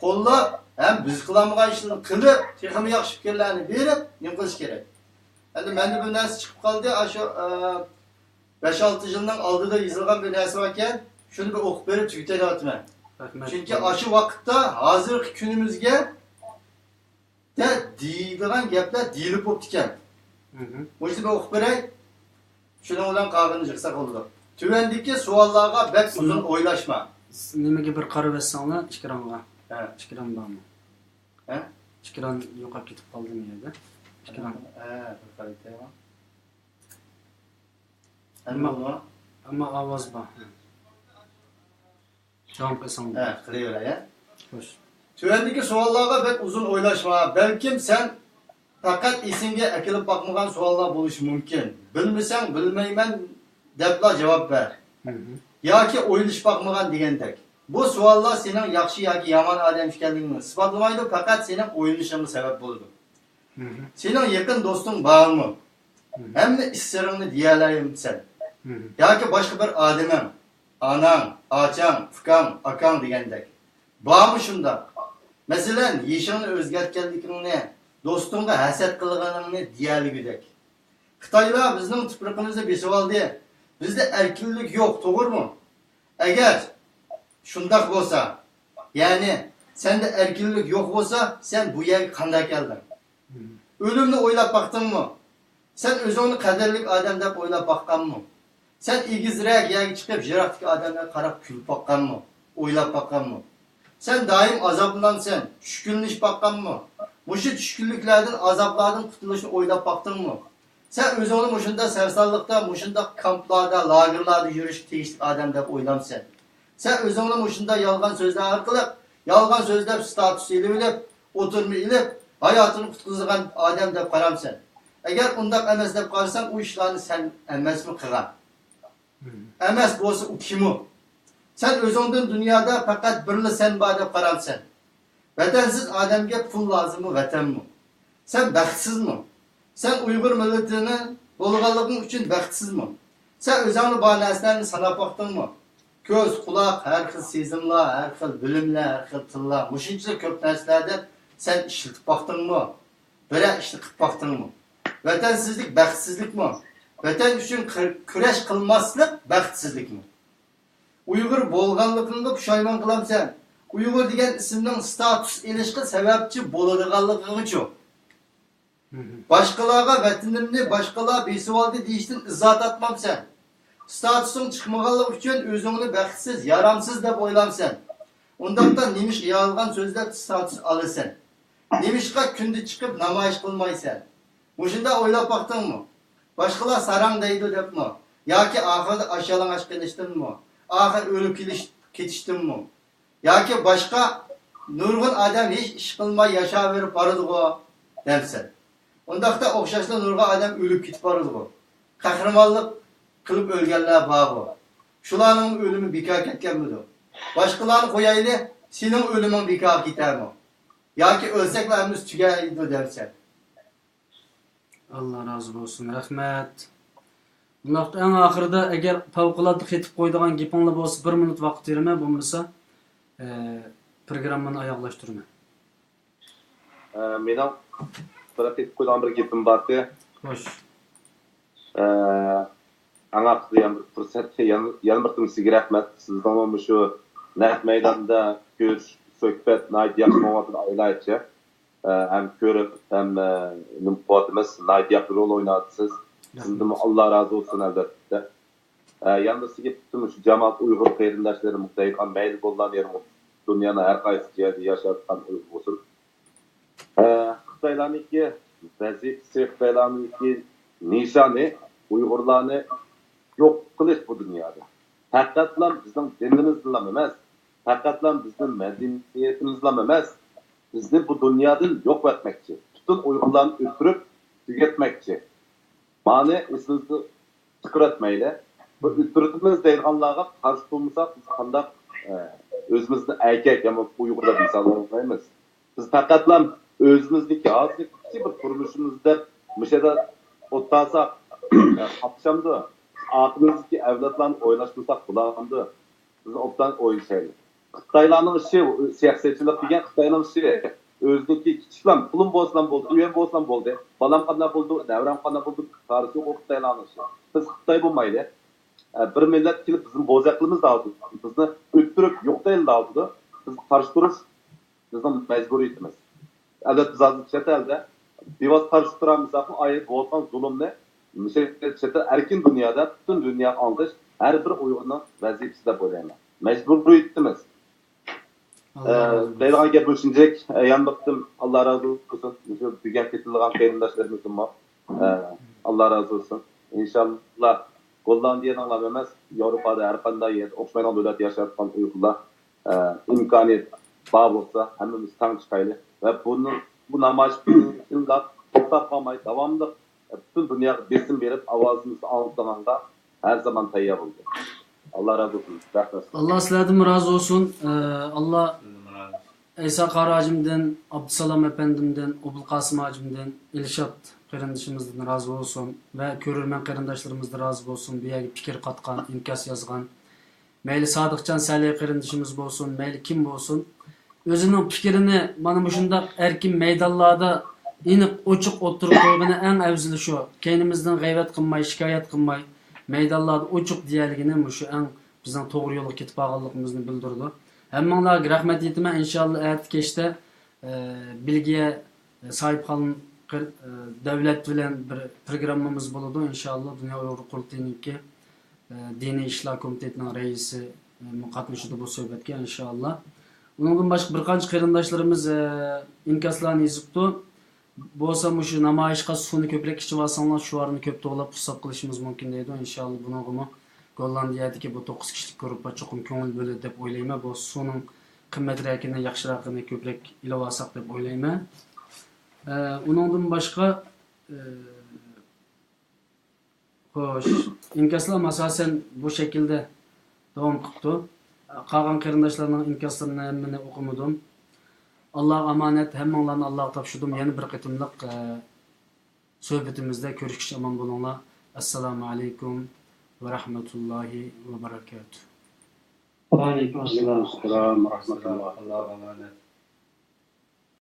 قوللاپ، ھەم بىز قىلالمىغان ئىشلارنى قىلىپ، تېخىمۇ ياخشى پىكىرلەرنى بېرىپ، نېمە قىلىش كېرەك؟ ئەمدى مەندە بىر نەرسە چىقىپ قالدى، ئاشۇ، ئە، بەش-ئالتە يىلنىڭ ئالدىدا يېزىلغان بىر نەرسە باركەن، شۇنى بىر ئوقۇپ بېرىپ تۈگىتەلەيۋاتىمەن. رەھمەت. چۈنكى ئاشۇ ۋاقىتتا ھازىرقى كۈنىمىزگە دە دېيىلىدىغان گەپلەر دېيىلىپ بوپتىكەن. مۇشۇنى بىر ئوقۇپ بېرەي. شۇنىڭ بىلەن قالغىنىنى يىغساق بولىدۇ. تۆۋەندىكى سوئاللارغا بەك ئۇزۇن ئويلاشما. نېمىگە بىر قارىۋەتسەڭلار ئېكرانغا. ھە. ئېكران بارمۇ؟ ھە؟ ئېكران يوقاپ كېتىپ قالدىمۇ يەردە؟ ئېكران. ھە، بىر قارايتايما. ئەمما، ئەمما ئاۋاز بار. داۋام قىلساڭ. ھە، قىلىۋېرەي، ھە. خوش. تۆۋەندىكى سوئاللارغا بەك ئۇزۇن ئويلاشما. بەلكىم سەن پەقەت ئېسىڭگە ئەكېلىپ باقمىغان سوئاللار بولۇشى مۇمكىن. بىلمىسەڭ، بىلمەيمەن دەپلا جاۋاب بەر. ياكى ئويلىشىپ باقمىغان دېگەندەك. بۇ سوئاللار سېنىڭ ياخشى ياكى يامان ئادەم ئىكەنلىكىڭنى ئىسپاتلىمايدۇ، پەقەت سېنىڭ ئويلىنىشىڭغا سەۋەب بولىدۇ. سېنىڭ يېقىن دوستۇڭ بارمۇ؟ ھەممە ئىش سىرىڭنى دېيەلەيمسەن؟ ياكى باشقا بىر ئادىمىڭ، ئاناڭ، ئاچاڭ، ئۇكاڭ، ئاكاڭ دېگەندەك. بارمۇ شۇنداق؟ مەسىلەن، يېشىڭنى ئۆزگەرتكەنلىكىڭنى، دوستۇڭغا ھەسەت قىلغىنىڭنى دېيەلىگۈدەك. خىتايلار بىزنىڭ تۇپرىقىمىزنى بېسىۋالدى. بىزدە ئەركىنلىك يوق، توغرىمۇ؟ ئەگەر شۇنداق بولسا، يەنى سەندە ئەركىنلىك يوق بولسا، سەن بۇ يەرگە قانداق كەلدىڭ؟ ئۆلۈمنى ئويلاپ باقتىڭمۇ؟ سەن ئۆزۈڭنى قەدىرلىك ئادەم دەپ ئويلاپ باققانمۇ؟ سەن ئېگىزرەك يەرگە چىقىپ، يىراقتىكى ئادەملەرگە قاراپ كۈلۈپ باققانمۇ؟ ئويلاپ باققانمۇ؟ سەن دائىم ئازابلىنامسەن، چۈشكۈنلىشىپ باققانمۇ؟ مۇشۇ چۈشكۈنلۈكلەردىن، ئازابلاردىن قۇتۇلۇشنى ئويلاپ باقتىڭمۇ؟ سەن ئۆزۈڭنى مۇشۇنداق سەرسانلىقتا، مۇشۇنداق كامپلاردا، لاگېرلاردا يۈرۈشكە تېگىشلىك ئادەم دەپ ئويلامسەن؟ سەن ئۆزۈڭنى مۇشۇنداق يالغان سۆزلەر ئارقىلىق يالغان سۆزلەپ، ستاتۇس ئېلىۋېلىپ، ئوتتۇرىنى ئېلىپ، ھاياتىنى قۇتقۇزىدىغان ئادەم دەپ قارامسەن؟ ئەگەر ئۇنداق ئەمەس دەپ قارىساڭ، ئۇ ئىشلارنى سەن ئەمەسمۇ قىلغان؟ ئەمەس بولسا ئۇ كىم ئۇ؟ سەن ئۆزۈڭدىن دۇنيادا پەقەت بىرلا سەن بار دەپ قارامسەن؟ ۋەتەنسىز ئادەمگە پۇل لازىممۇ، ۋەتەنمۇ؟ سەن بەختسىزمۇ؟ سەن ئۇيغۇر مىللىتىنى بولغانلىقىڭ ئۈچۈن بەختسىزمۇ؟ سەن ئۆزۈڭدە بار نەرسىلەرنى ساناپ باقتىڭمۇ؟ كۆز، قۇلاق، ھەر خىل سېزىملار، ھەر خىل بىلىملەر، ھەر خىل تىللار، مۇشۇنچىلىك كۆپ نەرسىلەردىن سەن ئىشلىتىپ باقتىڭمۇ؟ بىرەر ئىشنى قىلىپ باقتىڭمۇ؟ ۋەتەنسىزلىك بەختسىزلىكمۇ؟ ۋەتەن ئۈچۈن كۈ-، كۈرەش قىلماسلىق بەختسىزلىكمۇ؟ ئۇيغۇر بولغانلىقىڭغا پۇشايمان قىلامسەن؟ ئۇيغۇر دېگەن ئىسىمنىڭ ستاتۇس ئېلىشقا سەۋەبچى بولىدىغانلىقىغىچۇ؟ باشقىلارغا ۋەتىنىمنى باشقىلار بېسىۋالدى دېيىشتىن ئىزا تارتمامسەن؟ ستاتۇسۇڭ چىقمىغانلىقى ئۈچۈن ئۆزۈڭنى بەختسىز، يارامسىز دەپ ئويلامسەن؟ ئۇنداقتا نېمىشقا يالغان سۆزلەپ ستاتۇس ئالىسەن؟ نېمىشقا كۈندە چىقىپ نامايىش قىلمايسەن؟ مۇشۇنداق ئويلاپ باقتىڭمۇ؟ باشقىلار ساراڭ دەيدۇ دەپمۇ؟ ياكى ئاخىرىدا ئاچ يالىڭاچ قېلىشتىنمۇ؟ ئاخىر ئۆلۈپ كېلىش، كېتىشتىنمۇ؟ ياكى باشقا نۇرغۇن ئادەم ھېچ ئىش قىلماي ياشاۋېرىپ بارىدىغۇ دەمسەن. ئۇنداقتا ئوخشاشلا نۇرغۇن ئادەم ئۆلۈپ كېتىپ بارىدىغۇ. قەھرىمانلىق قىلىپ ئۆلگەنلەر بارغۇ. شۇلارنىڭ ئۆلۈمى بىكار كەتكەنمىدۇ؟ باشقىلارنى قويايلى، سېنىڭ ئۆلۈمۈڭ بىكار كېتەرمۇ؟ ياكى ئۆلسەكلا ھەممىسى تۈگەيدۇ دەمسەن. ئاللا رازى بولسۇن، رەھمەت. ئۇنداقتا ئەڭ ئاخىرىدا ئەگەر پەۋقۇلئاددە قېتىپ قويىدىغان گېپىڭلار بولسا بىر مىنۇت ۋاقىت بېرىمەن، بولمىسا ئە، پروگراممىنى ئاياغلاشتۇرىمەن. ئە، مېنىڭ بىر قېتىپ قويىدىغان بىر گېپىم بارتى. خوش. ئە، ئەڭ ئاخىرىدا يەنە بىر پۇرسەتتە يەنە، يەنە بىر قېتىم سىزگە رەھمەت. سىزنىڭمۇ مۇشۇ نەق مەيداندا كۆرۈش، سۆھبەت ناھايىتى ياخشى بولۇۋاتىدۇ ئايلارچە. ئە، ھەم كۆرۈپ، ھەم، ئە، نېمە قىلىۋاتىمىز، ناھايىتى ياخشى رول ئويناۋاتىسىز. سىزدىنمۇ ئاللا رازى بولسۇن، ئەلۋەتتە. ئە، يەنە بىر سىگىت پۈتۈن مۇشۇ جامائەت ئۇيغۇر قېرىنداشلىرىمىز دەيدىغان مەيلى بولغان يېرىمۇ دۇنيانىڭ ھەر قايسى جايىدا ياشاۋاتقان ئۇيغۇر بولسۇن. ئە، خىتايلارنىڭكى ۋەزىپىسى، خىتايلارنىڭكى نىشانى ئۇيغۇرلارنى يوق قىلىش بۇ دۇنيادا. پەقەتلا بىزنىڭ دىنىمىزنىلا ئەمەس، پەقەتلا بىزنىڭ مەدەنىيىتىمىزنىلا ئەمەس، بىزنى بۇ دۇنيادىن يوق ئەتمەكچى. پۈتۈن ئۇيغۇرلارنى ئۆلتۈرۈپ تۈگەتمەكچى. مانى ئېسىمىزدىن چىقىرىۋەتمەيلى. بۇ ئۆلتۈرىمىز دەيدىغانلارغا قارشى تۇرمىساق، بىز قانداق، ئە، ئۆزىمىزنى ئەركەك يا بولمىسا ئۇيغۇر دەپ ھېسابلىيالايمىز؟ بىز پەقەتلا ئۆزىمىزنىڭكى ھازىرقى كىچىك بىر تۇرمۇشىمىز دەپ مۇشۇ يەردە ئولتۇرساق، ئە، قاتنىشامدۇ؟ ئارقىمىزدىكى ئەۋلادلارنى ئويلاشمىساق بولامدۇ؟ بىز ئوبدان ئويلىشايلى. خىتايلارنىڭ ئىشى، سىياسەتچىلىك دېگەن خىتاينىڭ ئىشى. ئۆزىنىڭكى كىچىكلام، پۇلۇم بولسىلا بولدى، ئۆيۈم بولسىلا بولدى، بالام قانداق بولىدۇ، نەۋرەم قانداق بولىدۇ، كارىسى يوق خىتايلارنىڭ ئىشى. بىز خىتاي بولمايلى. ئە، بىر مىللەت كېلىپ بىزنى بوزەك قىلىمىز دەۋاتىدۇ. بىزنى ئۆلتۈرۈپ يوق دەيلى دەۋاتىدۇ. بىز قارشى تۇرۇش بىزنىڭ مەجبۇرىيىتىمىز. ئەلۋەتتە، بىز ھازىر چەت ئەلدە بىۋاسىتە قارشى تۇرالمىساقمۇ، ئايرىپ بولغان زۇلۇمنى مۇشۇ چەت ئەل، ئەركىن دۇنيادا پۈتۈن دۇنياغا ئاڭلىتىش ھەر بىر ئۇيغۇرنىڭ ۋەزىپىسى دەپ ئويلايمەن. مەجبۇرىيىتىمىز. ئاللا ئە، رازى بولسۇن. دەيدىغان گەپ مۇشۇنچىلىك. ئە، يەنە بىر قېتىم ئاللا رازى بولسۇن. مۇشۇ بۈگۈن كېتىلغان قېرىنداشلىرىمىزدىنمۇ، ئە، ئاللا رازى بولسۇن. ئىنشاللا گوللاندىيەنىڭلا ئەمەس، ياۋروپادا ھەر قانداق يەردە ئوخشىمايدىغان دۆلەتتە ياشاۋاتقان ئۇيغۇرلار، ئە، ئىمكانىيەت بار بولسا، ھەممىمىز تەڭ چىقايلى ۋە بۇنىڭ، بۇ نامايىش شۇنداق توختاپ قالماي، داۋاملىق پۈتۈن دۇنياغا بېسىم بېرىپ، ئاۋازىمىزنى ئاڭلىتىدىغانغا ھەر زامان تەييار بولدۇق. ئاللا رازى بولسۇن. رەھمەت. ئاللا سىلەردىنمۇ رازى بولسۇن. ئە، ئاللا ئەيسا قارى ھاجىمدىن، ئابدۇسالام ئەپەندىمدىن، ئوبۇلقاسىم ھاجىمدىن، ئىلشات قېرىندىشىمىزدىن رازى بولسۇن ۋە كۆرۈرمەن قېرىنداشلىرىمىزدىن رازى بولسۇن، بۇ يەرگە پىكىر قاتقان، ئىنكاس يازغان، مەيلى سادىقجان سەلىھ قېرىندىشىمىز بولسۇن، مەيلى كىم بولسۇن، ئۆزىنىڭ پىكرىنى مانا مۇشۇنداق ئەركىن مەيدانلاردا ئېنىق، ئوچۇق ئوتتۇرىغا قويغىنى ئەڭ ئەۋزىلى شۇ. كەينىمىزدىن غەيۋەت قىلماي، شىكايەت قىلماي، مەيدانلاردا ئوچۇق دېيەلىگىنى مۇشۇ ئەڭ بىزنىڭ توغرا يولغا كېتىپ بارغانلىقىمىزنى بىلدۈرىدۇ. ھەممىڭلارغا رەھمەت ئېيتىمەن. ئىنشاللا ئەتە كەچتە، ئە، بېلگىيە، ئە، ساھىبخان قىر-، ئە، دەۋلەت بىلەن بىر پروگراممىمىز بولىدۇ. ئىنشاللا دۇنيا ئۇيغۇر قۇرۇلتىيىنىڭكى، ئە، دىنىي ئىشلار كومىتېتىنىڭ رەئىسى، ئە، قاتنىشىدۇ بۇ سۆھبەتكە ئىنشاللا. ئۇنىڭدىن باشقا بىر قانچە قېرىنداشلىرىمىز، ئە، ئىنكاسلارنى يېزىپتۇ. بولسا مۇشۇ نامايىشقا سۇنى كۆپرەك ئىچىۋالساڭلار، شوئارنى كۆپ توۋلاپ خۇشساپ قىلىشىمىز مۇمكىن دەيدۇ. ئىنشاللا بۇنىڭغىمۇ گوللاندىيەدىكى بۇ توققۇز كىشىلىك گۇرۇپپا چوقۇم كۆڭۈل بۆلىدۇ دەپ ئويلايمەن. بۇ سۇنىڭ قىممەترەكىنى، ياخشىراقىنى كۆپرەك ئېلىۋالساق دەپ ئويلايمەن. ئە، ئۇنىڭدىن باشقا، ئە، خوش، ئىنكاسلار ئاساسەن بۇ شەكىلدە داۋام قىپتۇ. قالغان قېرىنداشلارنىڭ ئىنكاسلىرىنى ھەممىنى ئوقۇمىدىم. ئاللاغا ئامانەت، ھەممىڭلارنى ئاللاغا تاپشۇردۇم. يەنە بىر قېتىملىق، ئە، سۆھبىتىمىزدە كۆرۈشكىچە ئامان بولۇڭلار. ئەسسالامۇ ئەلەيكۇم ۋە رەھمەتۇللاھى ۋە بەرەكاتۇھ. ۋەئەلەيكۇم ئەسسالام ۋە رەھمەتۇللاھ.